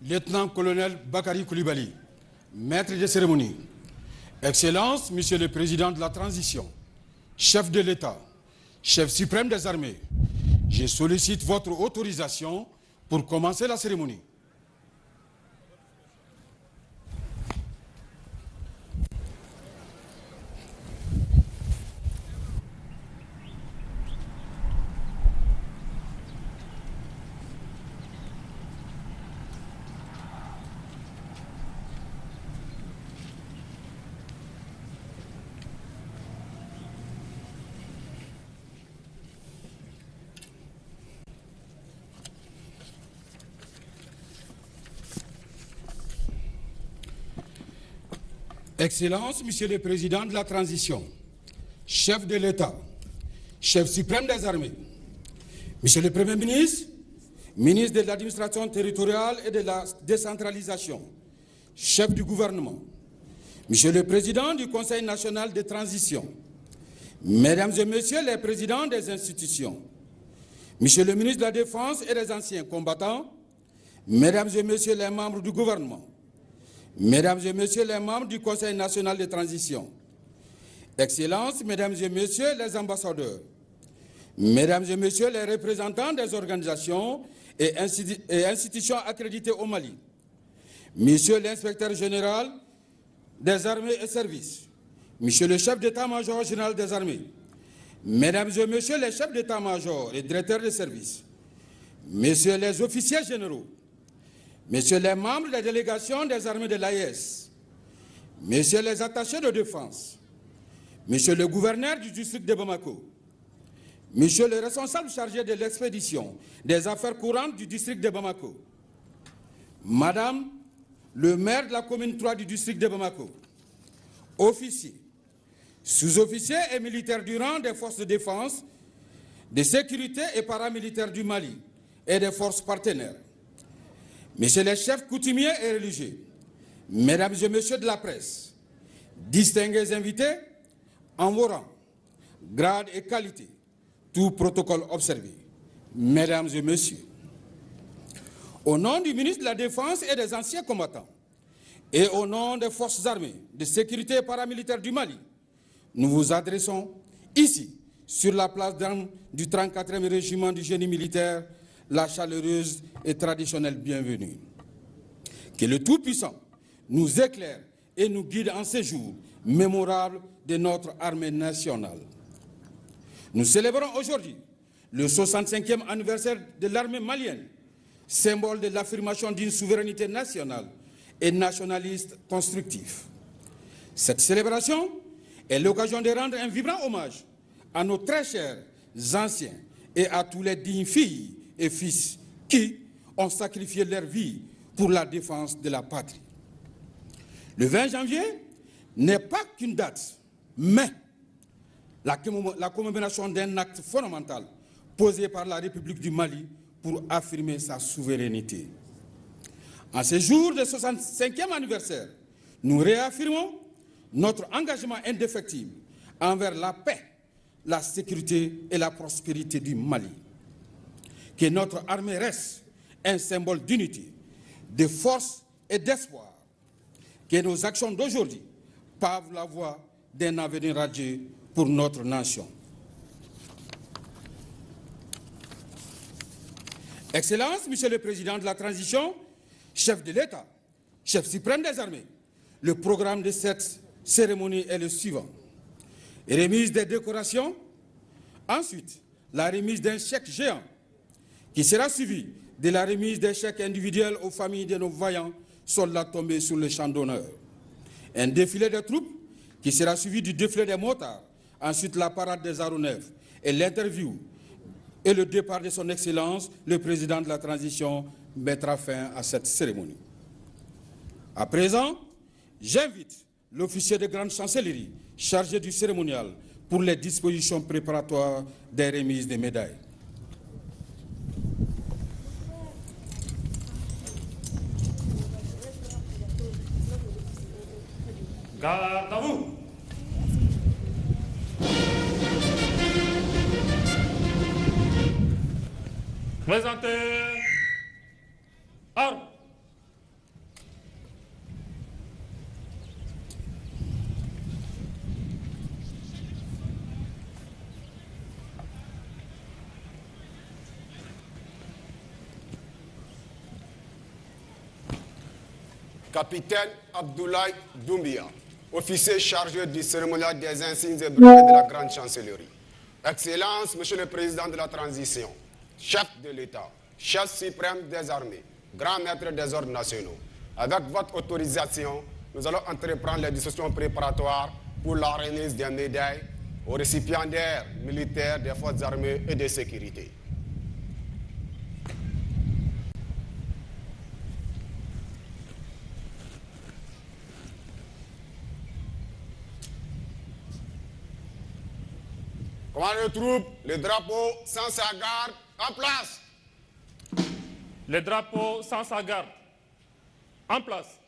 Lieutenant-colonel Bakary Koulibaly, maître de cérémonie, Excellence, Monsieur le Président de la Transition, chef de l'État, chef suprême des armées, je sollicite votre autorisation pour commencer la cérémonie. Excellence, Monsieur le Président de la Transition, chef de l'État, chef suprême des armées, Monsieur le Premier ministre, ministre de l'Administration territoriale et de la décentralisation, chef du gouvernement, Monsieur le Président du Conseil national de transition, Mesdames et Messieurs les présidents des institutions, Monsieur le ministre de la Défense et des anciens combattants, Mesdames et Messieurs les membres du gouvernement, Mesdames et Messieurs les membres du Conseil national de transition, Excellences, Mesdames et Messieurs les ambassadeurs, Mesdames et Messieurs les représentants des organisations et institutions accréditées au Mali, Monsieur l'inspecteur général des armées et services, Monsieur le chef d'état-major général des armées, Mesdames et Messieurs les chefs d'état-major et directeurs de service, Messieurs les officiers généraux, Messieurs les membres des délégations des armées de l'AES, Messieurs les attachés de défense, Monsieur le gouverneur du district de Bamako, Monsieur le responsable chargé de l'expédition des affaires courantes du district de Bamako, Madame le maire de la commune 3 du district de Bamako, officiers, sous-officiers et militaires du rang des forces de défense, de sécurité et paramilitaires du Mali et des forces partenaires, Messieurs les chefs coutumiers et religieux, Mesdames et Messieurs de la presse, distingués invités, en vos rangs, grades et qualités, tout protocole observé, Mesdames et Messieurs, au nom du ministre de la Défense et des anciens combattants, et au nom des forces armées, de sécurité et paramilitaires du Mali, nous vous adressons ici, sur la place d'armes du 34e régiment du génie militaire, la chaleureuse et traditionnelle bienvenue. Que le Tout-Puissant nous éclaire et nous guide en ces jours mémorables de notre armée nationale. Nous célébrons aujourd'hui le 65e anniversaire de l'armée malienne, symbole de l'affirmation d'une souveraineté nationale et nationaliste constructive. Cette célébration est l'occasion de rendre un vibrant hommage à nos très chers anciens et à tous les dignes filles et fils qui ont sacrifié leur vie pour la défense de la patrie. Le 20 janvier n'est pas qu'une date, mais la commémoration d'un acte fondamental posé par la République du Mali pour affirmer sa souveraineté. En ce jour de 65e anniversaire, nous réaffirmons notre engagement indéfectible envers la paix, la sécurité et la prospérité du Mali. Que notre armée reste un symbole d'unité, de force et d'espoir. Que nos actions d'aujourd'hui pavent la voie d'un avenir radieux pour notre nation. Excellence, Monsieur le Président de la Transition, chef de l'État, chef suprême des armées, le programme de cette cérémonie est le suivant. Remise des décorations, ensuite la remise d'un chèque géant qui sera suivie de la remise des chèques individuels aux familles de nos vaillants soldats tombés sur le champ d'honneur. Un défilé des troupes qui sera suivi du défilé des motards, ensuite la parade des aéronefs et l'interview et le départ de son Excellence, le Président de la Transition, mettra fin à cette cérémonie. À présent, j'invite l'officier de grande chancellerie chargé du cérémonial pour les dispositions préparatoires des remises des médailles. Garde à vous. Présentez. Armes. Capitaine Abdoulaye Doumbia, officier chargé du cérémonial des insignes et brevets de la Grande Chancellerie. Excellence, Monsieur le Président de la Transition, chef de l'État, chef suprême des armées, grand maître des ordres nationaux. Avec votre autorisation, nous allons entreprendre les discussions préparatoires pour la remise des médailles aux récipiendaires militaires des forces armées et de sécurité. Commandant de troupes, le drapeau sans sa garde en place. Le drapeau sans sa garde en place.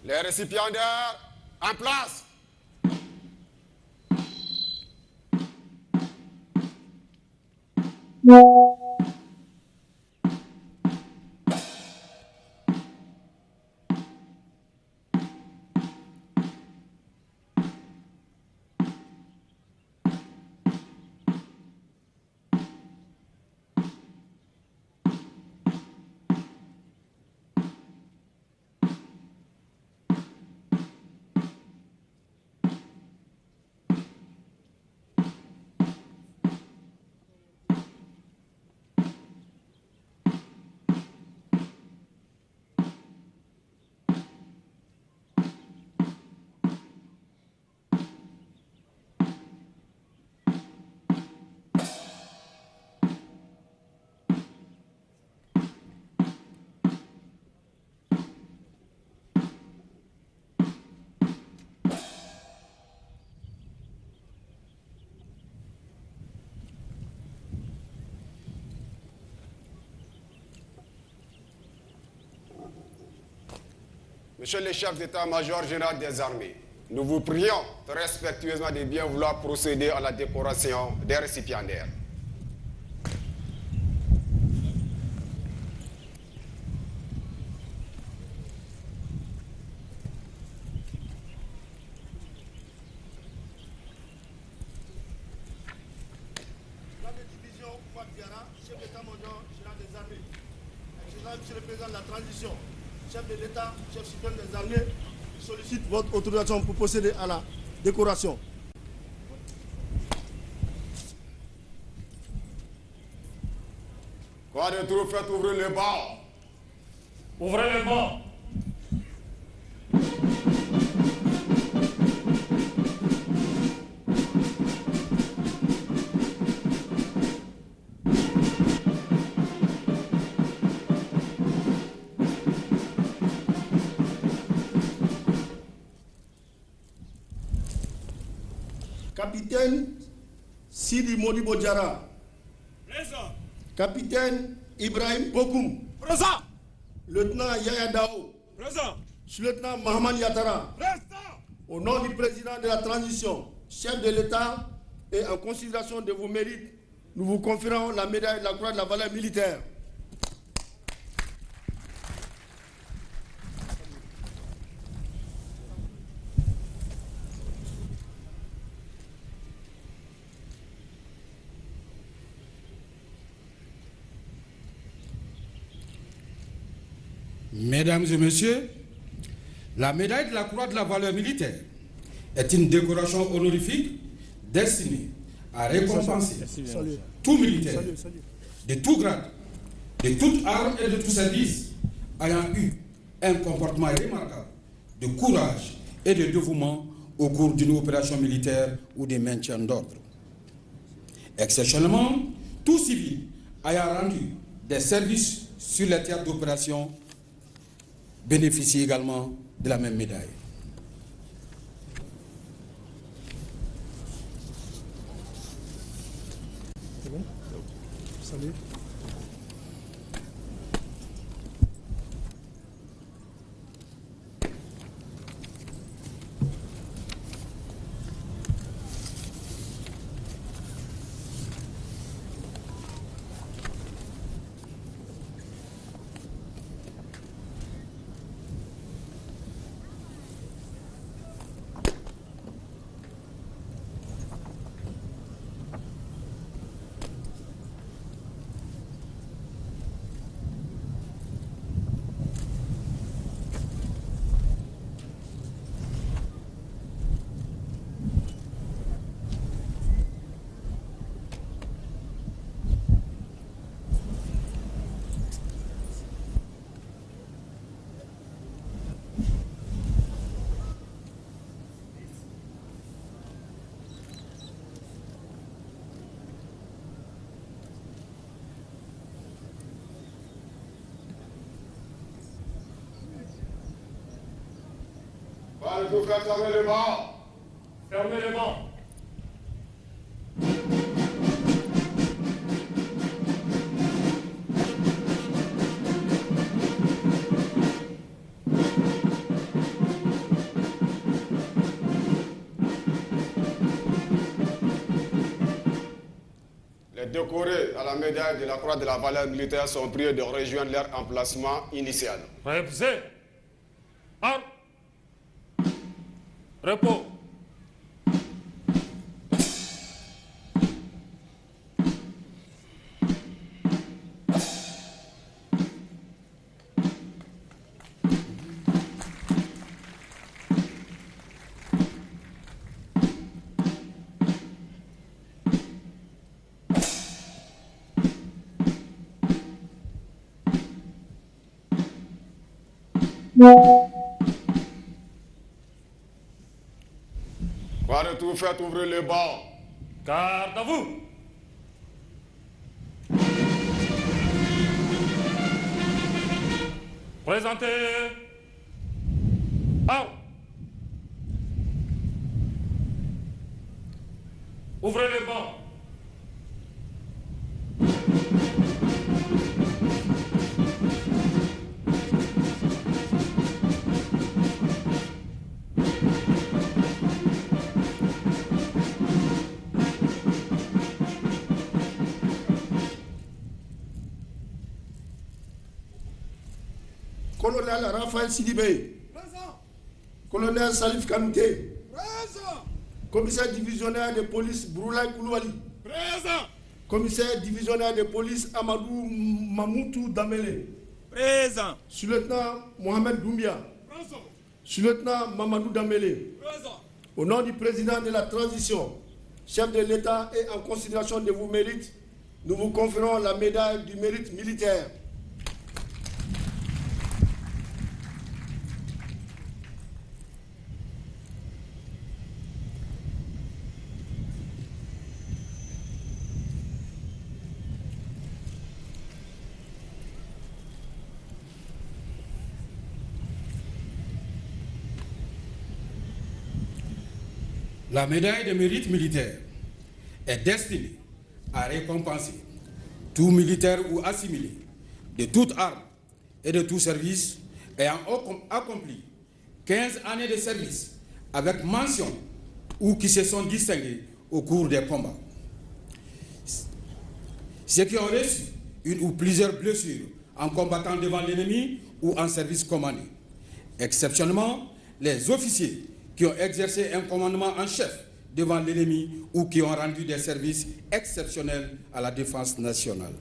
Les récipiendaires en place. Monsieur le chef d'état-major général des armées, nous vous prions très respectueusement de bien vouloir procéder à la décoration des récipiendaires. Division Oumar Diarra, chef d'état-major général des armées. Excellence, Monsieur le Président de la Transition, chef de l'État, chef suprême des armées, je sollicite votre autorisation pour procéder à la décoration. Quoi de trop, faites ouvrir le banc. Ouvrez le banc. Capitaine Sidi Modibo Diarra. Présent. Capitaine Ibrahim Bokoum. Présent. Lieutenant Yaya Dao. Présent. Sous-lieutenant Mahaman Yattara. Présent. Au nom du président de la transition, chef de l'État et en considération de vos mérites, nous vous conférons la médaille de la Croix de la valeur militaire. Mesdames et messieurs, la médaille de la Croix de la valeur militaire est une décoration honorifique destinée à récompenser tout militaire de tout grade, de toute arme et de tout service ayant eu un comportement remarquable de courage et de dévouement au cours d'une opération militaire ou de maintien d'ordre. Exceptionnellement, tout civil ayant rendu des services sur les théâtres d'opération bénéficie également de la même médaille. C'est bon? Salut. Fermez le banc. Fermez le banc. Les décorés à la médaille de la Croix de la valeur militaire sont priés de rejoindre leur emplacement initial. Repoussez. Armes. Repos. Tout fait ouvrir le banc. Garde à vous. Présentez. Armes. Ouvrez le banc. Colonel Raphaël Sidibé. Présent. Colonel Salif Kanouté. Présent. Commissaire divisionnaire de police Broulaye Koulibaly. Présent. Commissaire divisionnaire de police Amadou Mamoutou Damele. Présent. Sous-lieutenant Mohamed Doumbia. Présent. Sous-lieutenant Mamadou Damele. Présent. Au nom du président de la transition, chef de l'État et en considération de vos mérites, nous vous conférons la médaille du mérite militaire. La médaille de mérite militaire est destinée à récompenser tout militaire ou assimilé de toute arme et de tout service ayant accompli 15 années de service avec mention ou qui se sont distingués au cours des combats. Ceux qui ont reçu une ou plusieurs blessures en combattant devant l'ennemi ou en service commandé. Exceptionnellement, les officiers qui ont exercé un commandement en chef devant l'ennemi ou qui ont rendu des services exceptionnels à la défense nationale.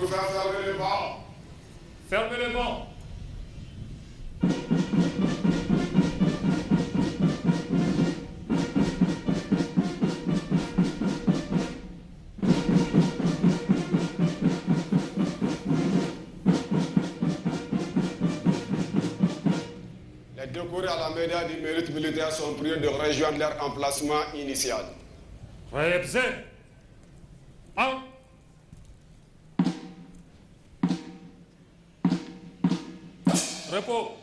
Fermez le banc. Fermez le banc. Les décorés à la médaille du mérite militaire sont priés de rejoindre leur emplacement initial. Repsé. 1. Repos.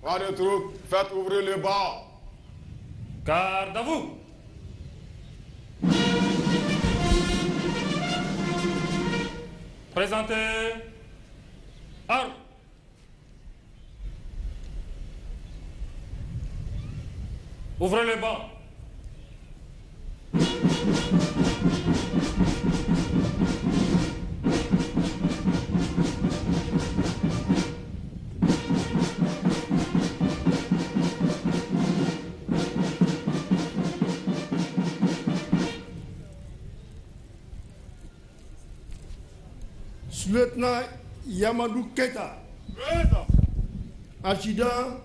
Rang de troupes, faites ouvrir le banc. Garde à vous. Présentez. Armes. Ouvrez le banc. Lieutenant Yamadou Keita. Adjudant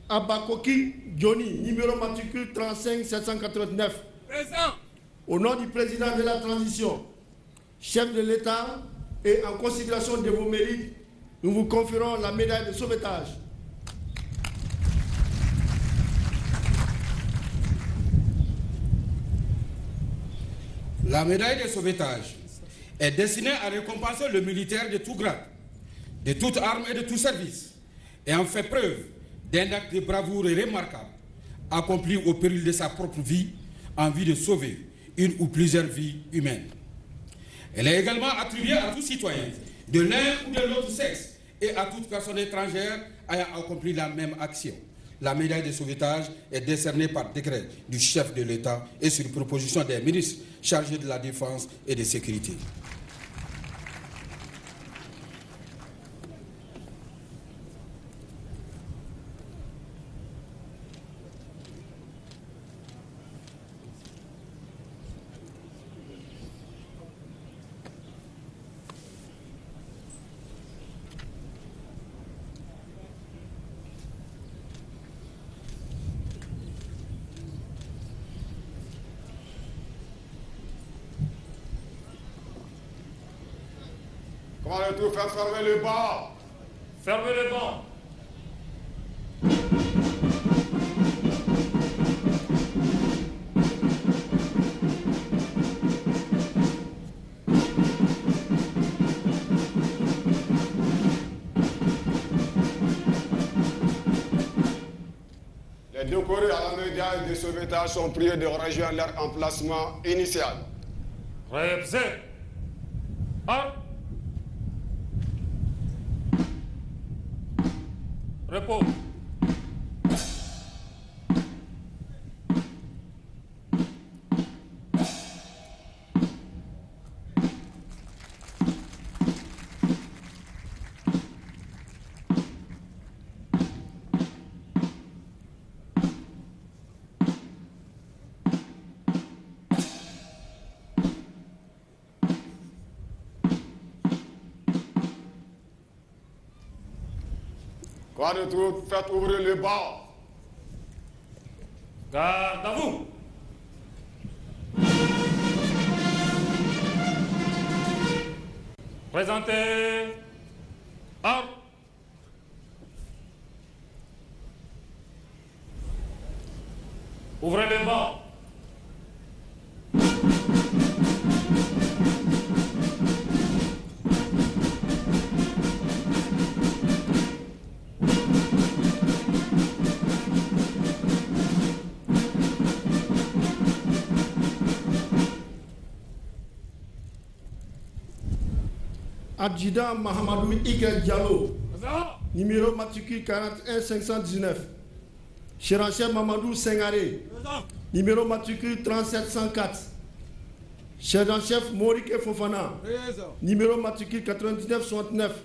Abakoki Johnny, numéro matricule 35 789. Présent. Au nom du président de la transition, chef de l'État et en considération de vos mérites, nous vous conférons la médaille de sauvetage. La médaille de sauvetage est destinée à récompenser le militaire de tout grade, de toute arme et de tout service, et en fait preuve d'un acte de bravoure remarquable, accompli au péril de sa propre vie, en vue de sauver une ou plusieurs vies humaines. Elle est également attribuée à tout citoyen, de l'un ou de l'autre sexe, et à toute personne étrangère ayant accompli la même action. La médaille de sauvetage est décernée par décret du chef de l'État et sur proposition des ministres chargés de la défense et de sécurité. Comment le tout faire fermer le banc? Fermez le banc. Les décorés à la médaille de sauvetage sont priés de rejoindre leur emplacement initial. Repsé. Un. Repos. Quoi de troupe, faites ouvrir le banc. Garde à vous. Présentez. Armes. Ouvrez le banc. Adjudant Mahamadou Y. Diallo, numéro matricule 41 519. Chef Mamadou Sengaré, numéro matricule 3704. Sergent-chef Maurice Fofana, numéro matricule 9969.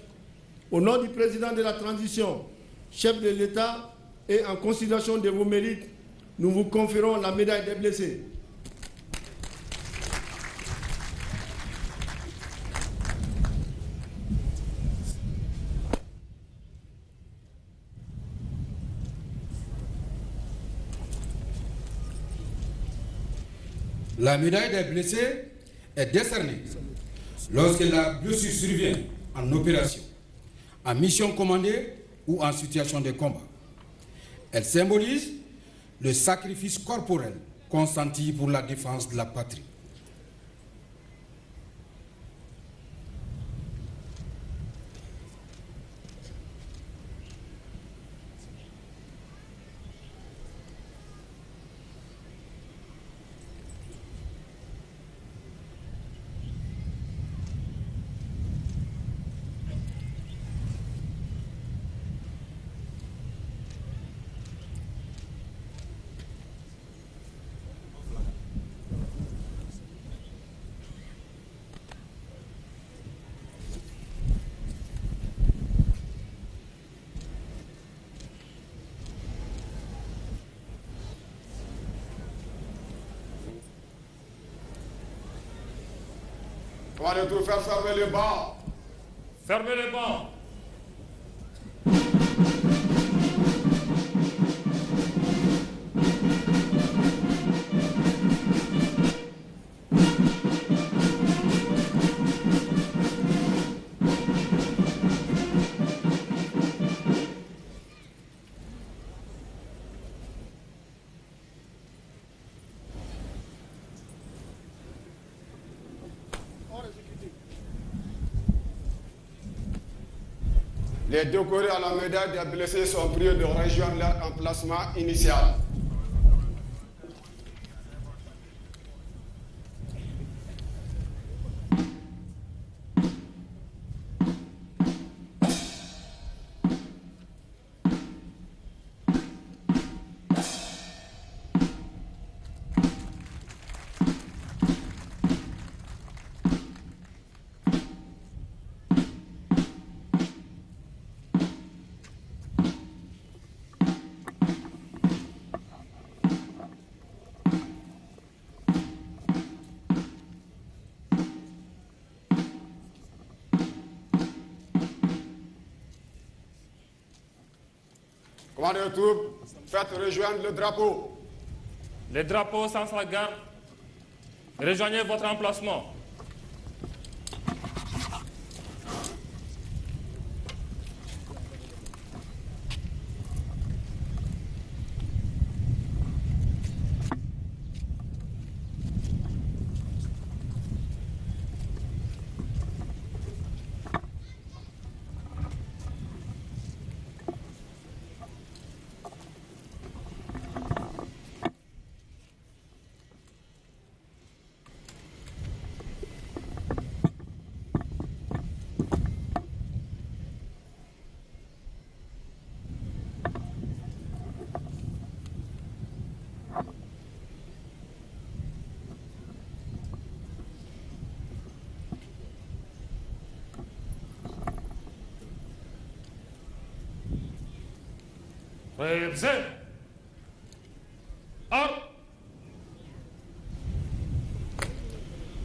Au nom du président de la transition, chef de l'État et en considération de vos mérites, nous vous conférons la médaille des blessés. La médaille des blessés est décernée lorsque la blessure survient en opération, en mission commandée ou en situation de combat. Elle symbolise le sacrifice corporel consenti pour la défense de la patrie. Commandez tout faire fermer les bancs. Fermez les bancs. Les décorés à la médaille des blessés sont priés de rejoindre leur emplacement initial. Commandez troupes, faites rejoindre le drapeau. Les drapeaux sans sa garde, rejoignez votre emplacement.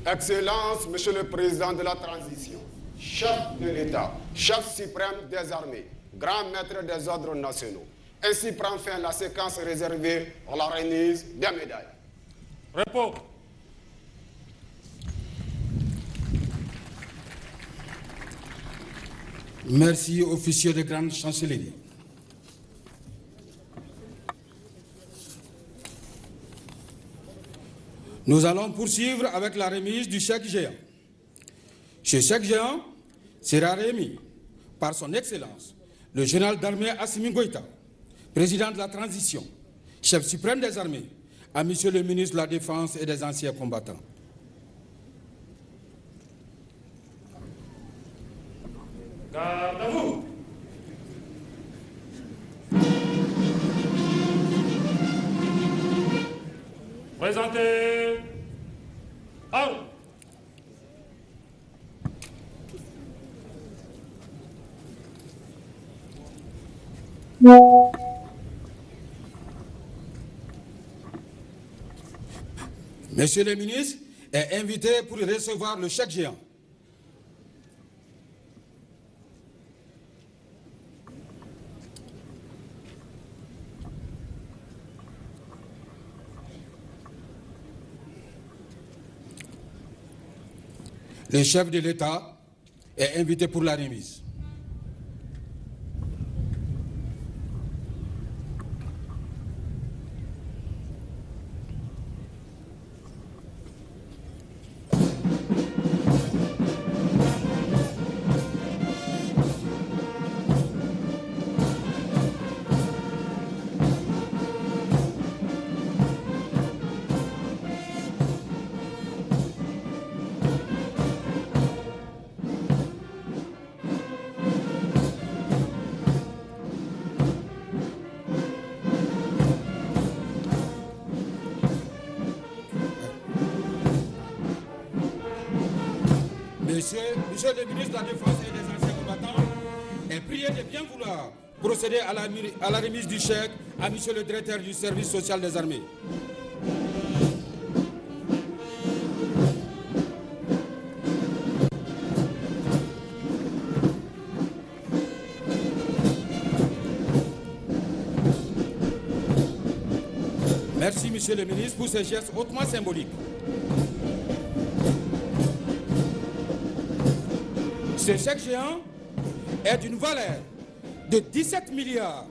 Excellence, Monsieur le Président de la Transition, chef de l'État, chef suprême des armées, grand maître des ordres nationaux. Ainsi prend fin la séquence réservée à la remise des médailles. Repos. Merci, officier de grande chancellerie. Nous allons poursuivre avec la remise du chèque géant. Ce chèque géant sera remis par son Excellence, le général d'armée Assimi Goïta, président de la transition, chef suprême des armées, à monsieur le ministre de la Défense et des anciens combattants. Garde à vous. Présentez. Armes. Monsieur le ministre est invité pour recevoir le chèque géant. Le chef de l'État est invité pour la remise. Monsieur le ministre de la Défense et des anciens combattants est prié de bien vouloir procéder à la remise du chèque à monsieur le directeur du service social des armées. Merci, monsieur le ministre, pour ces gestes hautement symboliques. Ce chèque géant est d'une valeur de 17 milliards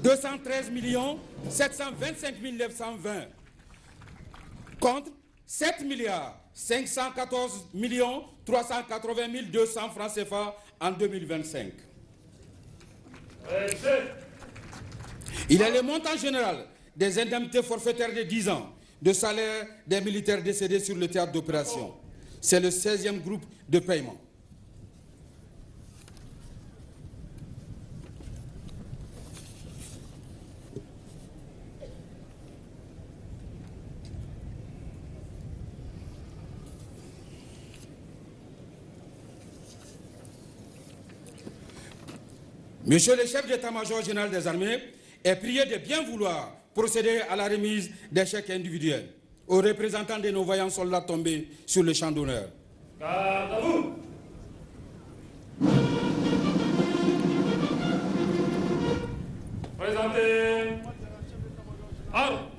213 millions 725 920 contre 7 milliards 514 millions 380 200 francs CFA en 2025. Il est le montant général des indemnités forfaitaires de 10 ans de salaire des militaires décédés sur le théâtre d'opération. C'est le 16e groupe de paiement. Monsieur le chef d'état-major général des armées est prié de bien vouloir procéder à la remise des chèques individuels aux représentants de nos vaillants soldats tombés sur le champ d'honneur. Garde à vous. Présentez. Armes.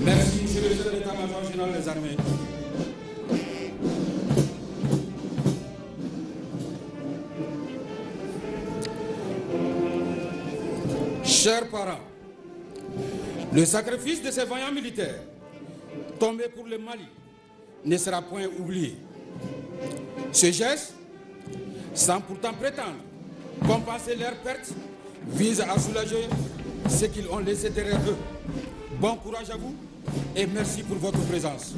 Merci, monsieur le chef d'état-major général des armées. Chers parents, le sacrifice de ces vaillants militaires tombés pour le Mali ne sera point oublié. Ce geste, sans pourtant prétendre compenser leur perte, vise à soulager ceux qu'ils ont laissé derrière eux. Bon courage à vous et merci pour votre présence.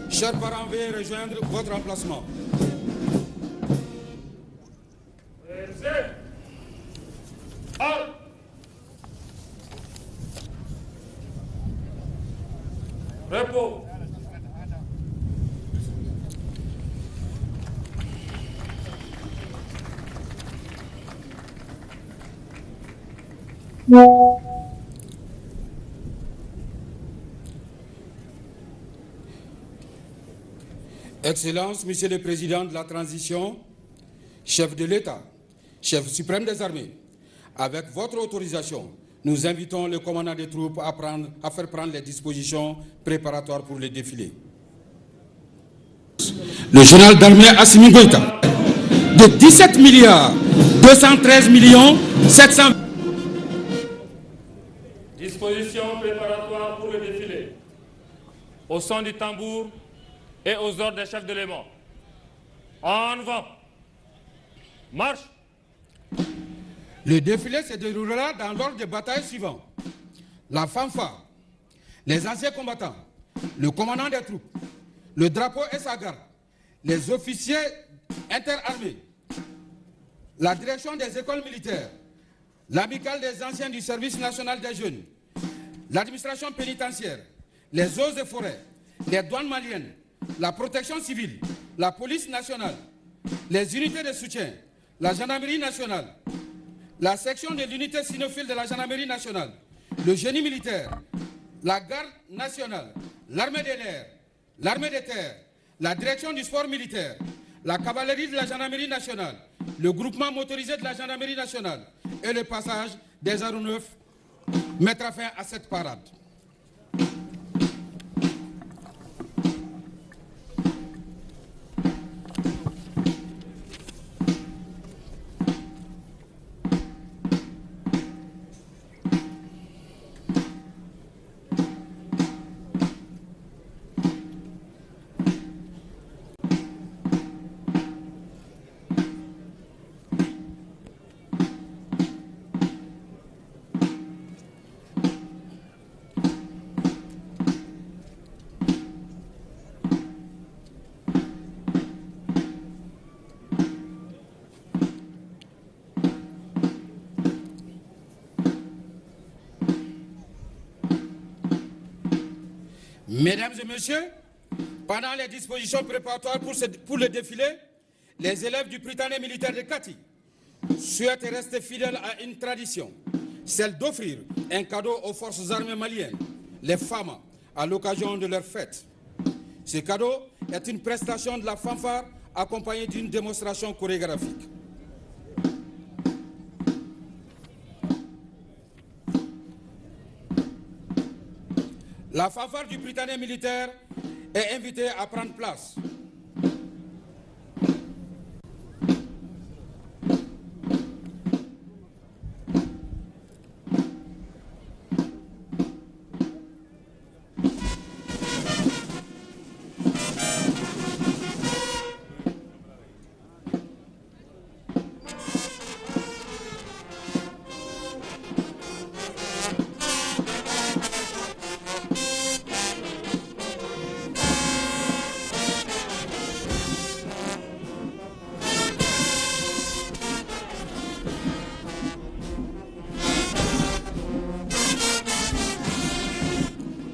Chers parents, veuillez rejoindre votre emplacement. Repos. Excellence, Monsieur le Président de la Transition, chef de l'État, chef suprême des armées, avec votre autorisation, nous invitons le commandant des troupes à faire prendre les dispositions préparatoires pour le défilé. Le général d'armée Assimi Goïta, de 17 milliards 213 millions 700. Disposition préparatoire pour le défilé. Au son du tambour et aux ordres des chefs de l'élément. En avant. Marche. Le défilé se déroulera dans l'ordre de bataille suivant. La fanfare, les anciens combattants, le commandant des troupes, le drapeau et sa garde, les officiers interarmés, la direction des écoles militaires, l'amicale des anciens du service national des jeunes, l'administration pénitentiaire, les eaux et forêts, les douanes maliennes, la protection civile, la police nationale, les unités de soutien, la gendarmerie nationale, la section de l'unité cynophile de la gendarmerie nationale, le génie militaire, la garde nationale, l'armée de l'air, l'armée de terre, la direction du sport militaire, la cavalerie de la gendarmerie nationale, le groupement motorisé de la gendarmerie nationale et le passage des aéronefs mettra fin à cette parade. Mesdames et messieurs, pendant les dispositions préparatoires pour le défilé, les élèves du Prytanée militaire de Kati souhaitent rester fidèles à une tradition, celle d'offrir un cadeau aux forces armées maliennes, les FAMA, à l'occasion de leur fête. Ce cadeau est une prestation de la fanfare accompagnée d'une démonstration chorégraphique. La fanfare du Prytanée militaire est invitée à prendre place.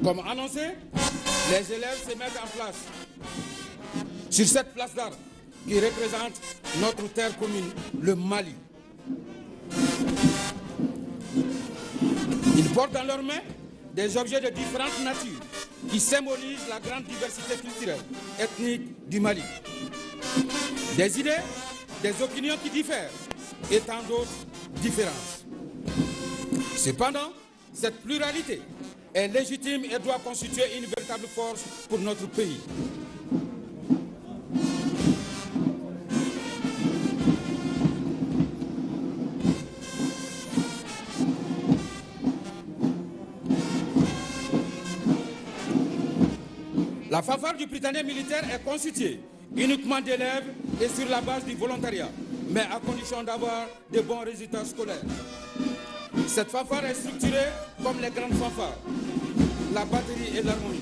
Comme annoncé, les élèves se mettent en place sur cette place d'armes qui représente notre terre commune, le Mali. Ils portent dans leurs mains des objets de différentes natures qui symbolisent la grande diversité culturelle, ethnique du Mali. Des idées, des opinions qui diffèrent et tant d'autres différences. Cependant, cette pluralité est légitime et doit constituer une véritable force pour notre pays. La fanfare du Prytanée militaire est constituée uniquement d'élèves et sur la base du volontariat, mais à condition d'avoir de bons résultats scolaires. Cette fanfare est structurée comme les grandes fanfares, la batterie et l'harmonie.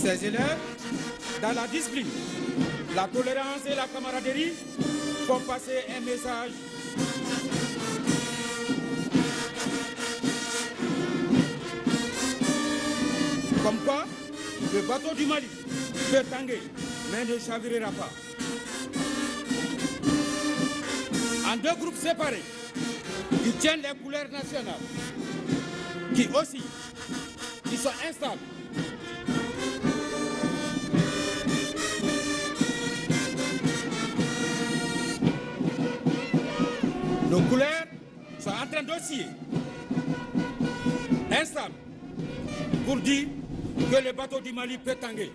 Ces élèves, dans la discipline, la tolérance et la camaraderie, font passer un message comme quoi le bateau du Mali peut tanguer, mais ne chavirera pas. En deux groupes séparés, qui tiennent les couleurs nationales, qui aussi, qui sont instables. Nos couleurs sont en train d'osciller, instables, pour dire que le bateau du Mali peut tanguer.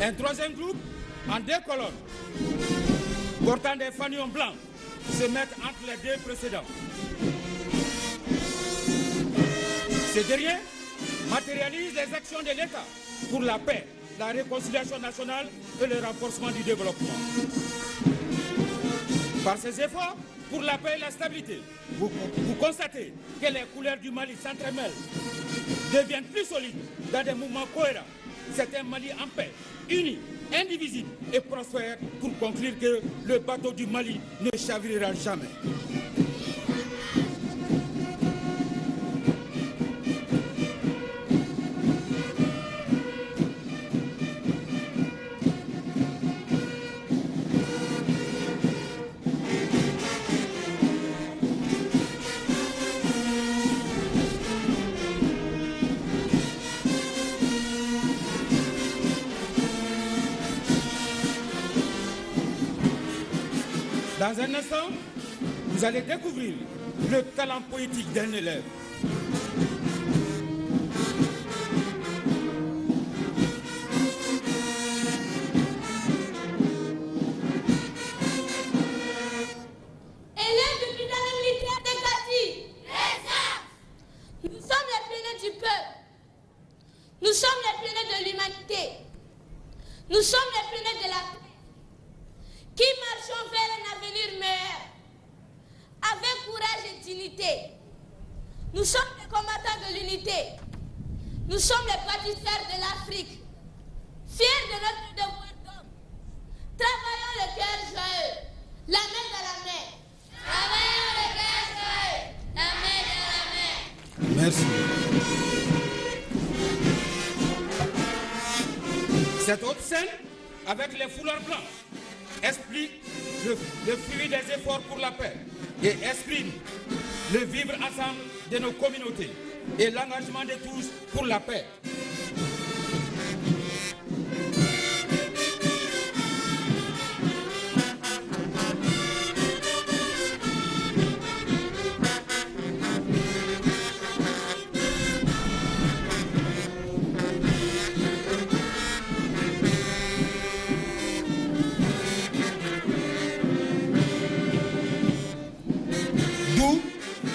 Un troisième groupe, en deux colonnes, portant des fanions blancs, se mettent entre les deux précédents. Ces derniers matérialisent les actions de l'État pour la paix, la réconciliation nationale et le renforcement du développement. Par ces efforts pour la paix et la stabilité, vous constatez que les couleurs du Mali s'entremêlent, deviennent plus solides dans des mouvements cohérents. C'est un Mali en paix, uni, indivisible et prospère pour conclure que le bateau du Mali ne chavirera jamais. Dans un instant, vous allez découvrir le talent poétique d'un élève. Élèves du brigade militaire de Kati, nous sommes les pionniers du peuple. Nous sommes les pionniers de l'humanité. Nous sommes les pionniers de la paix, qui marchons vers un avenir meilleur, avec courage et dignité. Nous sommes les combattants de l'unité. Nous sommes les bâtisseurs de l'Afrique, fiers de notre devoir d'homme. Travaillons le cœur joyeux, la main dans la main. Travaillons le cœur joyeux, la main dans la main. Merci. Cette autre scène, avec les foulards blancs, explique le fruit des efforts pour la paix et exprime le vivre ensemble de nos communautés et l'engagement de tous pour la paix.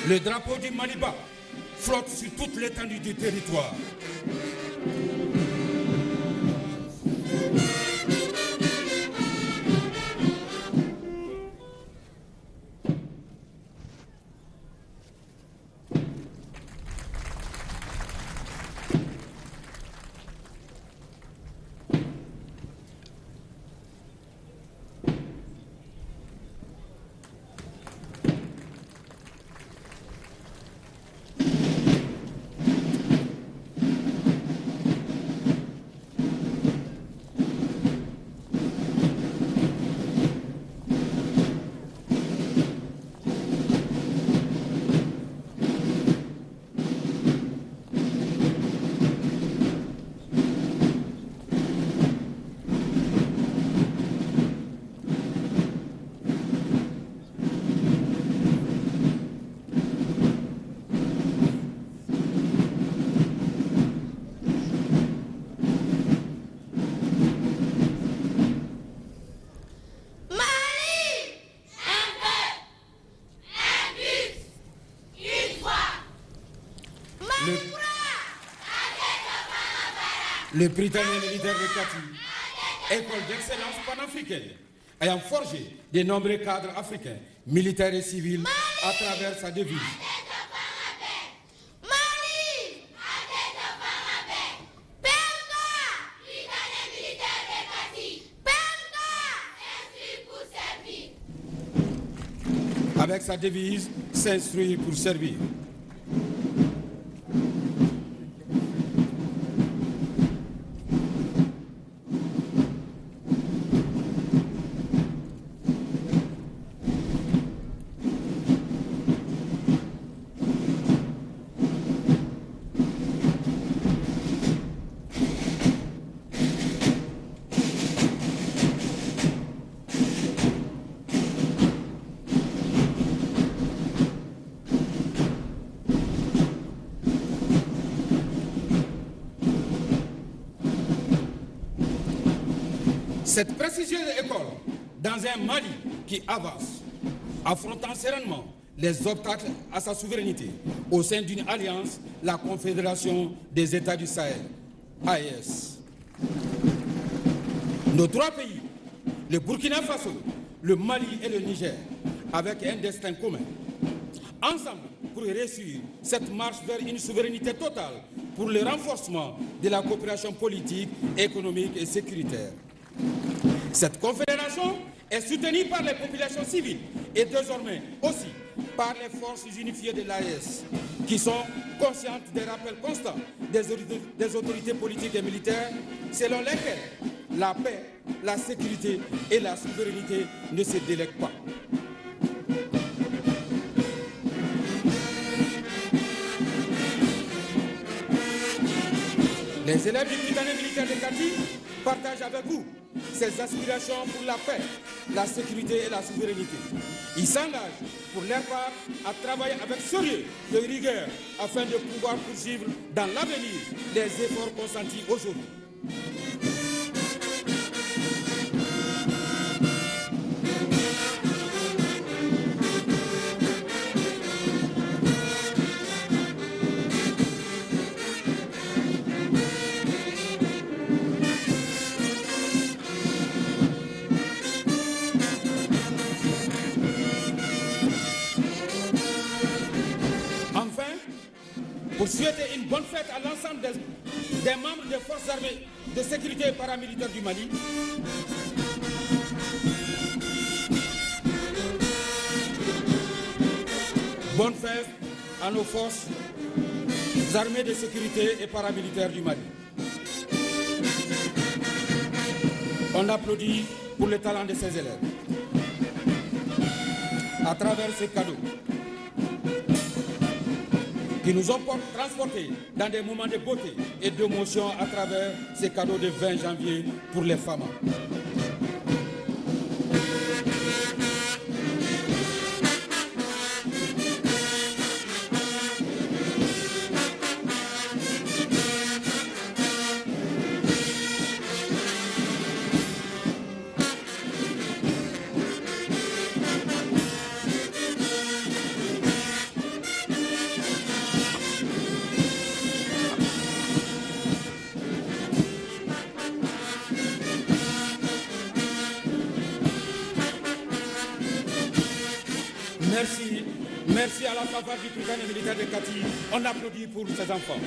Le drapeau du Maliba flotte sur toute l'étendue du territoire. Le Prytanée militaire de Kati, école d'excellence panafricaine, ayant forgé de nombreux cadres africains, militaires et civils, à travers sa devise. Avec sa devise, s'instruire pour servir. Cette prestigieuse école, dans un Mali qui avance, affrontant sereinement les obstacles à sa souveraineté, au sein d'une alliance, la Confédération des États du Sahel, AES. Nos trois pays, le Burkina Faso, le Mali et le Niger, avec un destin commun, ensemble pour réussir cette marche vers une souveraineté totale pour le renforcement de la coopération politique, économique et sécuritaire. Cette confédération est soutenue par les populations civiles et désormais aussi par les forces unifiées de l'AES, qui sont conscientes des rappels constants des autorités politiques et militaires, selon lesquelles la paix, la sécurité et la souveraineté ne se délèguent pas. Les élèves du Prytanée militaire de Kati partagent avec vous ces aspirations pour la paix, la sécurité et la souveraineté. Ils s'engagent pour leur part à travailler avec sérieux et rigueur afin de pouvoir poursuivre dans l'avenir les efforts consentis aujourd'hui. Pour souhaiter une bonne fête à l'ensemble des membres des forces armées de sécurité et paramilitaires du Mali, bonne fête à nos forces armées de sécurité et paramilitaires du Mali. On applaudit pour le talent de ces élèves. À travers ces cadeaux qui nous ont transportés dans des moments de beauté et d'émotion à travers ces cadeaux de 20 janvier pour les femmes. Merci, merci à la faveur du Prytanée militaire de Kati. On applaudit pour ces enfants.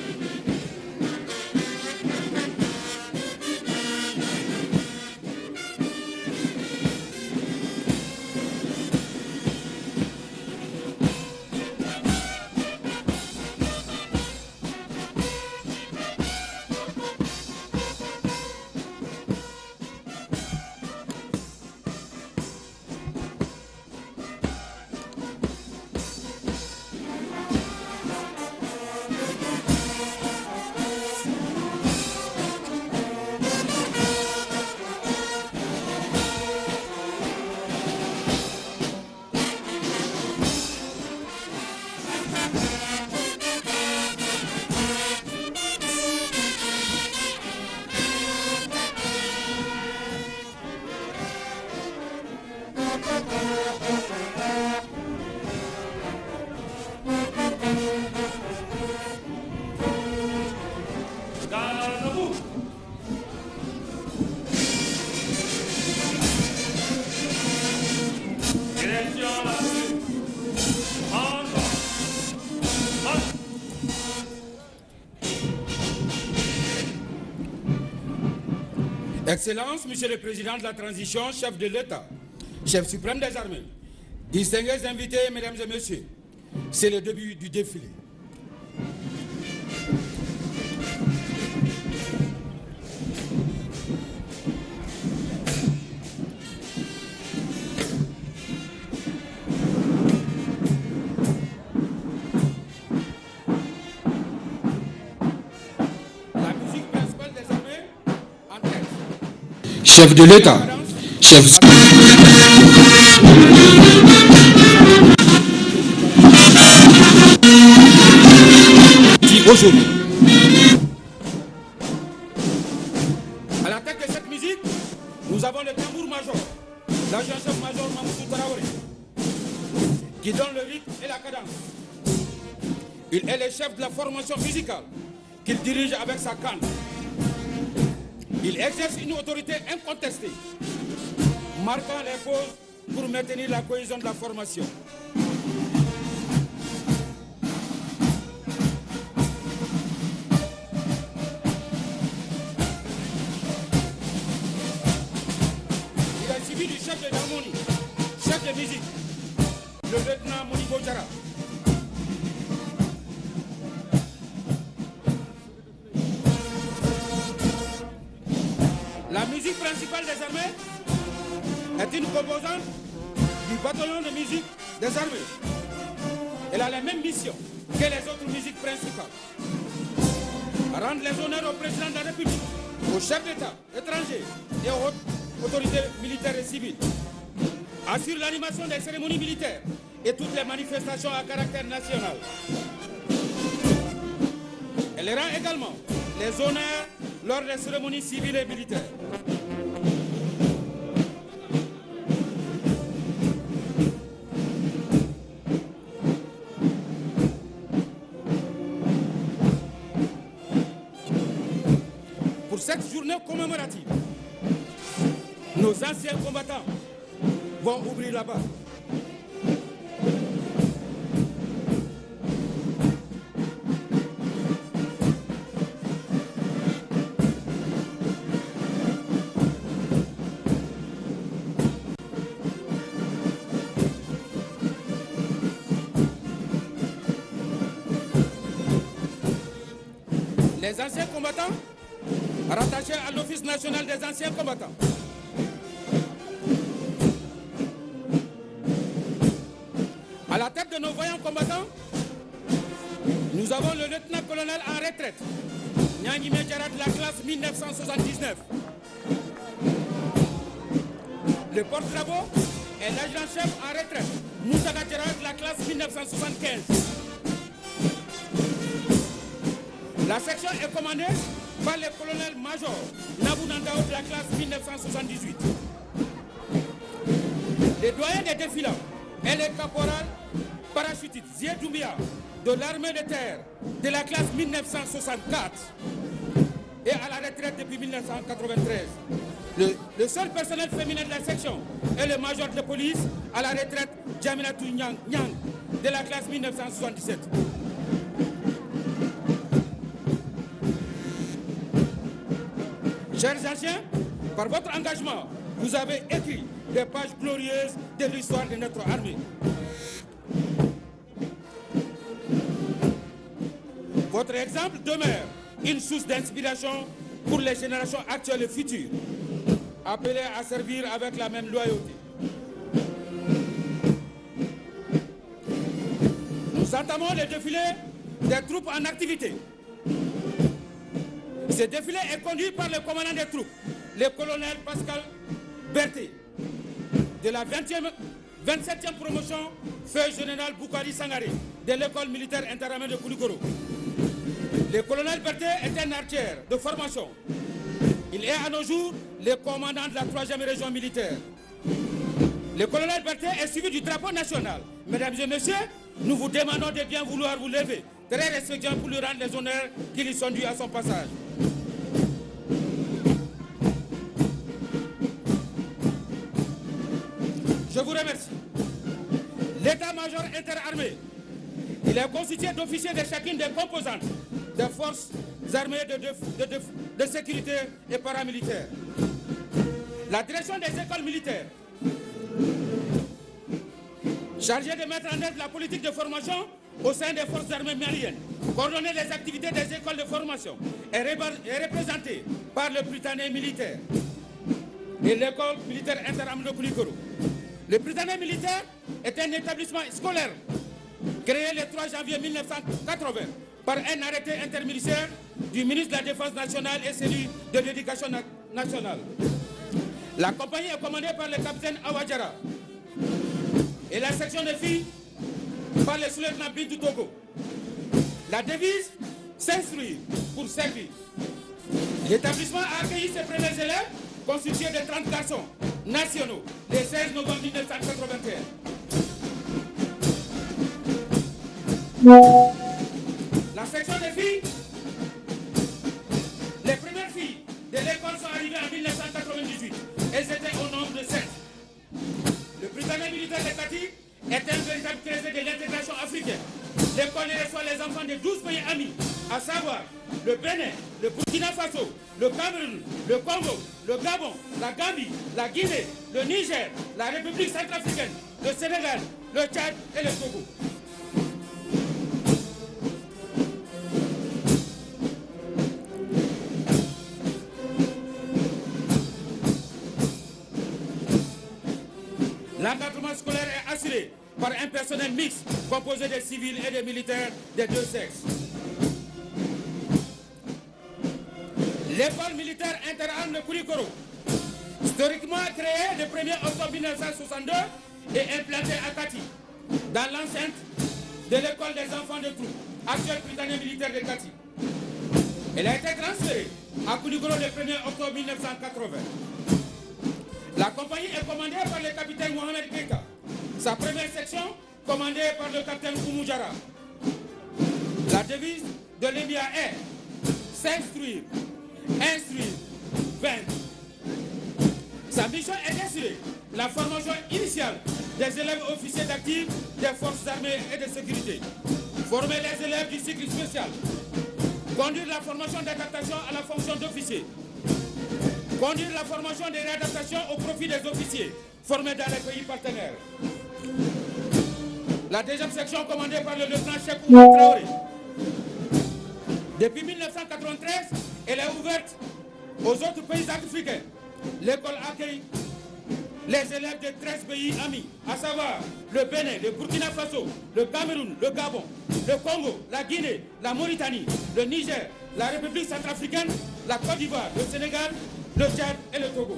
Direction la tribune. En avant. Marche. Excellence, Monsieur le Président de la Transition, chef de l'État, chef suprême des armées, distingués invités, mesdames et messieurs, c'est le début du défilé. La musique principale des armées en tête. Chef de l'État, chef... Aujourd'hui. À la tête de cette musique, nous avons le tambour-major, l'adjudant-chef-major Mamoutou Traoré, qui donne le rythme et la cadence. Il est le chef de la formation musicale qu'il dirige avec sa canne. Il exerce une autorité incontestée, marquant les pauses pour maintenir la cohésion de la formation. Du chef de l'harmonie, chef de musique, le lieutenant Monibo Diarra. La musique principale des armées est une composante du bataillon de musique des armées. Elle a la même mission que les autres musiques principales. Rendre les honneurs au président de la République, au chef d'État étranger et aux autres autorités militaires et civiles, assure l'animation des cérémonies militaires et toutes les manifestations à caractère national. Elle rend également les honneurs lors des cérémonies civiles et militaires. Pour cette journée commémorative, nos anciens combattants vont ouvrir là-bas. Les anciens combattants rattachés à l'Office national des anciens combattants. À la tête de nos vaillants combattants, nous avons le lieutenant-colonel en retraite, Nyangime Diarra de la classe 1979. Le porte-drapeau est l'adjudant-chef en retraite, Moussa Diarra de la classe 1975. La section est commandée par le colonel-major Nabou Nandao de la classe 1978. Le doyen des défilants est le caporal parachutiste Zié Doumbia de l'armée de terre de la classe 1964 et à la retraite depuis 1993. Le seul personnel féminin de la section est le major de police à la retraite Djaminatou Nyang de la classe 1977. Chers anciens, par votre engagement, vous avez écrit des pages glorieuses de l'histoire de notre armée. Votre exemple demeure une source d'inspiration pour les générations actuelles et futures, appelées à servir avec la même loyauté. Nous entamons le défilé des troupes en activité. Ce défilé est conduit par le commandant des troupes, le colonel Pascal Berthet, de la 27e promotion, feu général Boukari Sangaré, de l'école militaire interarmée de Koulikoro. Le colonel Berthet est un artilleur de formation. Il est à nos jours le commandant de la 3e région militaire. Le colonel Berthet est suivi du drapeau national. Mesdames et messieurs, nous vous demandons de bien vouloir vous lever, très respectueux pour lui rendre les honneurs qui lui sont dus à son passage. Je vous remercie. L'état-major interarmé, il est constitué d'officiers de chacune des composantes des forces armées de sécurité et paramilitaires. La direction des écoles militaires, chargée de mettre en œuvre la politique de formation au sein des forces armées maliennes, coordonner les activités des écoles de formation, est représentée par le Prytanée militaire et l'école militaire interarmée de Koulikoro. Le Prytanée militaire est un établissement scolaire créé le 3 janvier 1980 par un arrêté interministériel du ministre de la Défense nationale et celui de l'Éducation nationale. La compagnie est commandée par le capitaine Awadjara et la section des filles par le sous-lieutenant Bintou Togo. La devise, s'instruire pour servir. L'établissement a accueilli ses premiers élèves constitués de 30 garçons nationaux le 16 novembre 1981. La section des filles, les premières filles de l'école sont arrivées en 1998. Elles étaient au nombre de 7. Le Prytanée militaire de Kati est un véritable trésor de l'intégration africaine. L'école reçoit les enfants de 12 pays amis, à savoir le Bénin, le Burkina Faso, le Cameroun, le Congo, le Gabon, la Gambie, la Guinée, le Niger, la République centrafricaine, le Sénégal, le Tchad et le Togo. L'encadrement scolaire est assuré par un personnel mixte composé des civils et des militaires des deux sexes. L'école militaire interarmes de Koulikoro, historiquement créée le 1er octobre 1962 et implantée à Kati, dans l'enceinte de l'école des enfants de troupes, actuelle Prytanée militaire de Kati. Elle a été transférée à Koulikoro le 1er octobre 1980. La compagnie est commandée par le capitaine Mohamed Keita. Sa première section, commandée par le capitaine Oumou Diarra. La devise de l'EMIA est s'instruire, instruire, vaincre. Sa mission est d'assurer la formation initiale des élèves officiers d'actifs des forces armées et de sécurité. Former les élèves du cycle spécial. Conduire la formation d'adaptation à la fonction d'officier. Conduire la formation de réadaptation au profit des officiers formés dans les pays partenaires. La deuxième section commandée par le lieutenant Cheikh Oumar Traoré. Depuis 1993, elle est ouverte aux autres pays africains. L'école accueille les élèves de 13 pays amis, à savoir le Bénin, le Burkina Faso, le Cameroun, le Gabon, le Congo, la Guinée, la Mauritanie, le Niger, la République centrafricaine, la Côte d'Ivoire, le Sénégal, le Tchad et le Togo.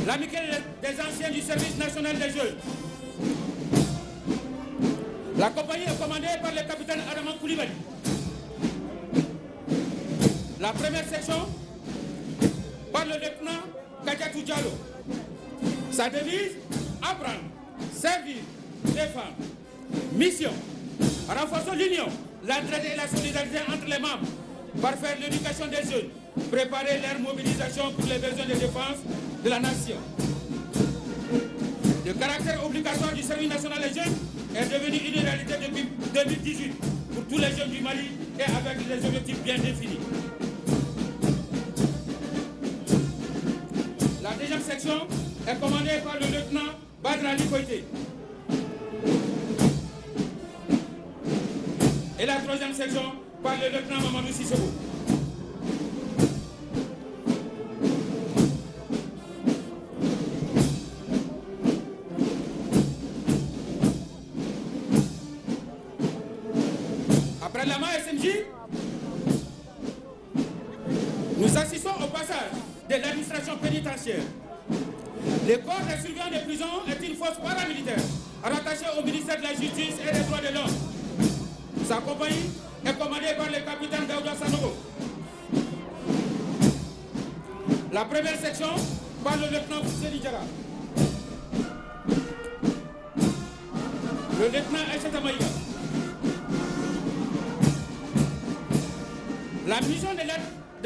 L'amicale des anciens du service national des jeunes. La compagnie est commandée par le capitaine Adama Koulibaly. La première section par le lieutenant Kadiatou Diallo. Sa devise, apprendre, servir, défendre. Mission, renforcer l'union, l'entraide et la solidarité entre les membres, parfaire l'éducation des jeunes, préparer leur mobilisation pour les besoins de défense de la nation. Le caractère obligatoire du service national des jeunes est devenu une réalité depuis 2018 pour tous les jeunes du Mali et avec des objectifs bien définis. La deuxième section est commandée par le lieutenant Badra Koité. Et la troisième section par le lieutenant Mamadou Sissoko. Après la SMJ, nous assistons au passage de l'administration pénitentiaire. Le corps des surveillants de prison est une force paramilitaire rattachée au ministère de la Justice et des Droits de l'Homme. Sa compagnie est commandée par le capitaine Daouda Sanogo. La première section par le lieutenant Fousseni Diarra. Le lieutenant Aïssata Maïga. La mission de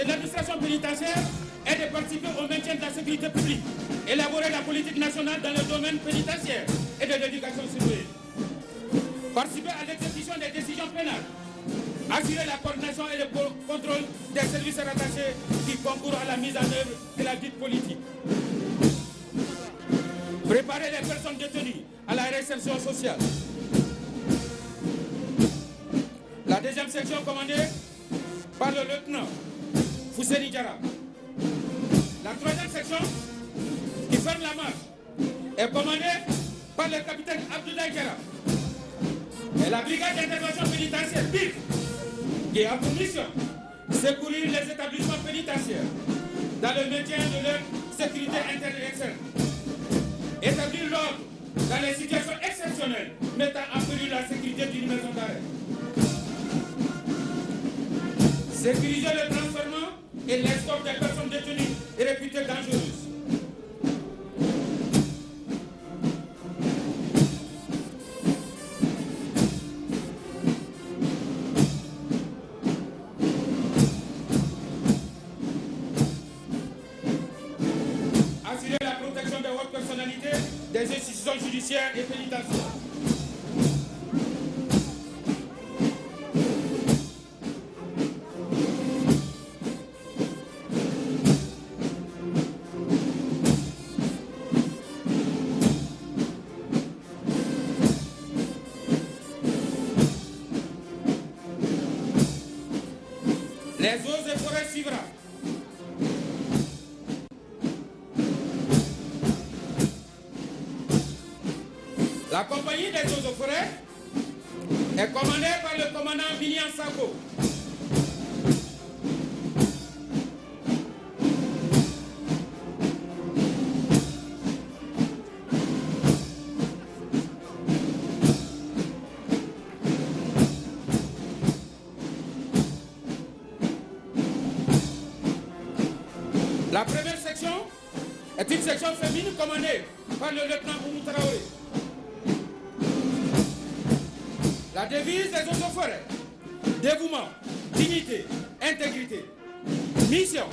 l'administration pénitentiaire est de participer au maintien de la sécurité publique, élaborer la politique nationale dans le domaine pénitentiaire et de l'éducation surveillée, participer à l'exécution des décisions pénales, assurer la coordination et le contrôle des services rattachés qui concourent à la mise en œuvre de la dite politique, préparer les personnes détenues à la réinsertion sociale. La deuxième section commandée par le lieutenant Fousseni Diarra. La troisième section qui ferme la marche est commandée par le capitaine Abdoulaye Diarra. Et la brigade d'intervention pénitentiaire BIF, qui a pour mission secourir les établissements pénitentiaires dans le maintien de leur sécurité interne et externe, établir l'ordre dans les situations exceptionnelles mettant en péril la sécurité d'une maison d'arrêt, sécuriser le transfèrement et l'escorte des personnes détenues et réputées dangereuses. Assurer la protection des hautes personnalités, des institutions judiciaires et pénitentiaires. Les eaux et forêts suivra. La compagnie des eaux et forêts est commandée par le commandant Minian Sako. La première section est une section féminine commandée par le lieutenant Oumou Traoré. La devise des eaux et forêts, dévouement, dignité, intégrité. Mission,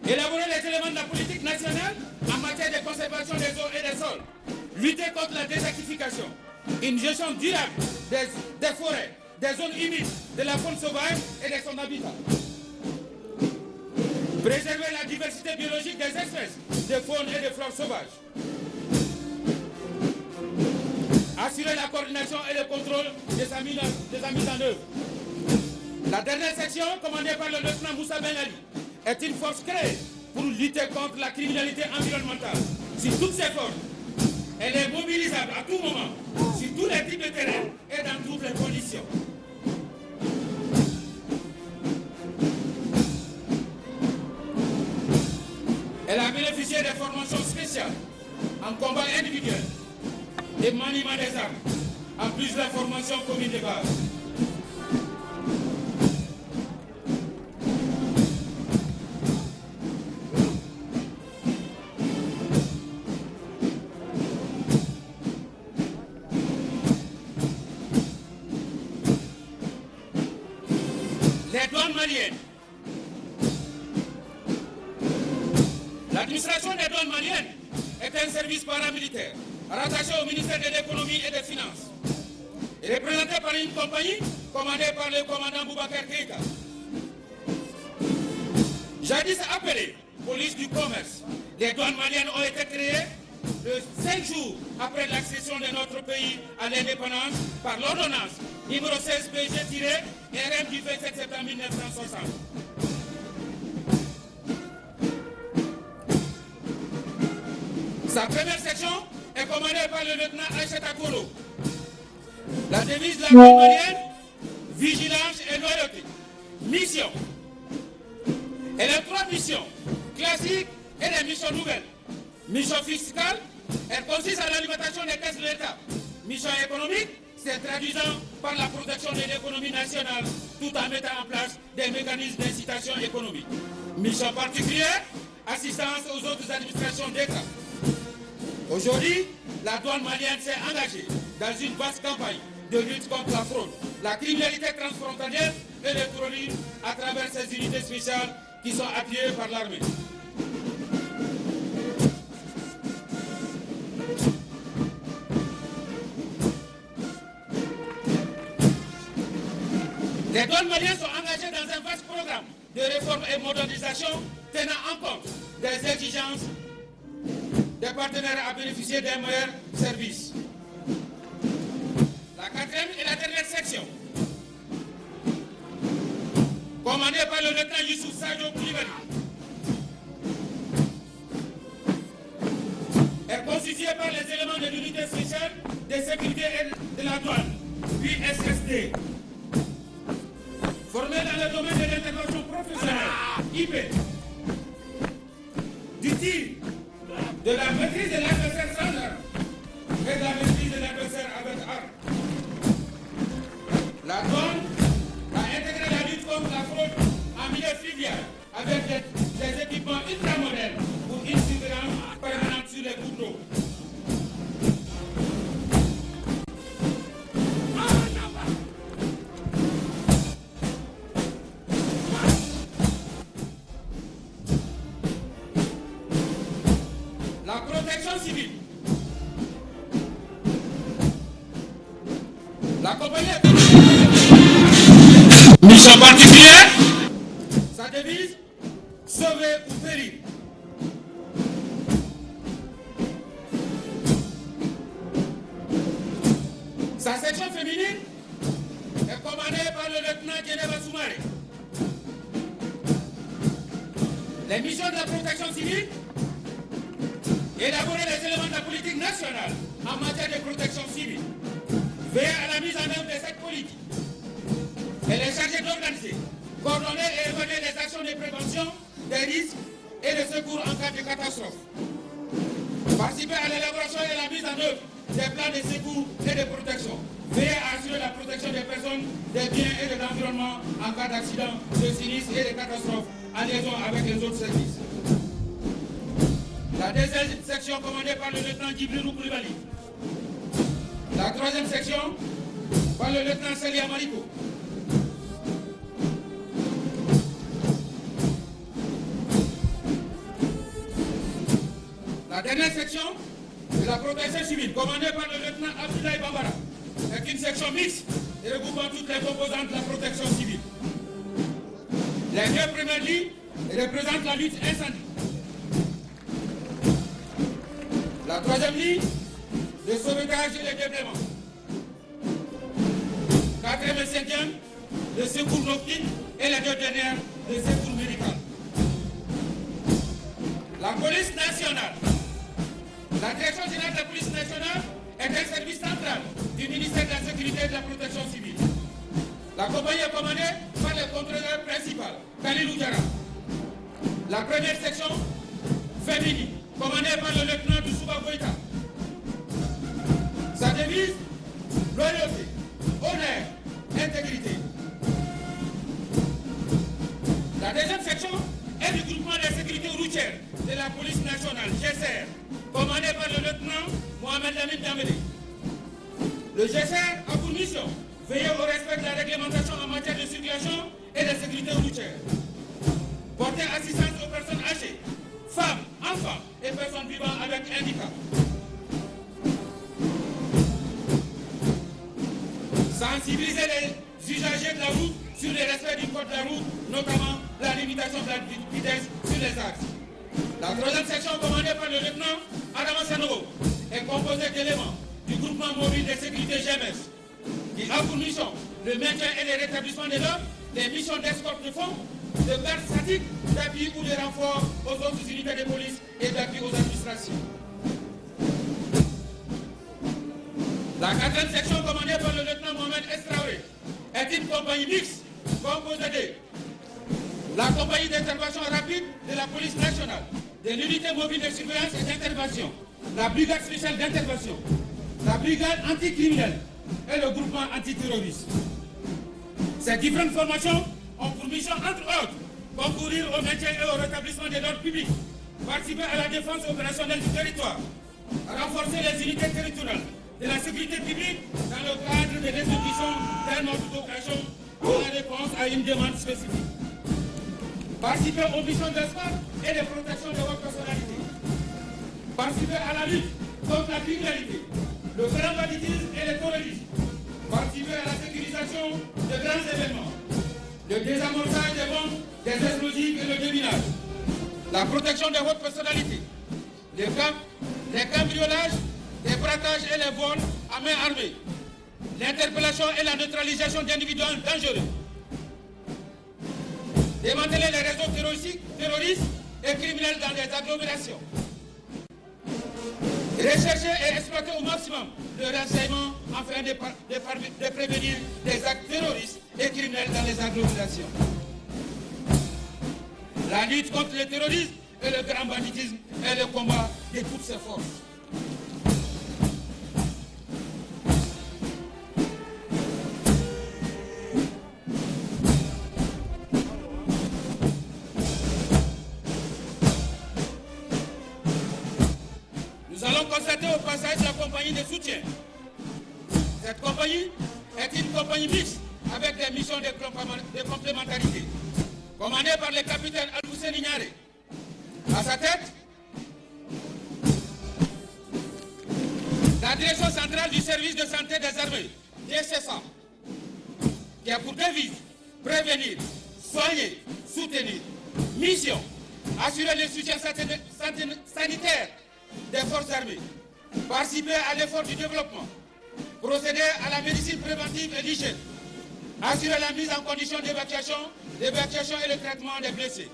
élaborer les éléments de la politique nationale en matière de conservation des eaux et des sols, lutter contre la désertification, une gestion durable des forêts, des zones humides, de la faune sauvage et de son habitat. Préserver la diversité biologique des espèces, de faune et de flore sauvages. Assurer la coordination et le contrôle de sa mise en œuvre. La dernière section, commandée par le lieutenant Moussa Ben Ali, est une force créée pour lutter contre la criminalité environnementale. Sur toutes ses formes, elle est mobilisable à tout moment, sur tous les types de terrain et dans toutes les conditions. Elle a bénéficié des formations spéciales en combat individuel et maniement des armes, en plus de la formation commune de base. Les douanes maliennes. L'administration des douanes maliennes est un service paramilitaire rattaché au ministère de l'économie et des finances. Il est représenté par une compagnie commandée par le commandant Boubacar Keïta. Jadis appelée police du commerce, les douanes maliennes ont été créées le 5 jours après l'accession de notre pays à l'indépendance par l'ordonnance numéro 16 PG-RM du 27 septembre 1960. Sa première section est commandée par le lieutenant Aïssata Kolo. La devise de la douane malienne, vigilance et loyauté. Mission. Elle a trois missions, classiques et des missions nouvelles. Mission fiscale, elle consiste à l'alimentation des caisses de l'État. Mission économique, c'est traduisant par la protection de l'économie nationale, tout en mettant en place des mécanismes d'incitation économique. Mission particulière, assistance aux autres administrations d'État. Aujourd'hui, la douane malienne s'est engagée dans une vaste campagne de lutte contre la fraude, la criminalité transfrontalière et le terrorisme à travers ces unités spéciales qui sont appuyées par l'armée. Les douanes maliennes sont engagées dans un vaste programme de réforme et modernisation tenant en compte des exigences des partenaires à bénéficier d'un meilleur service. La quatrième et la dernière section, commandée par le lieutenant Youssouf Sadio Koulibaly, est constituée par les éléments de l'unité spéciale de sécurité et de la douane, USSD, formés dans le domaine de l'intervention professionnelle, IP, du tir, de la maîtrise de l'adversaire sans arme et de la maîtrise de l'adversaire avec arme. La douane a intégré la lutte contre la fraude en milieu fluvial avec des équipements ultramodernes pour une surveillance permanente sur les cours d'eau. La protection civile. La compagnie a mission particulière. Sa devise, sauver ou périr. Sa section féminine est commandée par le lieutenant Djeneba Soumaré. Les missions de la protection civile: élaborer les éléments de la politique nationale en matière de protection civile, veiller à la mise en œuvre de cette politique. Elle est chargée d'organiser, coordonner et évaluer les actions de prévention des risques et de secours en cas de catastrophe. Participer à l'élaboration et à la mise en œuvre des plans de secours et de protection. Veiller à assurer la protection des personnes, des biens et de l'environnement en cas d'accident, de sinistre et de catastrophe en liaison avec les autres services. La deuxième section commandée par le lieutenant Djibrilou Koulibaly. La troisième section par le lieutenant Celia Mariko. La dernière section de la protection civile commandée par le lieutenant Abdoulaye Bambara est une section mixte et regroupant toutes les composantes de la protection civile. Les deux premières lignes représentent la lutte incendie. La troisième ligne, le sauvetage et le déblaiement. Quatrième et cinquième, le secours nautique et les deux dernières, le secours médical. La police nationale. La direction générale de la police nationale est un service central du ministère de la Sécurité et de la Protection civile. La compagnie est commandée par le contrôleur principal, Khalilou Diarra. La première section, féminine, commandée par le lieutenant Doussouba Goïta. Sa devise, loyauté, honneur, intégrité. La deuxième section est du groupement de sécurité routière de la police nationale, GSR, commandé par le lieutenant Mohamed Lamine Dambélé. Le GSR a pour mission veiller au respect de la réglementation en matière de circulation et de sécurité routière, porter assistance aux personnes âgées, femmes, enfants et personnes vivant avec handicap. Sensibiliser les usagers de la route sur le respect du code de la route, notamment la limitation de la vitesse sur les axes. La troisième section commandée par le lieutenant Adama Sanogo est composée d'éléments du groupement mobile de sécurité GMS, qui a pour mission le maintien et le rétablissement de l'ordre, les missions d'escorte de fonds, de garde statique, d'appui ou de renfort aux autres unités de police et d'appui aux administrations. La quatrième section commandée par le lieutenant Mohamed Estraoré est une compagnie mixte composée de la compagnie d'intervention rapide de la police nationale, de l'unité mobile de surveillance et d'intervention, la brigade spéciale d'intervention, la brigade anticriminelle et le groupement antiterroriste. Ces différentes formations ont pour mission, entre autres, concourir au maintien et au rétablissement de l'ordre public, participer à la défense opérationnelle du territoire, renforcer les unités territoriales, de la sécurité publique dans le cadre de l'exécution d'un ordre d'opération pour la réponse à une demande spécifique. Participer aux missions d'escorte et de protection de votre personnalité. Participer à la lutte contre la criminalité, le grand banditisme et le terrorisme. Participer à la sécurisation de grands événements, le désamorçage des bombes, des explosifs et le déminage. La protection de votre personnalité, les cambriolages, les braquages et les vols à main armée, l'interpellation et la neutralisation d'individus dangereux, démanteler les réseaux terroristes et criminels dans les agglomérations, rechercher et exploiter au maximum le renseignement afin de prévenir des actes terroristes et criminels dans les agglomérations. La lutte contre le terrorisme et le grand banditisme est le combat de toutes ses forces. Nous allons constater au passage la compagnie de soutien. Cette compagnie est une compagnie mixte avec des missions de complémentarité, commandée par le capitaine Al-Hussein Niaré. À sa tête, la direction centrale du service de santé des armées, DSSA, qui a pour devise prévenir, soigner, soutenir. Mission, assurer le soutien sanitaire des forces armées, participer à l'effort du développement, procéder à la médecine préventive et l'hygiène, assurer la mise en condition d'évacuation, l'évacuation et le traitement des blessés.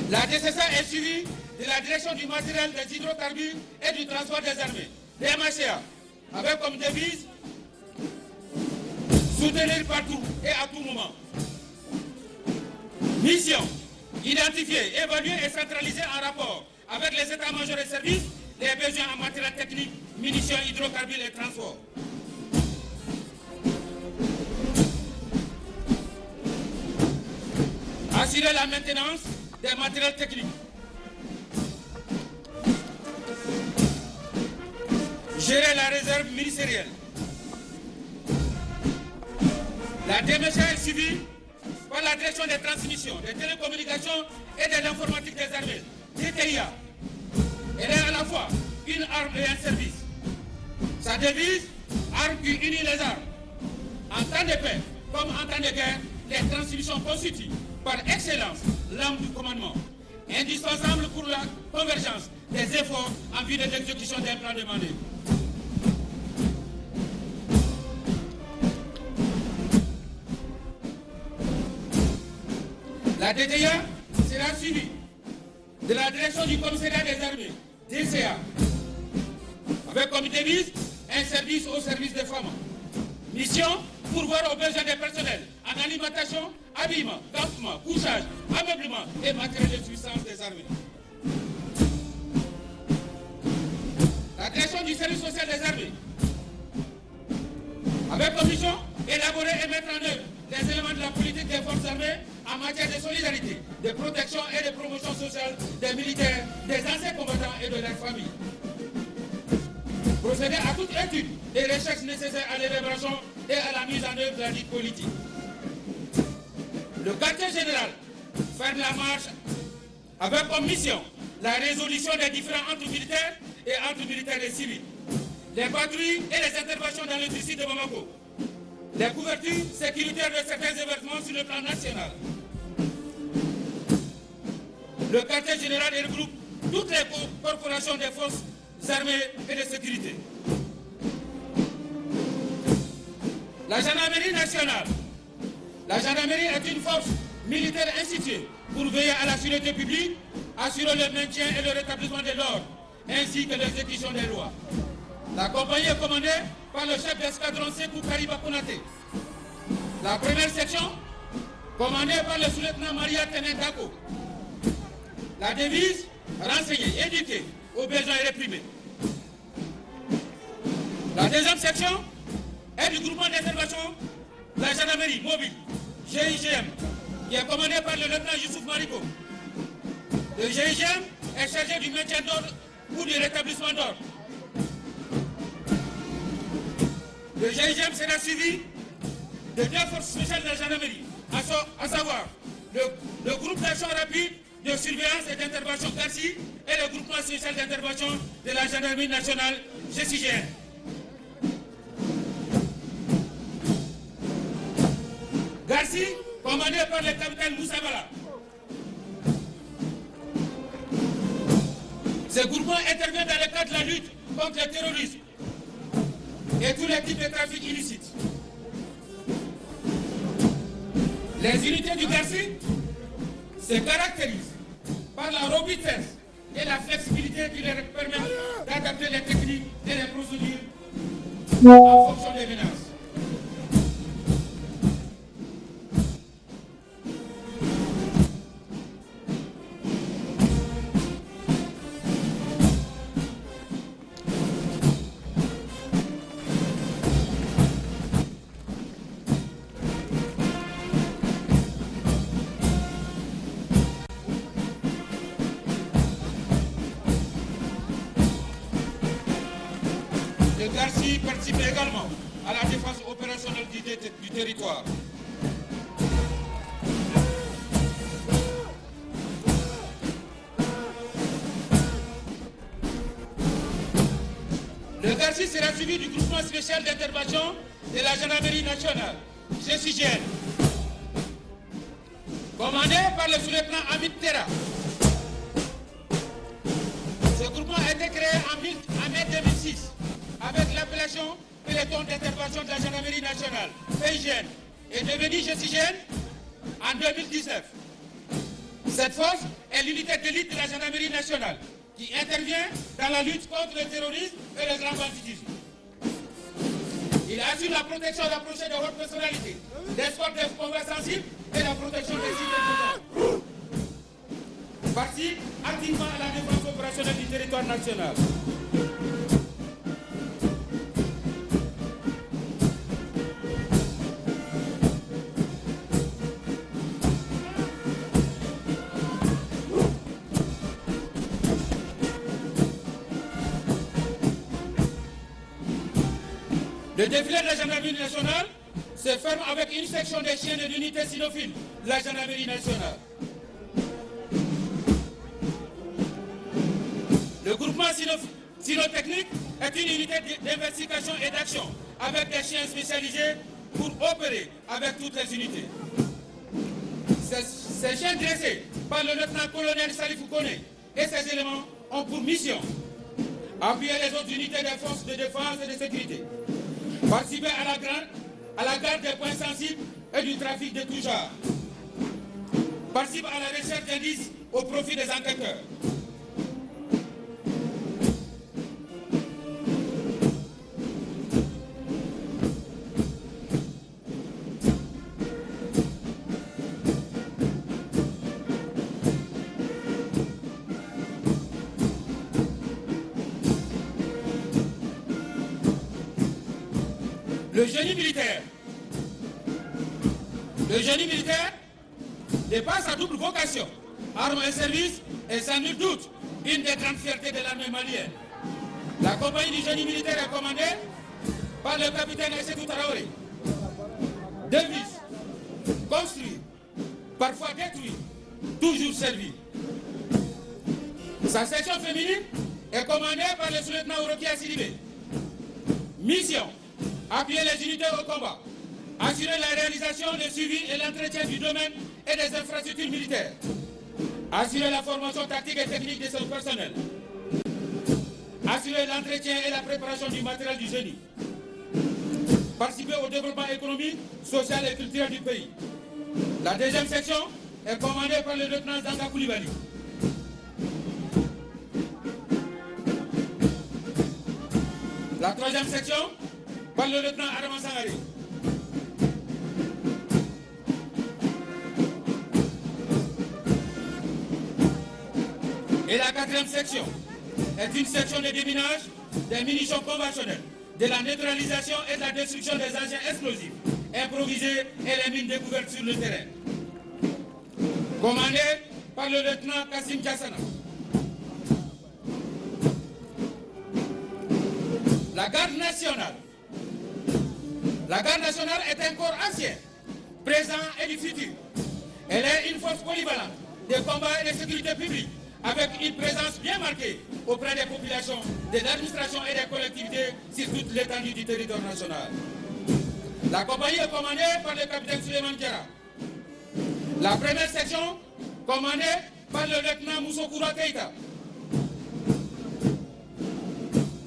La DCSA est suivie de la direction du matériel des hydrocarbures et du transport des armées, DMHCA, avec comme devise soutenir partout et à tout moment. Mission, identifier, évaluer et centraliser en rapport avec les états-majors et services les besoins en matériel technique, munitions, hydrocarbures et transport. Assurer la maintenance des matériels techniques. Gérer la réserve ministérielle. La DMHA est suivie par la direction des transmissions, des télécommunications et de l'informatique des armées, DTIA. Elle est à la fois une arme et un service. Sa devise, arme qui unit les armes. En temps de paix comme en temps de guerre, les transmissions constituent par excellence l'arme du commandement, indispensable pour la convergence des efforts en vue de l'exécution d'un plan demandé. La DTIA sera suivie de la direction du commissariat des armées, DCA, avec comme devise un service au service des femmes. Mission, pourvoir aux besoins des personnels en alimentation, habillement, campement, couchage, ameublement et matériel de subsistance des armées. La direction du service social des armées, avec comme mission, élaborer et mettre en œuvre les éléments de la politique des forces armées en matière de solidarité, de protection et de promotion sociale des militaires, des anciens combattants et de leurs familles. Procéder à toute étude et recherche nécessaire à l'élaboration et à la mise en œuvre de la dite politique. Le quartier général ferme la marche avec comme mission la résolution des différends entre militaires et entre militaires et civils, les patrouilles et les interventions dans le district de Bamako, les couvertures sécuritaires de certains événements sur le plan national. Le quartier général regroupe toutes les corporations des forces armées et de sécurité. La gendarmerie nationale. La gendarmerie est une force militaire instituée pour veiller à la sûreté publique, assurer le maintien et le rétablissement de l'ordre, ainsi que l'exécution des lois. La compagnie est commandée par le chef d'escadron Sekou Kariba Konaté. La première section, commandée par le sous-lieutenant Maria Tenendako. La devise, renseigner, éduquer, aux besoins et réprimer. La deuxième section est du groupement d'intervention de la gendarmerie mobile, GIGM, qui est commandé par le lieutenant Youssouf Mariko. Le GIGM est chargé du maintien d'ordre ou du rétablissement d'ordre, Le GIGM sera suivi de deux forces spéciales de la gendarmerie, à savoir le groupe d'action rapide de surveillance et d'intervention GARSI et le groupement spécial d'intervention de la gendarmerie nationale GCGN. GARSI, commandé par le capitaine Moussa Bala. Ce groupement intervient dans le cadre de la lutte contre le terrorisme et tous les types de trafic illicite. Les unités du GARSI se caractérisent par la robustesse et la flexibilité qui leur permettent d'adapter les techniques et les procédures en fonction des menaces. Le GARSI participe également à la défense opérationnelle du territoire. Le GARSI sera suivi du groupement spécial d'intervention de la gendarmerie nationale, GCGN, commandé par le sous-lieutenant Amit Terra. Ce groupement a été créé en mai 2006. Avec l'appellation Peloton d'intervention de la gendarmerie nationale, PIGN, est devenu GCGN en 2019. Cette force est l'unité d'élite de la gendarmerie nationale qui intervient dans la lutte contre le terrorisme et le grand banditisme. Il assure la protection rapprochée de hautes personnalités, l'escorte des combats sensibles et la protection des sites importants. Participe activement à la défense opérationnelle du territoire national. Le défilé de la gendarmerie nationale se ferme avec une section des chiens de l'unité cynophile, la gendarmerie nationale. Le groupement cynotechnique est une unité d'investigation et d'action avec des chiens spécialisés pour opérer avec toutes les unités. Ces chiens dressés par le lieutenant-colonel Salifou Kone et ses éléments ont pour mission appuyer les autres unités des forces de défense et de sécurité, participer à la garde des points sensibles et du trafic de tout genre, participe à la recherche d'indices au profit des enquêteurs. Le génie militaire. Le génie militaire dépasse sa double vocation, armes et service, et sans nul doute une des grandes fiertés de l'armée malienne. La compagnie du génie militaire est commandée par le capitaine Aïssatou Traoré. Devise, construit, parfois détruit, toujours servi. Sa section féminine est commandée par le sous-lieutenant Orokia Sidibé. Mission: appuyer les unités au combat, assurer la réalisation, le suivi et l'entretien du domaine et des infrastructures militaires, assurer la formation tactique et technique de son personnel, assurer l'entretien et la préparation du matériel du génie, participer au développement économique, social et culturel du pays. La deuxième section est commandée par le lieutenant Zanga Koulibaly. La troisième section par le lieutenant Adama Sangaré. Et la quatrième section est une section de déminage des munitions conventionnelles, de la neutralisation et de la destruction des engins explosifs improvisés et les mines découvertes sur le terrain. Commandée par le lieutenant Kassim Jassana. La garde nationale. La garde nationale est un corps ancien, présent et du futur. Elle est une force polyvalente de combat et de sécurité publique, avec une présence bien marquée auprès des populations, de l'administration et des collectivités sur toute l'étendue du territoire national. La compagnie est commandée par le capitaine Suleiman Diarra. La première section, commandée par le lieutenant Moussa Keïta.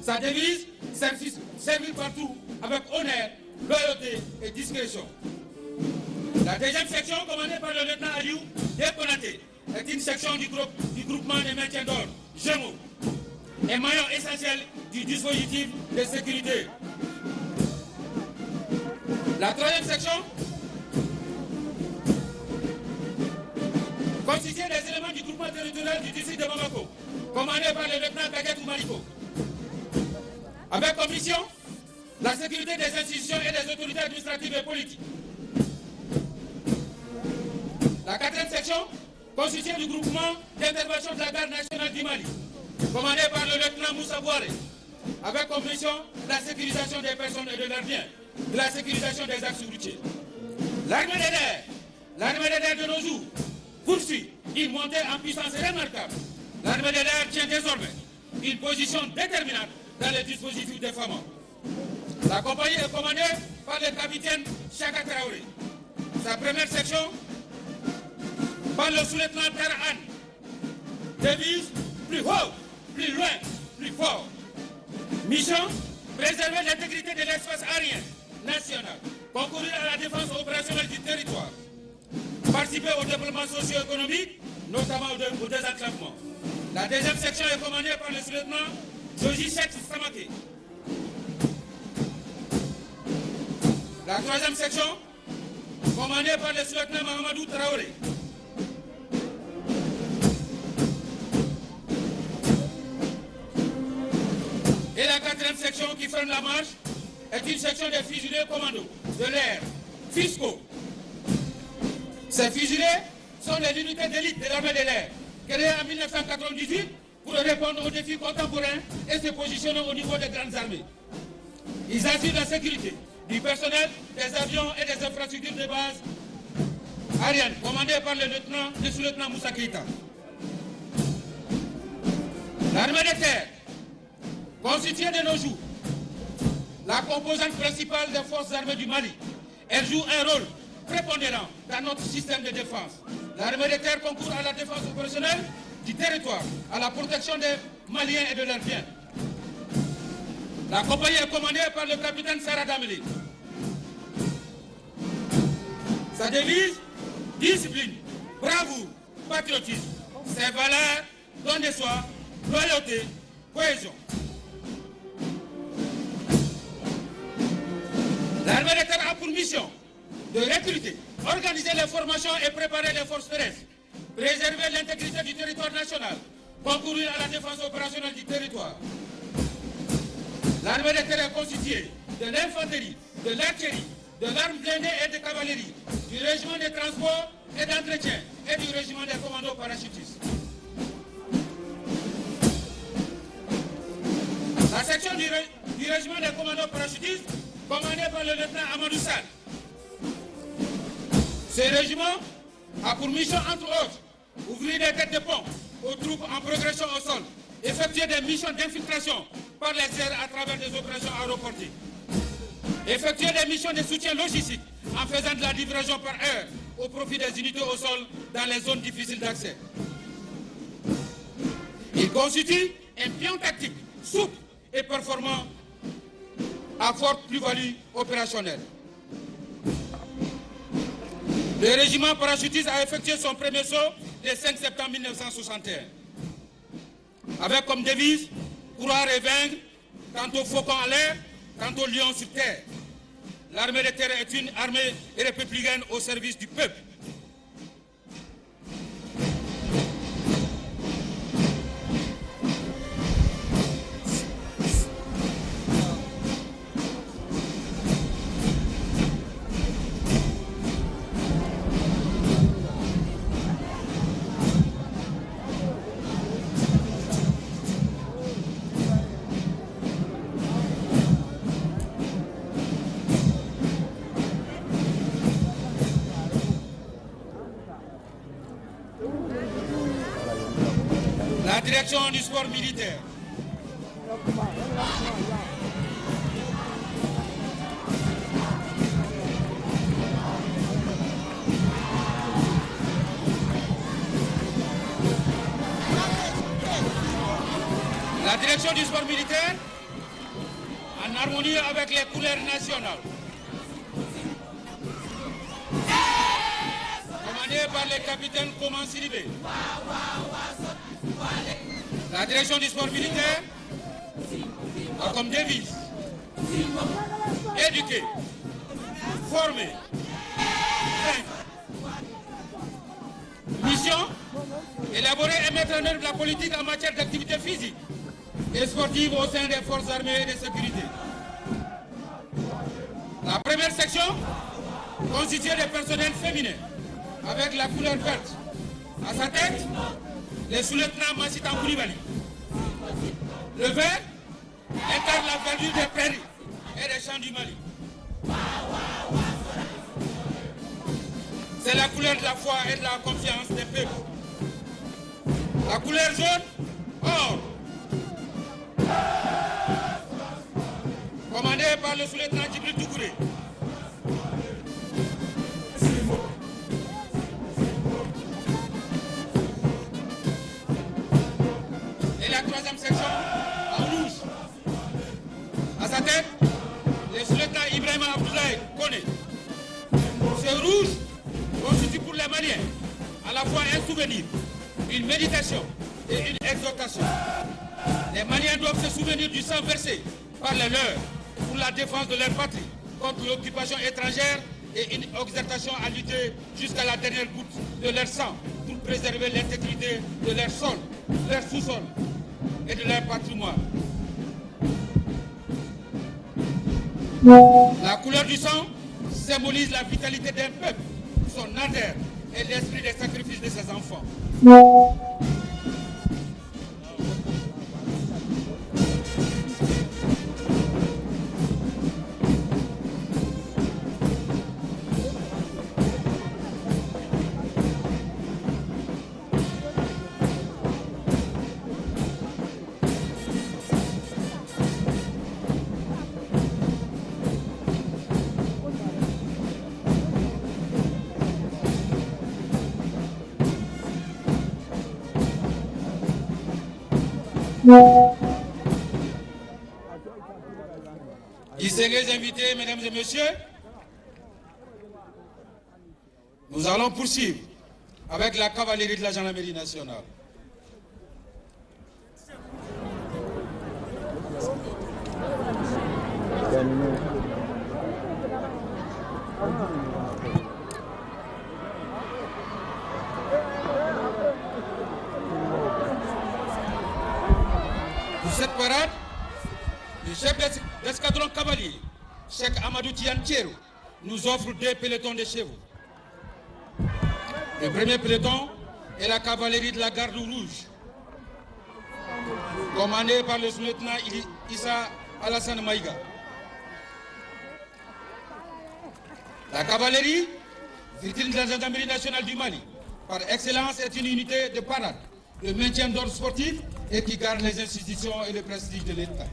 Sa devise, servir partout avec honneur, loyauté et discrétion. La deuxième section, commandée par le lieutenant Aliou Dekonaté, est une section du groupement de maintien d'ordre, GEMO, et maillon essentiel du dispositif de sécurité. La troisième section, constituée des éléments du groupement territorial du district de Bamako, commandé par le lieutenant Kagetou Mariko, avec comme mission la sécurité des institutions et des autorités administratives et politiques. La quatrième section, constituée du groupement d'intervention de la garde nationale du Mali, commandé par le lieutenant Moussa Bouare, avec comme mission la sécurisation des personnes et de leurs biens, de la sécurisation des axes routiers. L'armée de l'air de nos jours, poursuit une montée en puissance remarquable. L'armée de l'air tient désormais une position déterminante dans les dispositifs des FAMA. La compagnie est commandée par le capitaine Chaka Traoré. Sa première section, par le sous-lieutenant Tarahan, devise plus haut, plus loin, plus fort. Mission, préserver l'intégrité de l'espace aérien national, concourir à la défense opérationnelle du territoire, participer au développement socio-économique, notamment au désenclavement. La deuxième section est commandée par le sous-lieutenant Joji Cheikh Samake. La troisième section, commandée par le sous-lieutenant Mahamadou Traoré. Et la quatrième section qui ferme la marche est une section des fusiliers commandos de l'air, fiscaux. Ces fusiliers sont les unités d'élite de l'armée de l'air, créées en 1998 pour répondre aux défis contemporains et se positionner au niveau des grandes armées. Ils assurent la sécurité du personnel, des avions et des infrastructures de base aériennes, commandées par le sous-lieutenant Moussa Keïta. L'armée de terre, constituée de nos jours la composante principale des forces armées du Mali, elle joue un rôle prépondérant dans notre système de défense. L'armée de terre concourt à la défense opérationnelle du territoire, à la protection des Maliens et de leurs biens. La compagnie est commandée par le capitaine Sarah Dameli. Sa devise, discipline, bravoure, patriotisme. Ses valeurs, don de soi, loyauté, cohésion. L'armée de terre a pour mission de recruter, organiser les formations et préparer les forces terrestres, préserver l'intégrité du territoire national, concourir à la défense opérationnelle du territoire. L'armée de terre est constituée de l'infanterie, de l'artillerie, de l'arme blindée et de cavalerie, du régiment de transport et d'entretien et du régiment des commandos parachutistes. La section du régiment des commandos parachutistes, commandée par le lieutenant Amadou Sall. Ce régiment a pour mission, entre autres, ouvrir des têtes de pont aux troupes en progression au sol, effectuer des missions d'infiltration par les airs à travers des opérations aéroportées, effectuer des missions de soutien logistique en faisant de la livraison par air au profit des unités au sol dans les zones difficiles d'accès. Il constitue un pion tactique souple et performant à forte plus-value opérationnelle. Le régiment parachutiste a effectué son premier saut le 5 septembre 1961, avec comme devise « Croire et vaincre, tantôt faucon à l'air, tantôt lion sur terre ». L'armée de terre est une armée républicaine au service du peuple. direction du sport militaire. La direction du sport militaire, en harmonie avec les couleurs nationales, commandée par le capitaine Koman Sidibé. La direction du sport militaire a comme devise éduquer, former, vaincre. Mission, élaborer et mettre en œuvre la politique en matière d'activité physique et sportive au sein des forces armées et de sécurité. La première section, constituée de personnel féminin, avec la couleur verte. À sa tête, le sous-lieutenant Massitan Koulibaly. Le vert incarne la verdure des prairies et des champs du Mali. C'est la couleur de la foi et de la confiance des peuples. La couleur jaune, or, commandée par le sous-lieutenant Djibril Doucouré. Et la troisième section, en rouge. À sa tête, le sous-lieutenant Ibrahima Abdoulaye Koné. Ce rouge constitue pour les Maliens à la fois un souvenir, une méditation et une exhortation. Les Maliens doivent se souvenir du sang versé par les leurs pour la défense de leur patrie contre l'occupation étrangère et une exhortation à lutter jusqu'à la dernière goutte de leur sang pour préserver l'intégrité de leur sol, leur sous-sol et de leur patrimoine. La couleur du sang symbolise la vitalité d'un peuple, son ardeur et l'esprit des sacrifices de ses enfants. Distingués invités, mesdames et messieurs, nous allons poursuivre avec la cavalerie de la gendarmerie nationale. Pour cette parade, le chef d'escadron cavalier, Cheikh Amadou Tian Thiero, nous offre deux pelotons de chevaux. Le premier peloton est la cavalerie de la garde rouge, commandée par le sous-lieutenant Issa Alassane Maïga. La cavalerie, vitrine de la gendarmerie nationale du Mali, par excellence est une unité de parade, de maintien d'ordre sportif et qui garde les institutions et le prestige de l'État.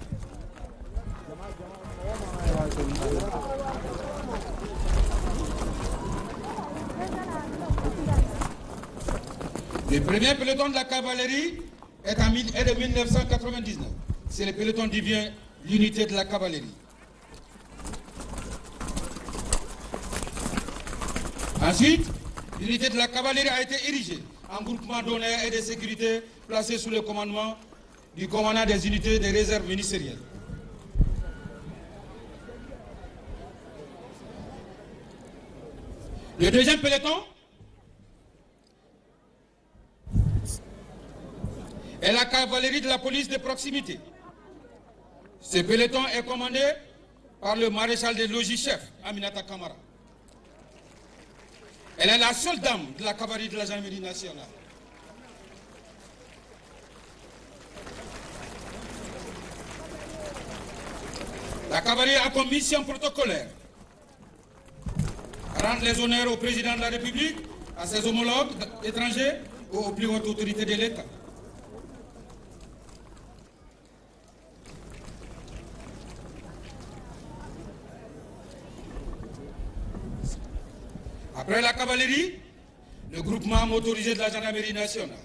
Le premier peloton de la cavalerie est de 1999. C'est le peloton qui devient l'unité de la cavalerie. Ensuite, l'unité de la cavalerie a été érigée en groupement d'honneur et de sécurité placé sous le commandement du commandant des unités de réserve ministérielle. Le deuxième peloton est la cavalerie de la police de proximité. Ce peloton est commandé par le maréchal des logis-chefs, Aminata Kamara. Elle est la seule dame de la cavalerie de la gendarmerie nationale. La cavalerie a comme mission protocolaire rendre les honneurs au président de la République, à ses homologues étrangers ou aux plus hautes autorités de l'État. Après la cavalerie, le groupement motorisé de la gendarmerie nationale.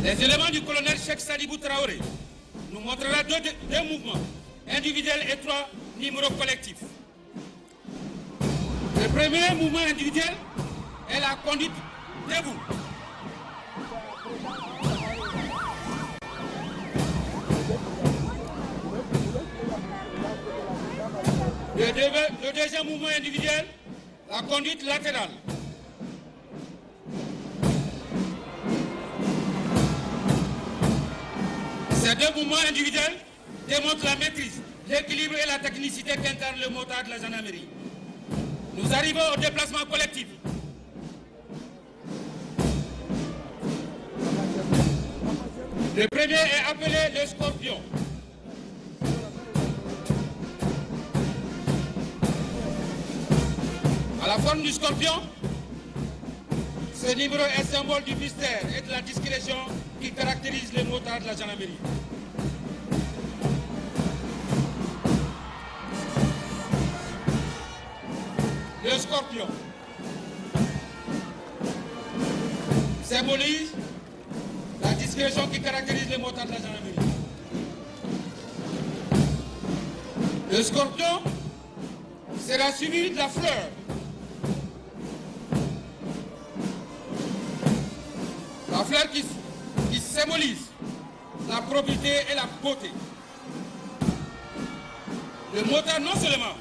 Les éléments du colonel Cheikh Sadibou Traoré nous montrera deux mouvements, individuels et trois numéros collectifs. Le premier mouvement individuel est la conduite debout. Le deuxième mouvement individuel, la conduite latérale. Ces deux mouvements individuels démontrent la maîtrise, l'équilibre et la technicité qu'incarne le motard de la gendarmerie. Nous arrivons au déplacement collectif. Le premier est appelé le scorpion. À la forme du scorpion, ce numéro est symbole du mystère et de la discrétion qui caractérise les motards de la gendarmerie. Le scorpion symbolise la discrétion qui caractérise les motards de la gendarmerie. Le scorpion sera suivi de la fleur. La fleur qui symbolise la propriété et la beauté. Le motard non seulement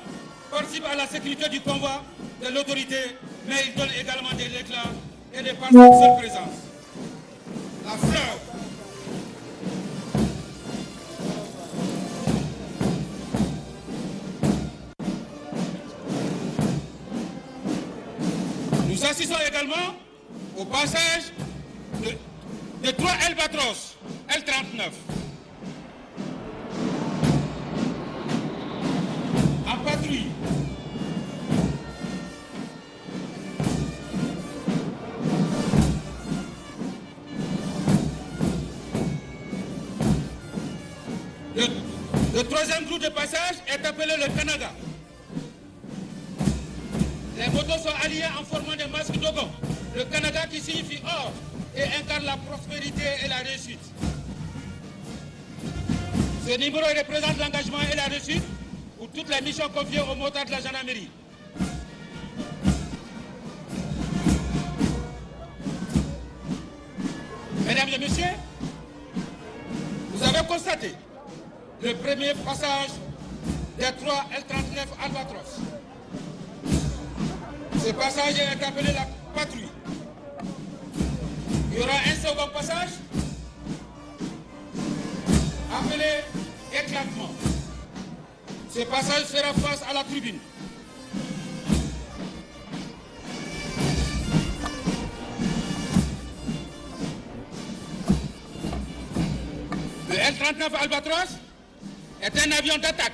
participe à la sécurité du convoi de l'autorité, mais il donne également de l'éclat et de par sa seule présence. La fleur. Nous assistons également au passage de trois Albatros L39 en patrouille. Le troisième groupe de passage est appelé le Canada. Les motos sont alliées en formant des masques Dogon. Le Canada qui signifie or et incarne la prospérité et la réussite. Ce numéro représente l'engagement et la réussite pour toutes les missions confiées aux motards de la gendarmerie. Mesdames et messieurs, vous avez constaté le premier passage des trois L39 Albatros. Ce passage est appelé la patrouille. Il y aura un second passage appelé éclatement. Ce passage sera face à la tribune. Le L-39 Albatros est un avion d'attaque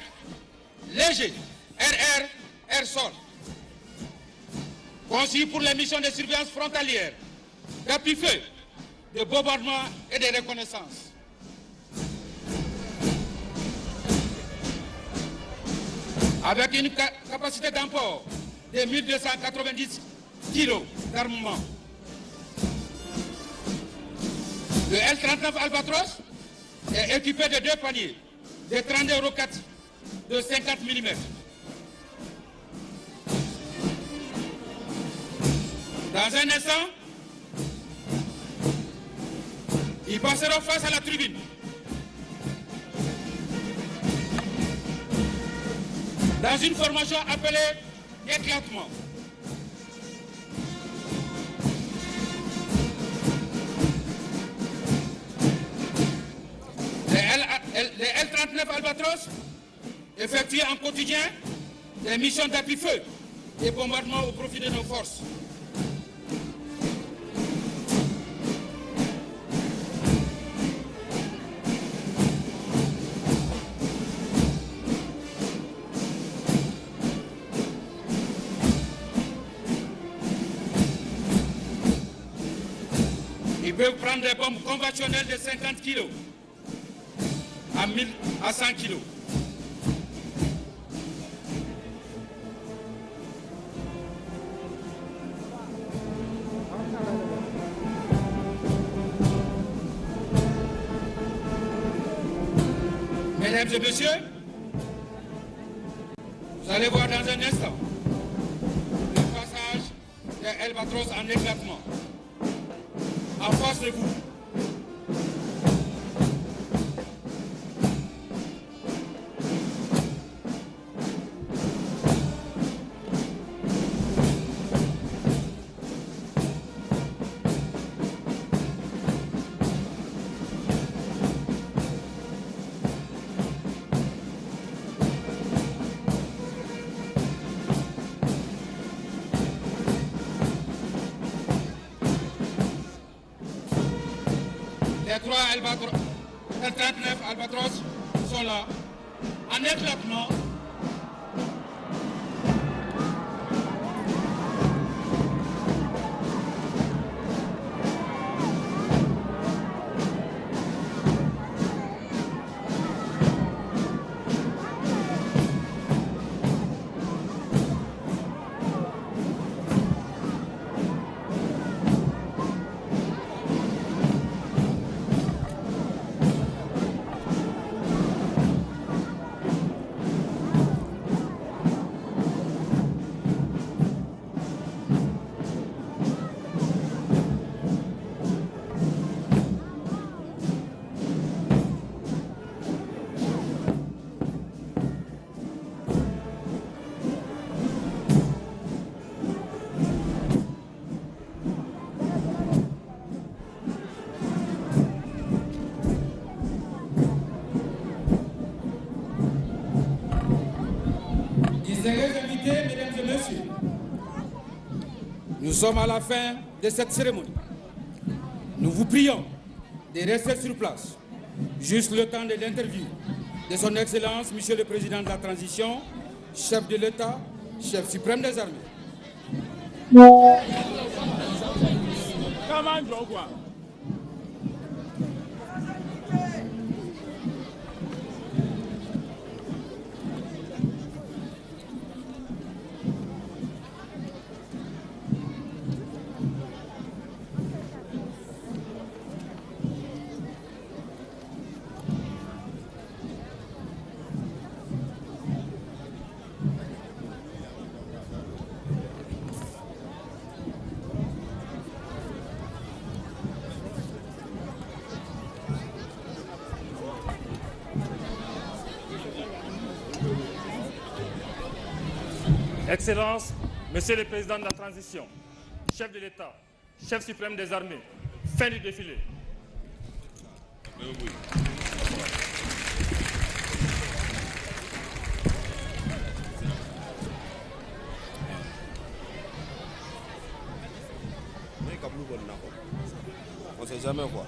léger, RR, air-sol, conçu pour les missions de surveillance frontalière, d'appui-feu, de bombardement et de reconnaissance. Avec une capacité d'emport de 1290 kg d'armement. Le L-39 Albatros est équipé de deux paniers de 32 roquettes de 50 mm. Dans un instant, ils passeront face à la tribune. Dans une formation appelée éclatement. Les L-39 Albatros effectuent en quotidien des missions d'appui-feu et bombardement au profit de nos forces. Ils peuvent prendre des bombes conventionnelles de 50 kilos à 1000, à 100 kilos. Mesdames et messieurs, vous allez voir dans un instant le passage des Albatros en éclatement. En face de vous. Les trois Albatros, les 39 Albatros sont là, en éclatement. Distingués invités, mesdames et messieurs, nous sommes à la fin de cette cérémonie. Nous vous prions de rester sur place juste le temps de l'interview de son Excellence, Monsieur le Président de la Transition, chef de l'État, chef suprême des armées. Comment jɔ quoi? Excellence, Monsieur le Président de la Transition, chef de l'État, chef suprême des armées, fin du défilé. On sait jamais quoi.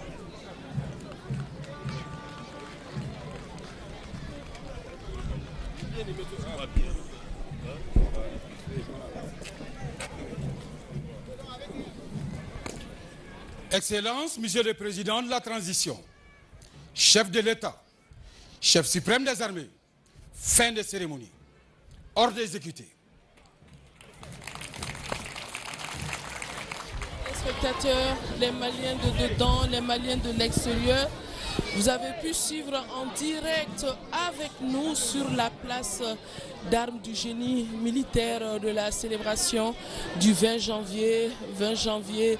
Excellence, Monsieur le Président de la Transition, chef de l'État, chef suprême des armées, fin de cérémonie. Ordre exécuté. Les spectateurs, les Maliens de dedans, les Maliens de l'extérieur, vous avez pu suivre en direct avec nous sur la place d'armes du génie militaire de la célébration du 20 janvier, 20 janvier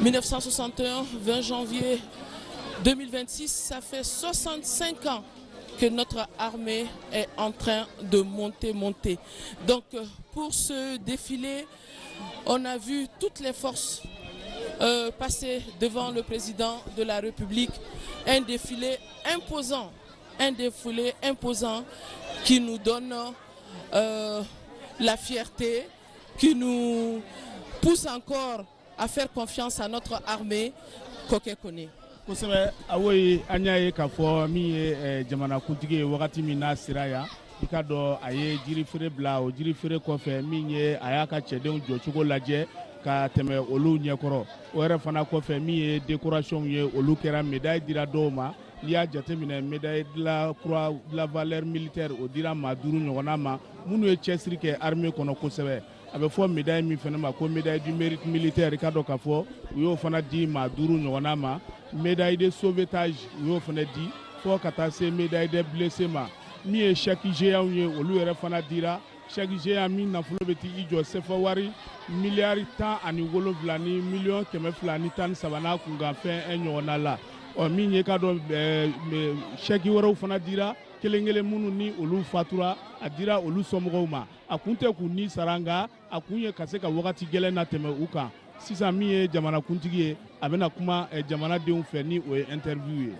1961, 20 janvier 2026. Ça fait 65 ans que notre armée est en train de monter, monter. Donc pour ce défilé, on a vu toutes les forces passer devant le président de la République. Un défilé imposant, un défilé imposant qui nous donne la fierté, qui nous pousse encore à faire confiance à notre armée. Koke Kone. Kosɛbɛ, awoyi, an y'a ye k'a fɔ min ye jamanakuntigi ye, wagati min n'a sera yan, i ka dɔn a ye jirifeere bila. O jirifeere kɔfɛ, min ye a y'a ka cɛdenw jɔcogo lajɛ. Ka tɛmɛ olu ɲɛkɔrɔ. O yɛrɛ fana kɔfɛ, min ye décoration ye, olu kɛra. Médaille dira dɔw ma. N'i y'a jateminɛ, médaille de la croix de la valeur militaire, o dira maa duuru ɲɔgɔnna ma minnu ye cɛsiri kɛ armée kɔnɔ kosɛbɛ. A bɛ fɔ médaille min fana ma ko médaille du mérite militaire, i ka dɔn k'a fɔ u y'o fana di maa duuru ɲɔgɔnna ma. Médaille de sauvetage, u y'o fana di, fo ka taa se médaille des blessés ma. Min ye chèque géant ye, olu yɛrɛ fana dira. Chèque géant min nafolo bɛ t'i jɔ sefa wari miliyari 17 ni miliyɔn 213 n'a kunkanfɛn ɲɔgɔnna la. Ɔ, min ye ka dɔn, chèque wɛrɛw fana dira kelen kelen minnu ni olu fatura, a dira olu somɔgɔw ma. A kun tɛ k'u ni sara, nka a kun ye ka se ka wagati gɛlɛn na tɛmɛ u kan. Sisan, min ye jamanakuntigi ye, a bɛna kuma jamanadenw fɛ ni o ye interview ye.